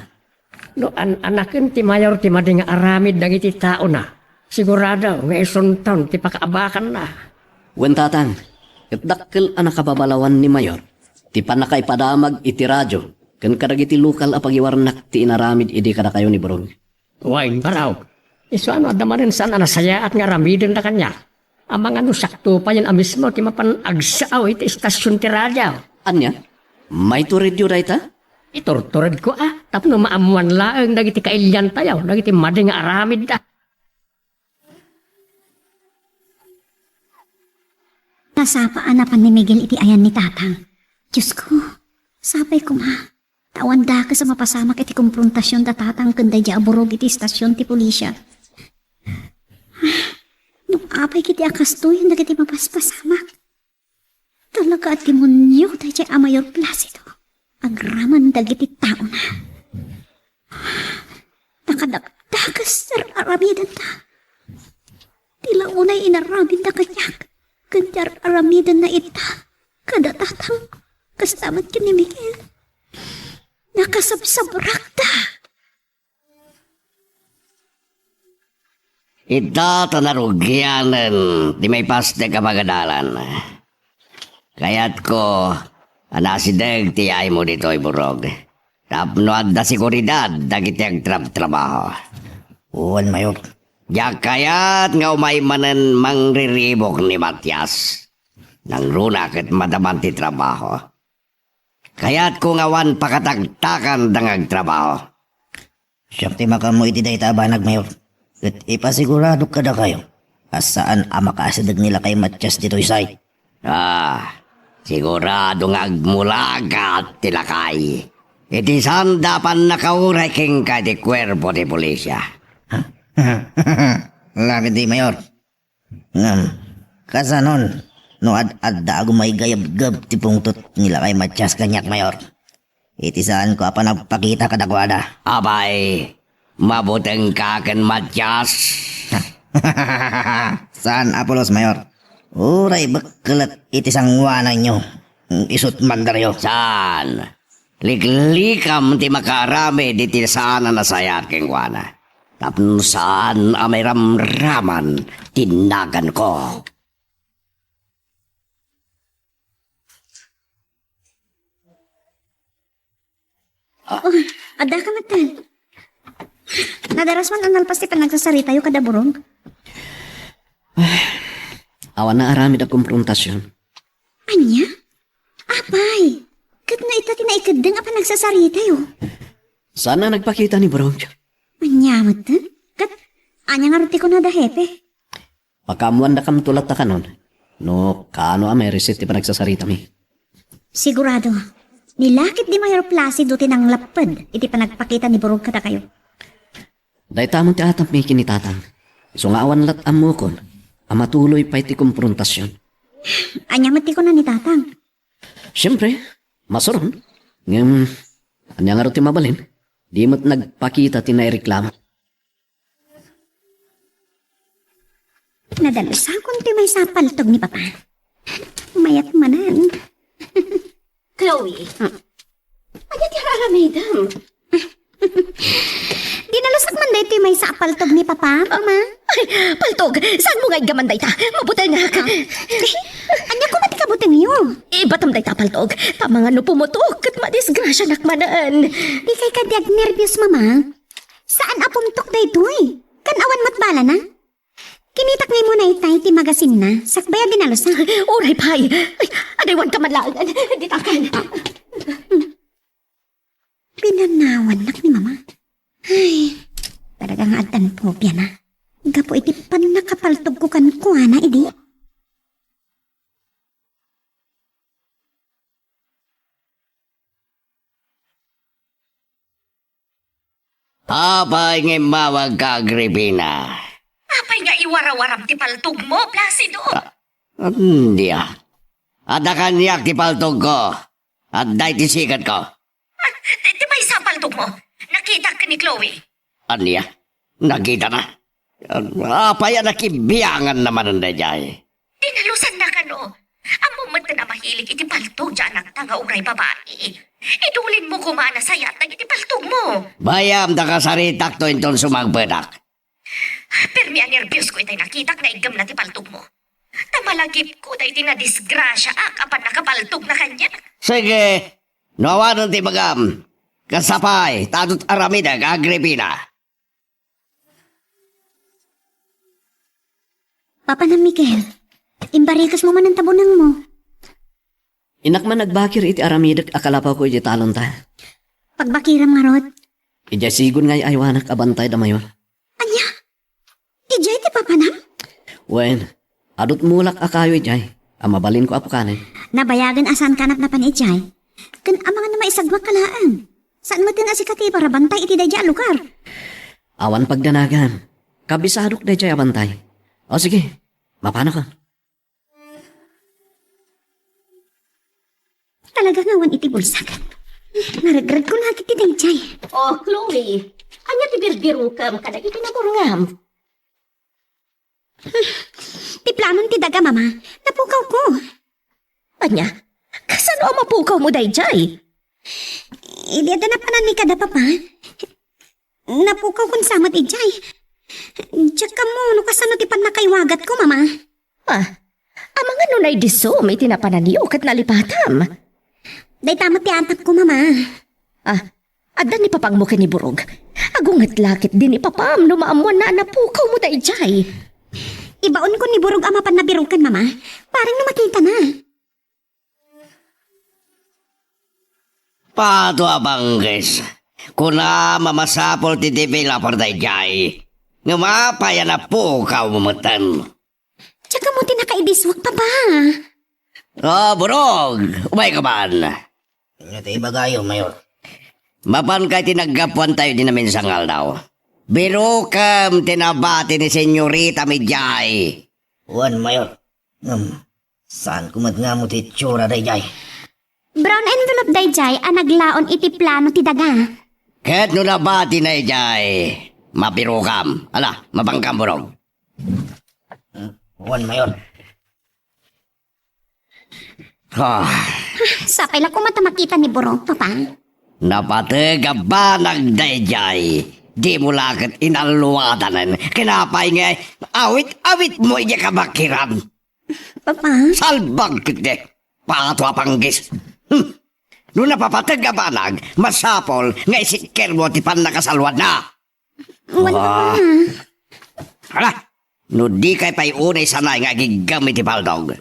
No an-anaken ti Mayor ti madi nga aramid dagiti taona, sigurado nga isunton ti pakaabakanna. Wen, Tatang, ket dakkel a nakababalawan ni Mayor ti pannakaipadamag iti radio ken kadagiti lokal a pagiwarnak ti inaramid idi kadakayo ni Burog. Wen, Barok. Isu a no adda manen saan a nasayaat nga aramidenda kaniak. Amangan no siakto payen a mismo ti mapan agsao iti istasion ti radio. Ania? Maiturturdyo dayta? Iturturedko a, tapno maammoan laeng dagiti kailiantayo, dagiti madi nga aramidda. Nasapa a napan ni Miguel iti ayan ni Tatang. Diosko, sapay koma. Ta awan dakes a mapasamak iti komprontasion da Tatang ken daydiay a Burog iti istasion ti pulisya. No apay ketdi a kastoyen dagiti mapaspasamak. Talaga a demonio daydiay a Mayor Placido. Agraman dagiti taona. Nakadakdakes ti ar-aramidenda. Ti la unay inaramidda kaniak, ken ti ar-aramidenna ita, kada Tatang, kasta met ken ni Miguel. Nakasabsabrakda. Ita ta narugianen ti maipastek a pagadalan. Kayatko a nasideg ti yaaymo ditoy, Burog, tapno adda seguridad dagiti agtrabtrabaho. Wen, Mayor. Diak kayat nga umay manen mangriribuk ni Matias. Nangruna ket madaman ti trabaho. Kayatko nga awan pakatagtakanda nga agtrabaho. Siak ti makammo iti dayta a banag, Mayor. Ket ipasiguradok kadakayo a saan a makaasideg ni lakay Matias ditoy site. Ah, sigurado nga agmulagat ti lakay iti sanda a pannakauray kenka iti kuerpo ti pulisya. Lakay di, Mayor. Ngem, kasanon no ad-adda a gumaygayebgeb ti pungtot ni lakay Matias kaniak, Mayor? Iti saanko a panagpakita kadakuada. Apay, Mabutengka ken Matias? Saan, Apolos, Mayor. Uray bekkelet iti sanguananyo, isut' mandaryo. Saan. Liklikam ti makaaramid iti saan a nasayaat kenkuana. Tapno saan a mairamraman ti naganko. Oh, adda ka met. Nadaras man a nalpas ti panagsasaritayo kada Burog? Awan naaramid a komprontasion. Ania? Apay, ket no ita ti naikeddeng a panagsasaritayo? Saan a nagpakita ni Burog? Ania met? Ket ania ngarud ti kunada, Hepe? Pakaammoandakamto latta kanon no kaano a maireset ti panagsasaritami. Sigurado, ni la ket ni Mayor Placido ti nanglapped iti panagpakita ni Burog kadakayo. Dayta met ti atapmi ken ni Tatang. Isu nga awan lat ammokon a matuloy pay ti komprontasion. Ania met ti kuna ni Tatang? Siempre, masuron. Ngem, ania ngarud ti mabalin? Di met nagpakita ti naireklamo. Nadalusakon ti maysa a paltog ni Papa. Mayat manen. Chloe, ania ti ar-aramidem? Dinalusak man daytoy maysa a paltog ni Papa, Mama. Ay, paltog! Saanmo nga iggaman dayta? Mabutengak! Ania koma ti kabutengyo? Ibatam dayta a paltog. Ta amangan no pumutok ket madisgrasianak manen. Dikay kadi agnerbios, Mama. Saan a pumutok daytoy. Kan awan met balana. Kinitak ngay muna itay ti magasinna, sakbay a dinalusak. Uray pay. Ay, adaywanka man laengen. Ditakan. Pinanawannak ni Mama. Ay, talaga nga addan popiana. Gapu iti pannakapaltogko kenkuana idi. Apay nga immawagka, Agripina? Apay nga iwarawaram ti paltogmo, Placido? Ah, ania? Adda kaniak ti paltogko. Adda iti siketko. Ah, ti, ti maysa a paltogmo. Nakitak ni Chloe. Ania? Nakitana? Apay a nakibianganna manen daydiay? Dinalusanna kano. Ammom metten a mahilig iti paltog ti anakta nga uray babai. Idulinmo koma a nasayaat dagiti paltogmo. Bayam ta kasaritakto inton sumangpetak. Permi a nerbios ko itay nakitak nga iggemna ti paltogmo. Ta malagipko daydi nadisgrasiaak a pannakapaltogna kaniak. Sige, no awanen ti ibagam, kasta pay, ta adu't aramidek, Agripina. Papanam, Miguel, imbarikesmo manen ta bunengmo. Innak man nagbakir iti aramidek a kalapawko iti talonta. Pagbakiram ngarud. Idiay sigon nga ay-aywanak a bantay da Mayor. Ania? Idiay ti papanam? Wen, adu't mulak a kayo idiay a mabalinko a pukanen. Nabayagen a saankanak napan idiay. Ken amangan no maisagmak ka laeng. Saan metten a sika ti ibarabantay iti daydiay a lugar. Awan pagdanagan. Kabisadok daydiay a bantay. O sige, mapanakon. Talaga nga awan iti bulsak. Naregretko la ket ti daydiay. O, Chloe, ania ti birbirokem kadagiti naburnam? Ti planon ti daga, Mama. Napukawko. Ania? Kasano a mapukawmo daydiay? Idi adda napanan ni kada Papa, napukawkon sa met idiay. Diak ammo no kasano ti pannakaiwagatko, Mama. Ah, amangan no naidisom iti napananyo ket nalipatam. Dayta met ti atapko, Mama. Ah, adda ni papangmo ken ni Burog. Agunget la ketdi ni papam no maammoanna a napukawmo daydiay. Ibaonko ni Burog a mapan nabiruken, Mama. Pareng no makitana. Pato a bangkis. Kuna a masapul ti developer daydiay. Ngem apay a napukawmo metten? Diak ammo ti nakaidisuak, Papa. O, Burog, umayka man. Ania ti ibagayo, Mayor? Mapanka iti naggapuantayo idi naminsan nga aldaw. Birukem ti nabati ni Senyorita Midiay. Wen, Mayor. Ngem, saanko met nga ammo ti itsura daydiay. Brown envelope daydiay a naglaon iti plano ti daga. Ket no nabatina idiay, Mabirokam. Ala, mabangkam, Burog. Wen, Mayor. Ah. Sapay la koma ta makita ni Burog, Papa. Napateg a banag daydiay. Dimo la ket inalluadanen. Ken apay nga awit-awitmo idiay kabakiran? Papa? Salbag ketdi. Pato a panggis. Hmm. No napapateg a banag, masapul nga isikkermo ti pannakasalwadna. Wen, Ah. Papa. Hala, no dikay pay unay sanay nga agiggam iti paltog,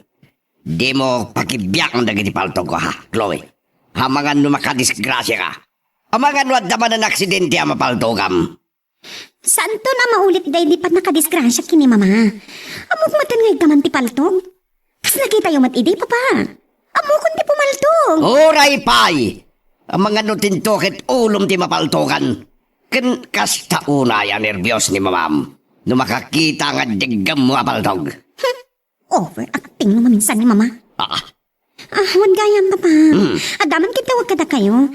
dimo pakibiakan dagiti paltogko, ha, Chloe? Amangan no makadisgrasiaka. Amangan no adda manen aksidente a mapaltogam. Saanton a maulit daydi pannakadisgrasia ken ni Mama. Ammok metten nga iggaman ti paltog. Kas nakitayo met idi, Papa. Ammokon ti pumaltog. Uray pay! Amangan no tinto ket ulom ti mapaltogan. Ken kasta unay a nerbios ni Mamam no makakita nga daggammo a paltog. Overacting no maminsan ni Mama. Ah. Ah, wen gayam, Papa. Hmm. Adda man ket tawag kadakayo.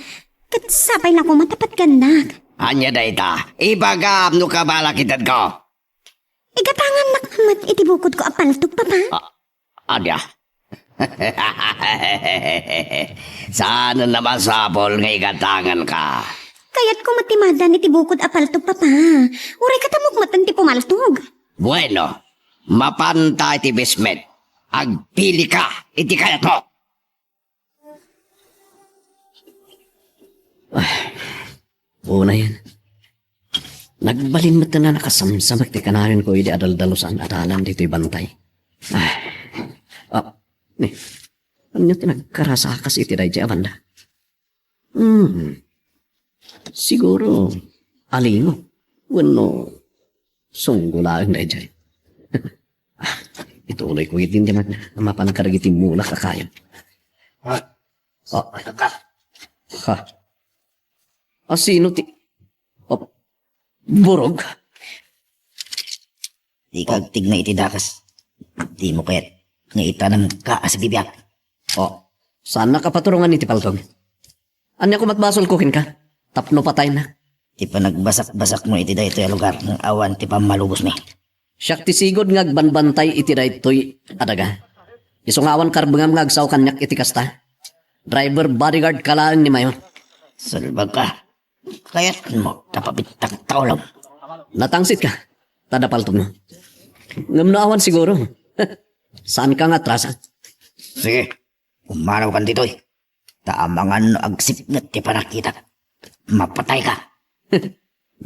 Ket sapay la koma ta patgannak. Ania dayta? Ibagam no kabalak itedko. Igatangannak met iti bukodko a paltog, Papa. Ah, ania? Saan a masapul nga igatanganka? Kayatko met ti madan iti bukod a paltog, Papa. Uray ket ammok metten ti pumaltog. Bueno, mapanta iti bismet. Agpilika iti kayatmo. Ay, unayen. Nagbalin met a nakasamsamak ti kanayon ko idi adaldalusan a dalan ditoy bantay. Ay. Ah, ni, ania ti nagkarasakas iti daydiay a banda? Hmm. Siguro, alingo. Wenno, sunggo laeng daydiay. Ah, ituloy ko iti, iti man, mapan kadagiti mulak a kayo. Ah. Oh. Ha. Asino ti, oh, Burog? Dika agtigna iti dakas. Dimo kayat nga itanamka a sibibiag. Oh, saannak a paturongan iti paltog? Ania koma ti basolko kenka? Tapno pataynak. Ti panagbasak-basakmo iti daytoy a lugar nga awan ti pammalubosmi. Siak ti sigud nga agbanbantay iti daytoy a daga. Isu nga awan karbengam nga agsao kaniak iti kasta. Driver bodyguard ka laeng ni Mayor. Salbagka. Kayatmo ta pabittak ta ulom. Natangsit ka. Ta adda paltogmo. Ngem no awan siguro. Saanka nga atrasan. Sige. Pumanawkan ditoy. Ta amangan no agsipnget ti pannakitak, mapatayka.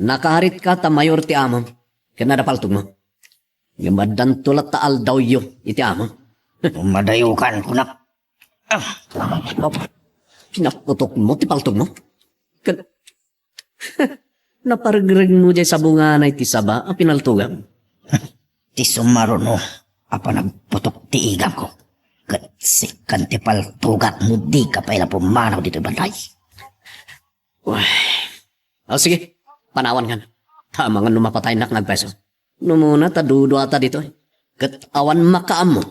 Nakaaritka ta mayor ti amom, ken adda paltogmo. Ngem addanto latta aldawyo iti amom. Madayokan, kunak. Ah, pinaputokmo ti paltogmo. Ken naparregregmo diay sabunganay ti saba a pinaltogam. Ti sumaruno a panagputok ti igangko. Ket sikkan ti paltogak no dika pay la pumanaw ditoy bantay. Uy. O, sige. Panawan kan. Ta amangan no mapataynak nga agpeso. No muna ta duduata ditoy. Ket awan makaammo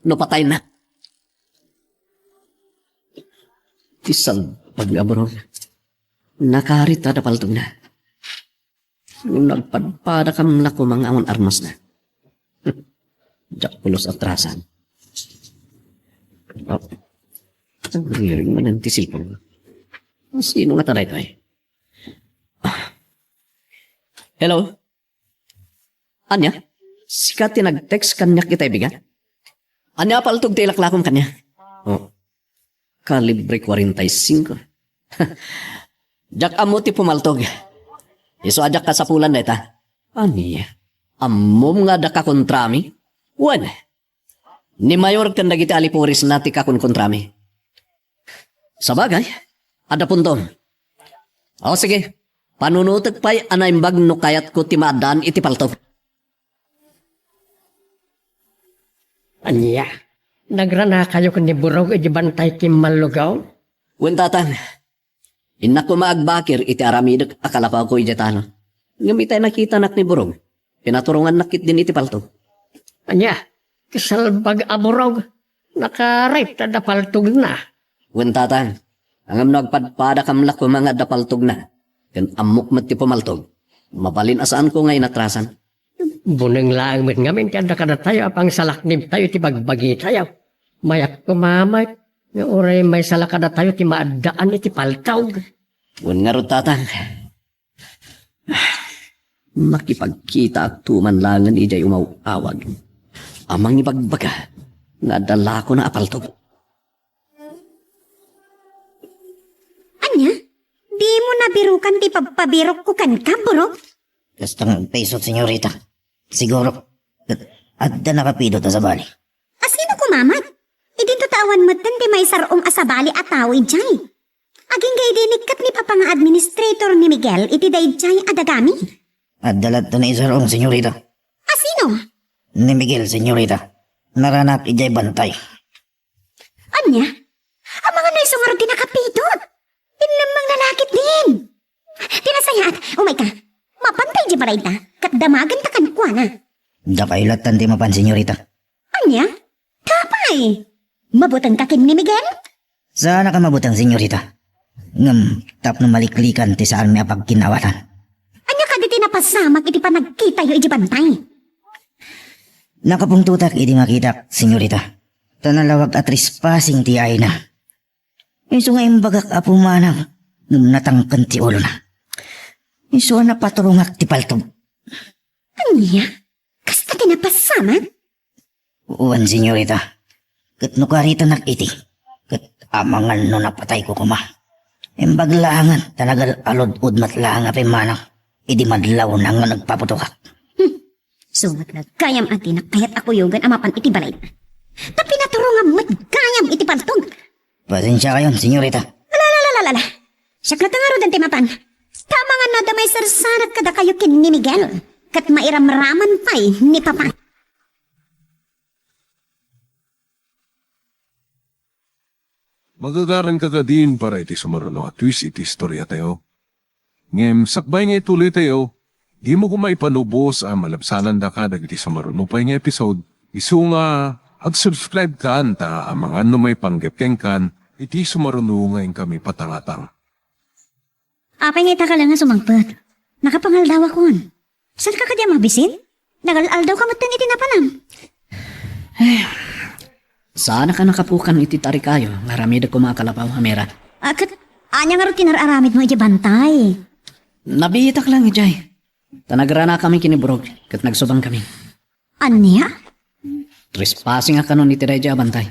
no pataynak. Ti salbag a burong. Nakarit adda paltogna. Nagpadpadakam la koma nga awan armasna. Diak pulos atrasan. Oh. Nagriring manen ti cellphone. Sino nga ta daytoy? Hello? Ania? Sika ti nag-text kaniak ita, bigat? Ania a paltog ti ilaklakom kaniak? Oh. Kalibre kuarenta y cinco. Diak ammo ti pumaltog. Isu a diak kasapulan dayta. Ania? Ammom nga adda kakontrami? Wen, ni Mayor ken dagiti alipurisna ti kakonkontrami. Sabagay, adda puntom. O, sige, panunotek pay a naimbag no kayatko ti maaddaan iti paltog. Ania? Nagranakayo ken ni Burog iti bantay kimmallugaw? Wen, tatang. Innak koma agbakir iti aramidek a kalapawko idiay talon. Ngem itay nakitanak ni Burog, pinaturongannak ketdin iti paltog. Ania? Ti salbag a Burog, nakarit adda paltogna. Wen, tatang. Ngem no agpadpadakam la koma nga adda paltogna, ken ammok met ti pumaltog, Mabalin a saanko nga inatrasan. Buneng laeng met ngamin ti adda kadatayo a pangsalaknibtayo iti bagbagitayo. Mayat koma met nga uray maisala kadatayo ti maaddaan iti paltog. Wen ngarud, Tatang. Makipagkitaakto man laengen idiay umaw-awag a mangibagbaga nga adda lakona a paltog. Ania? Dimo nabirukan ti pagpabirokko kenka, Burok? Kasta nga agpaisut, senyorita. Siguro, ket adda nakapidot a sabali. Asino koma met? Idinto ta awan metten ti maisar-ong a sabali a tao idiay. Agingga idi inekkat ni Papa nga administrator ni Miguel iti daydiay a dagami. Adda lattan naisar-ong, senyorita. Asino? Ni Miguel, senyorita. Naranak idiay bantay. Ania? Amangan no isu ngarud ti nakapidot. Innem nga lalaki din. Ti nasayaat, umayka. Mapanta idiay balayda, ket damagenta kenkuana. Dakay lattan ti mapan, senyorita. Ania? Apay? Mabutengka ken ni Miguel? Saanak a mabuteng, senyorita. Ngem tapno maliklikan ti saanmi a pagkin-awatan. Ania kadi ti napasamak iti panagkitayo idiay bantay? Nakapungtotak idi makitak, senyorita. Ta nalawag a trespassing ti ayna. Isu nga imbagak a pumanang ngem natangken ti ulona. Isu a napaturongak ti paltog. Ania? Kasta ti napasamak? Wen, senyorita. Ket no karitanak iti, ket amangan no napatayko koma. Imbag laengen ta nagal-alud-od met laeng a pimmanang idi madlawna nga nagpaputokak. Hmm. Isu met la gayam a dinak kayat a kuyogen a mapan iti balay. Ta pinaturongam met gayam iti paltog. Pasensiakayon, senyorita. Ala, ala, ala, ala, ala. Siak latta ngaruden ti mapan. Ta amangan no adda maisarsanak kadakayo ken ni Miguel. Ket mairamraman pay ni Papa. Magagaranka kadin para iti sumaruno a twist iti istoriatayo. Ngem sakbay nga ituloytayo, dimo koma ipanubos a malabsanandaka dagiti sumaruno pay nga episode, isu nga ag-subscribe kan ta amangan no maipanggep kenkan iti sumaruno nga inkami patangatang. Apay nga ita ka laeng a sumangpet? Nakapangaldawakon. Saanka kadi a mabisin? Nagal-aldawka metten iti napanam. Eh, saanak a nakapukan iti tarikayo nga aramidek koma a kalapaw, Amira. Ah, ket ania ngarud ti nar-aramidmo idiay bantay? Nabiitak laeng idiay. Ta nagranakami ken ni Burog ket nagsubangkami. Ania? Trespassing a kanon iti daydiay a bantay.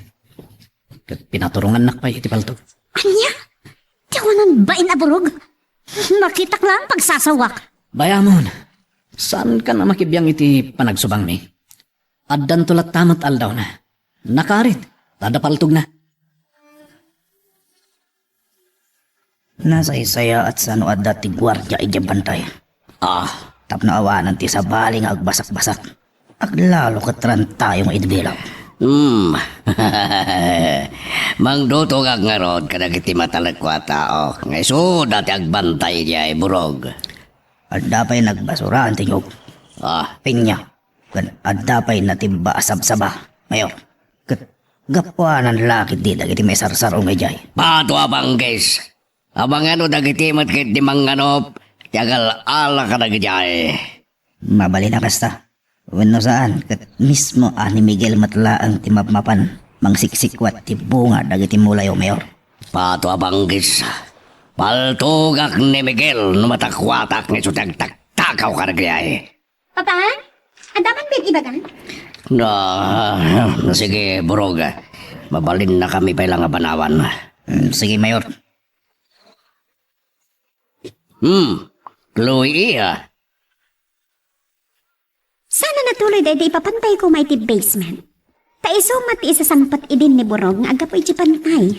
Ket pinaturongannak pay iti paltog. Ania? Ti awanan bain a Burog? Makitak laeng pagsasawak. Bayamon, saankan a makibiang iti panagsubangmi. Addanto latta met aldawna. Nakarit, ta adda paltogna. Nasaysayaat sa no adda ti guardia idiay bantay. Ah, tapno awanan ti sabali nga agbasakbasak. Aglalo ket rantayo nga idbilak. Hmm. Mangdutongak ngarud kadagiti matalekko a tao nga isuda ti agbantay idiay Burog. Adda pay nagbasuraan ti niyog. Ah. Pinya. Ken adda pay natimba a sabsaba, Mayor. Ket gapuanan la ketdi dagiti maisarsar-ong idiay. Pato a banggis! Amangan no dagiti met ketdi mangnganop ti agal-ala kadagiti ay. Mabalin a kasta. Wenno saan, ket mismo a ni Miguel met laeng ti mapmapan mangsiksikwat ti bunga dagiti mulayo, Mayor. Pato a banggis. Paltogak ni Miguel no matakuatak nga isu ti agtaktakaw kadagiti ay. Papa, adda man biag ibaga? Na, na, sige, Burog. Mabalinnakami pay la nga banawan. Mm, sige, Mayor. Hmm, Chloe, ah. Saan a natuloy daydi ipapantay koma iti basement. Ta isu met ti isasangpet idin ni Burog nga aggapu iti bantay.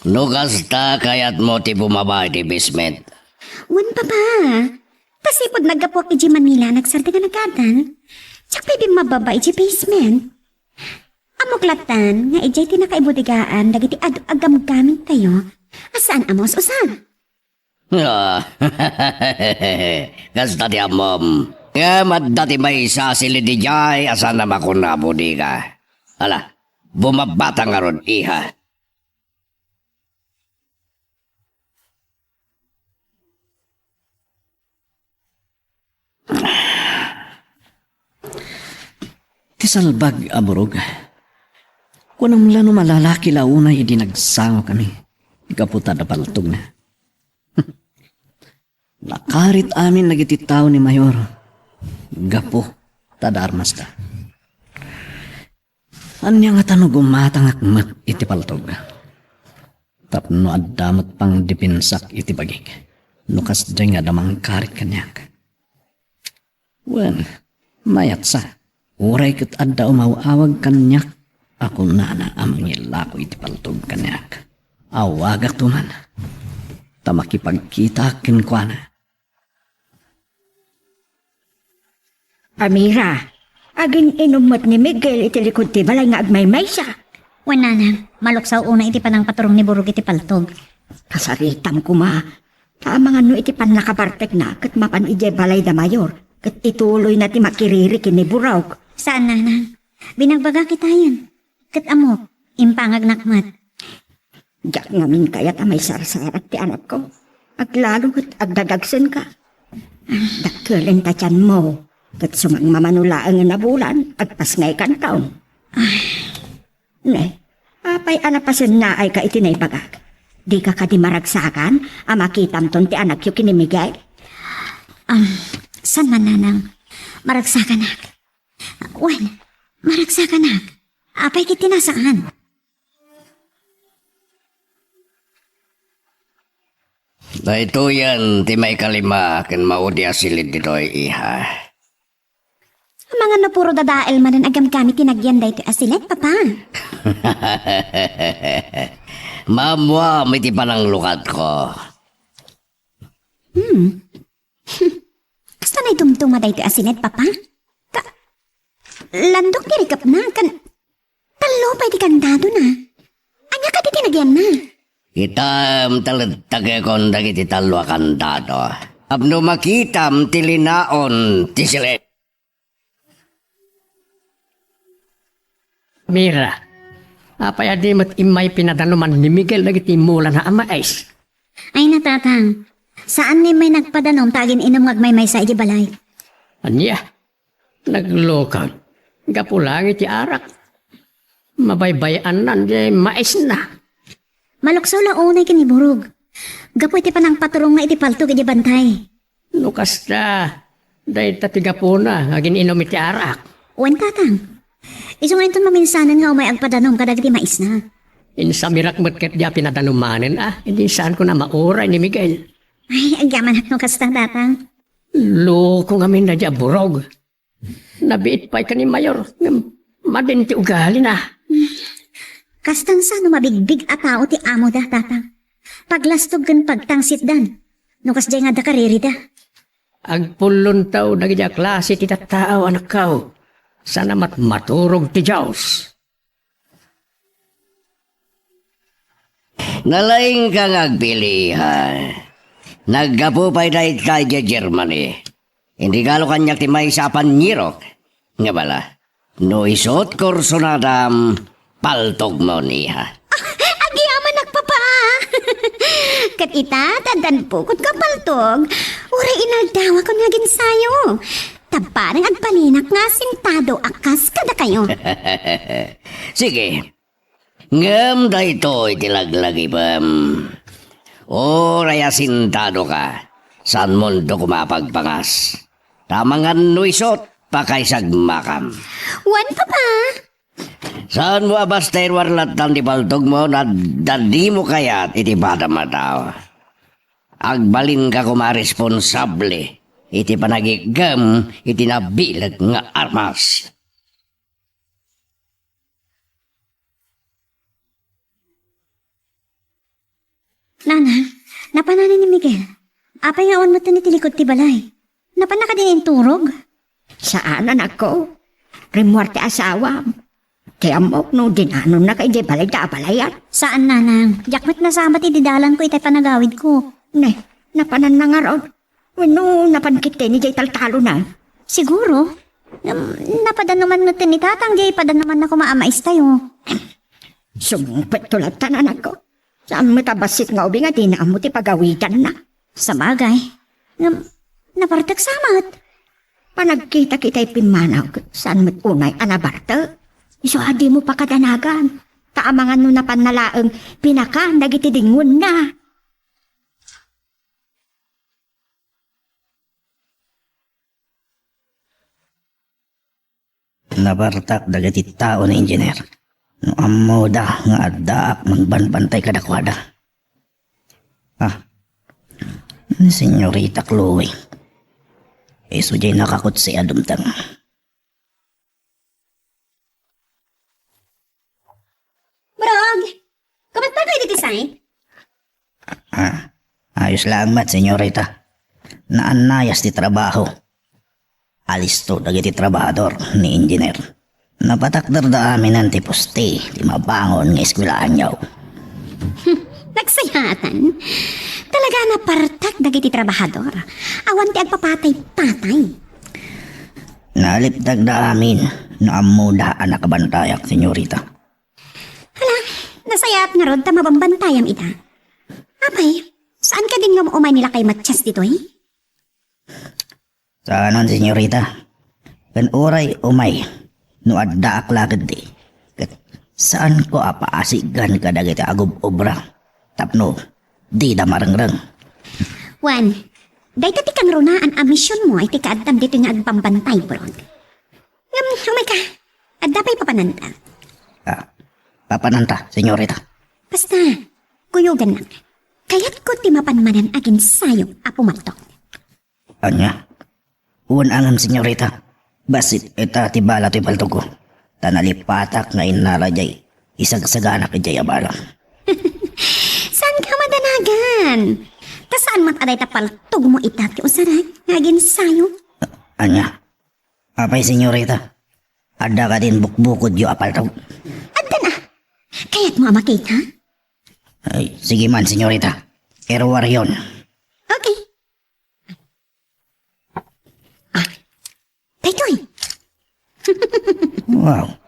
No kasta, kayatmo ti bumaba iti basement? Wen, Papa. Ta sipud naggapuak iti Manila, nagsardeng a naggadan. Diak pay bimmababa iti basement. Ammok lattan nga idiay ti nakaibudegaan dagiti adu a gamgamitayo a saan a maus-usa. Ah, kasta ti ammom. Ngem adda ti maysa silid idiay a saan a makuna a bodega. Ala, bumabata ngarud, iha. Salbag a burog. Kunam la no malalaki la unay idi nagsangokami gapu ta adda paltogna. Nakarit amin dagiti tao ni Mayor gapu ta adda armasda. Ania ngata no gumatangak met iti paltog? Tapno adda met pangdepensak iti bagik no kasdiay nga adda mangkarit kaniak. Wen, mayat sa, uray ket adda umaw-awag kaniak a kunana a mangilako iti paltog kaniak. Awagakto man, ta makipagkitaak kenkuana. Amira, agin-inom met ni Miguel iti likod ti balay nga agmaymaysa. Wen, nanang, maluksaw unay iti panangpaturong ni Burog iti paltog. Kasaritam koma, ta amangan no iti pannakabartekna ket mapan idiay balay da Mayor, ket ituloyna ti makiriri ken ni Burog. Saan, nanang. Binagbagak itayen. Ket ammok, impangagnak met. Diak ngamin kayat a maisarsarak ti anakko. Aglalo ket agdadagsenka. Dakkel ta tianmo, ket sumangmamano laeng a nabulan, agpasngaykanton. Ne, apay a napasennaayka iti naibagak? Dika kadi maragsakan a makitamton ti anakyo ken ni Miguel? Um, saan man, nanang? Maragsakanak. Wen, maragsakanak. Apay ket ti nasaan? Daytoyen ti maikalima ken maudi a silid ditoy, iha. Amangan no puro dadael manen a gamgamit ti nagyan daytoy a silid, Papa? Maammoam iti pananglukatko. Hmm. Kasta naidumduma daytoy a silid, Papa? Ka-, landok ti rikepna, kan-, Tallo pay ti kandadona. Ania kadi ti nagyanna? Kitam, ta lettagekon dagiti tallo a kandado. Tapno makitam ti linaon ti silid. Mira, apay a di met immay pinadanuman ni Miguel dagiti mulana a mais? Ay, natatang. Saan nga immay nagpadanom ta agin-inom nga agmaymaysa iti balay. Ania? Naglukon. Gapu laeng iti arak. Mabaybay-annan diay maisna. Maluksaw la unay ken ni Burog. Gapu iti panangpaturongna iti paltog iti bantay. No kasta, dayta ti gapuna nga agin-inom iti arak. Wen, tatang. Isu nga inton maminsanen nga umay agpadanom kadagiti maisna. Insamirak met ket diay pinadanom manen, a, idi saanko a mauray ni Miguel. Ay, agyamanak no kasta, tatang. Loko ngamin dayta a Burog. Nabiit pay ken ni Mayor, ngem madi ti ugalina. Kastan sa no mabigbig a tao ti amoda, tatang. Paglastog ken pagtangsitdan, no kasdiay nga adda karirida. Agpullontaw dagiti a klase ti tattao, anakko. Saan a mat-, maturog ti Dios. Nalaingka nga agpili, ha? Naggapu pay dayta idiay Germany. Inregalo kaniak ti maysa a panirok. Nga bala, no isu ti kursunadam, paltogmo, iha. Ah, agyamanak, Papa! Ket ita, ti addan pukotko a paltog, uray inaldawakon nga aginsayo. Tapno agbalin nga asintado a kas kadakayo. Sige, Ngem daytoy ti laglagipem. Uray asintado ka, saanmonto koma a pagpangas. Ta amangan no isu ti pakaisagmakam. Wen, Papa. Saanmo a basta iruar latta ti paltogmo no adda dimo kayat iti padam a tao. Agbalinka koma a responsable iti panagikkem iti nabileg nga armas. Nana, napanan ni Miguel. Apay nga awan met iti likod ti balay? Napanna kadi inturog? Saan, anakko. Rimmuar ti asawam. Ti ammok no dinanonnaka idiay balay da abalayan. Saan, nanang. Diak met nasabat idi dalanko itay panagawidko. Ne, napananna ngarud. Wenno, napan ketdi idiay taltalona? Siguro. Ngem, napadanuman met ni tatang, diay padanumanna koma a maistayo. Sumungpetto latta, anakko. Saan met a bassit nga ubing a dina ammo ti pagawidanna? Sabagay. Ngem, napartek sa met. Panagkitak itay pimmanaw, saan met unay a nabartek? Isu a dimo pakadanagan. Ta amangan no napanna laeng pinakan dagiti dingngonna. Nabartak dagiti tao ni Engineer. No ammoda nga addaak mangbambantay kadakuada. Ah, ni Senyorita Chloe. Isu jay nakakutsi a dumteng. Brog, kumusta kayo dito, Sai? Ah, ayos lang met, Senyorita. Naannayas ti trabaho. Alisto dagiti trabahador ni Engineer. Napatakderda aminen ti poste ti mabangon nga eskwelaanyo. Nagsayaatan. Talaga napartak dagiti trabahador. Awan ti agpapatay-patay. Nalipdagda amin no ammoda a nakabantayak, Senyorita. Hala, nasayaat ngarud ta mabambantayam ita. Apay, saan kadin nga umay ni lakay Matias ditoy? Saanen, Senyorita. Ken uray umay no addaak la ketdi, ket saanko a paasigan kadagiti agub-obra tapno dida marengreng. Wen, dayta ti kangrunaan a misionmo iti kaaddam ditoy nga agbambantay, Brog. Ngem, umayka. Adda pay papananta. Ah, papananta, Senyorita. Basta, kuyogannak. Kayatko ti mapan manen aginsayo a pumaltok. Ania? Wen a ngem, Senyorita. Bassit ita ti bala ti paltogko. Ta nalipatak nga innala jay isagsaganak idiay a bala. Saanka madanagan? Ta saan met a dayta paltogmo ita ti usarek nga aginsayo? Ania? Apay, Senyorita? Adda kadin bukbukodyo a paltog? Adda na. Kayatmo a makita? Ay, sige man, Senyorita. Iruaryon. Okay. Ah, daytoy. Wow.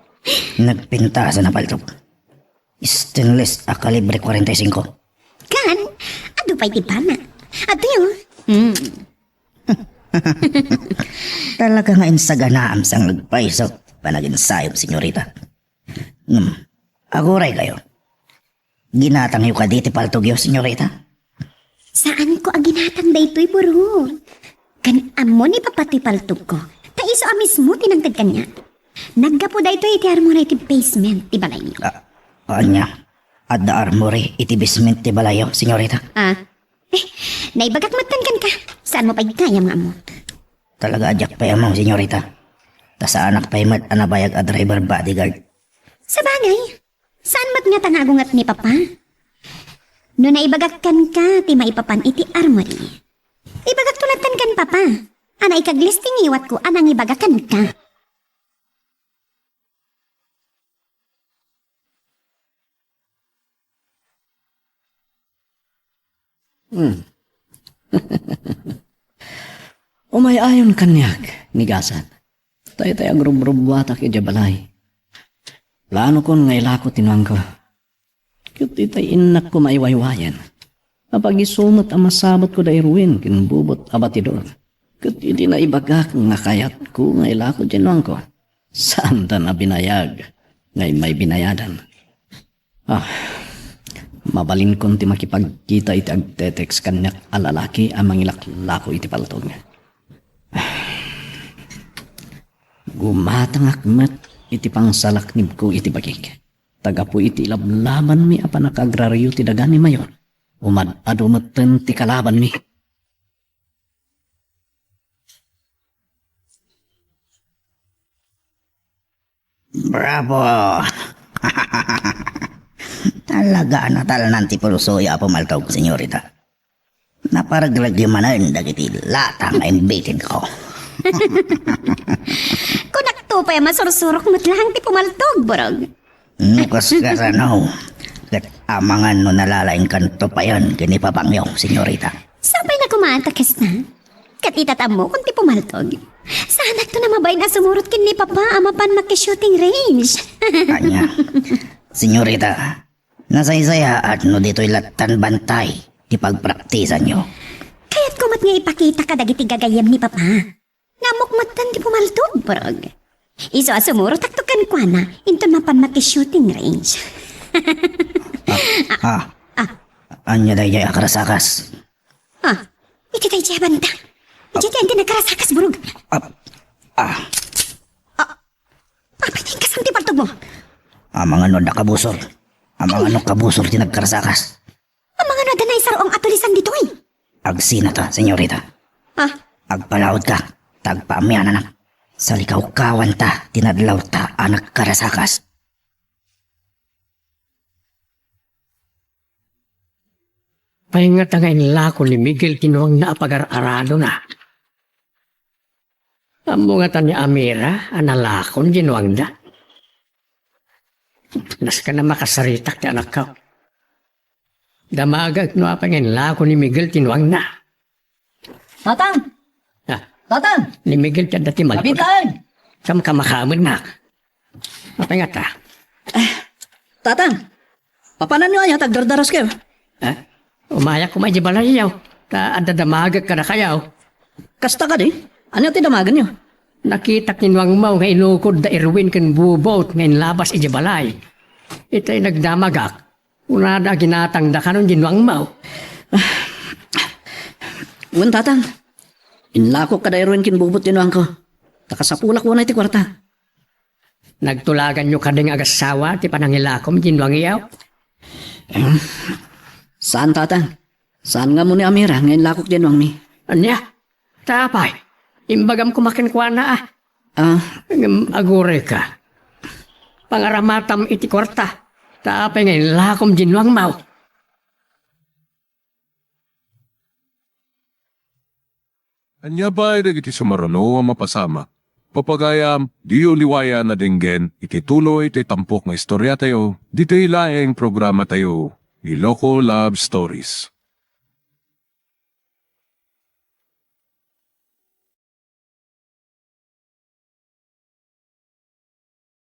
Nagpintasan a paltog. Stainless a kalibre forty-five. Kan, adu pay ti bana. Adtoy, oh. Hmm. Talaga nga insaganaam sa nga agpayso panaginsayom, Senyorita. Hmm. Aguray kayo. Ginatangyo kadi ti paltogyo, Senyorita? Saanko a ginatang daytoy, Buro. Kan ammo ni Papa ti paltogko. Ta isu a mismo ti nangted kaniak. Naggapu daytoy iti armory iti basement ti balayyo. Ah, ania? Adda armory iti basement ti balayyo, Senyorita? Ah. Eh, naibagak met kenka. Saanmo pay gayam nga ammo? Talaga a diak pay ammo, Senyorita. Ta saanak pay met a nabayag a driver bodyguard. Sabagay, saan met ngata nga agunget ni Papa? No naibagak kenka ti maipapan iti armory, ibagakto latta ken Papa a naikaglis ti ngiwatko a nangibaga kenka. Hmm. Umay-ayon kaniak, ni Gasan. Daytay agrubrubbuatak idiay balay. Planokon nga ilako ti nuangko. Ket itay innakko maiwaywayen. Apagiso met a masabetko da Erwin ken bubot a batidor. Ket idi naibagak nga kayatko nga ilako diay nuangko, saanda a binayag nga immay binayadan. Ah, mabalinkon ti makipagkita iti agtetext kaniak a lalaki a mangilaklako iti paltog. Gumatangak met iti pangsalaknibko iti bagik. Ta gapu iti ilablabanmi a pannakaagraryo ti daga ni Mayor, umad-adu metten ti kalabanmi. Bravo! Talaga a natalnan ti pulsoyo a pumaltog, Senyorita. Naparegregyo manen dagiti lata nga imbitinko. Kunakto pay a masursurok met laeng ti pumaltog, Burog. No kas-, kasano? Ket amangan no nalalaingkanto payen ken ni Papangyo, Senyorita. Sapay na koma ta kasta. Ket ita ti ammokon ti pumaltog. Saanakto a mabain a sumurot ken ni Papa a mapan maki-shooting range. Ania, Senyorita, nasaysayaat no ditoy lattan bantay ti pagpraktisanyo. Kayatko met nga ipakita kadagiti gagayyem ni Papa. Nga ammok metten ti pumaltog, Burog. Isu a sumurotakto kenkuana, inton mapan maki-shooting range. Ah, ah. Ania daydiay a karasakas? Ah, iti daydiay a banda. Iti daydiay a karasakas, Burog. Ah, ah. Ah, apay ti inkasam ti paltogmo? Amangan no adda kabusor. Amangan no kabusor ti nagkarasakas. Amangan no adda naisar-ong a tulisan ditoy? Agsinata, senyorita. Ah? Agpalaudka, ta agpaamiananak. Salikawkawanta ti nadlawta a nagkarasakas. Pay ngata nga inlako ni Miguel ti nuangna a pagar-aradona? Ammo ngata ni Amira a nalakon ti nuangda? Nasken a makasaritak ti anakko. Damagek no apay nga inlako ni Miguel ti nuangna. Tatang! Ah. Tatang! Ni Miguel ti adda ti malpet. Kapitaen! Kamkamakamen nak. Apay ngata? Tatang! Papananyo aya ta agdardaraskayo? Ah? Umayak koma idiay balayyo, ta adda damagek kadakayo. Kasta kadi? Ania ti damagenyo? Nakitak ni nuangmo nga inukod da Erwin ken Bubot nga inlabas idiay balay. Itay nagdamagak. Kunada a ginatangda kanon diay nuangmo. Wen, Tatang. Inlakok kada Erwin ken Bubot diay nuangko. Ta kasapulak unay ti kuarta. Nagtulaganyo kadi nga agassawa ti panangilakom diay nuangyo? Saan, Tatang. Saan nga ammo ni Amira nga inlakok diay nuangmi? Ania? Ta apay, imbagam koma kenkuana a. Ah. Ngem agurayka. Pangaramatam iti kuarta. Ta apay nga inlakom diay nuangmo? Ania pay dagiti sumaruno a mapasamak? Papagayam, diyo liwayan a denggen iti tuloy ti tampok nga istoriatayo, ditoy laeng programatayo, Iloko Love Stories.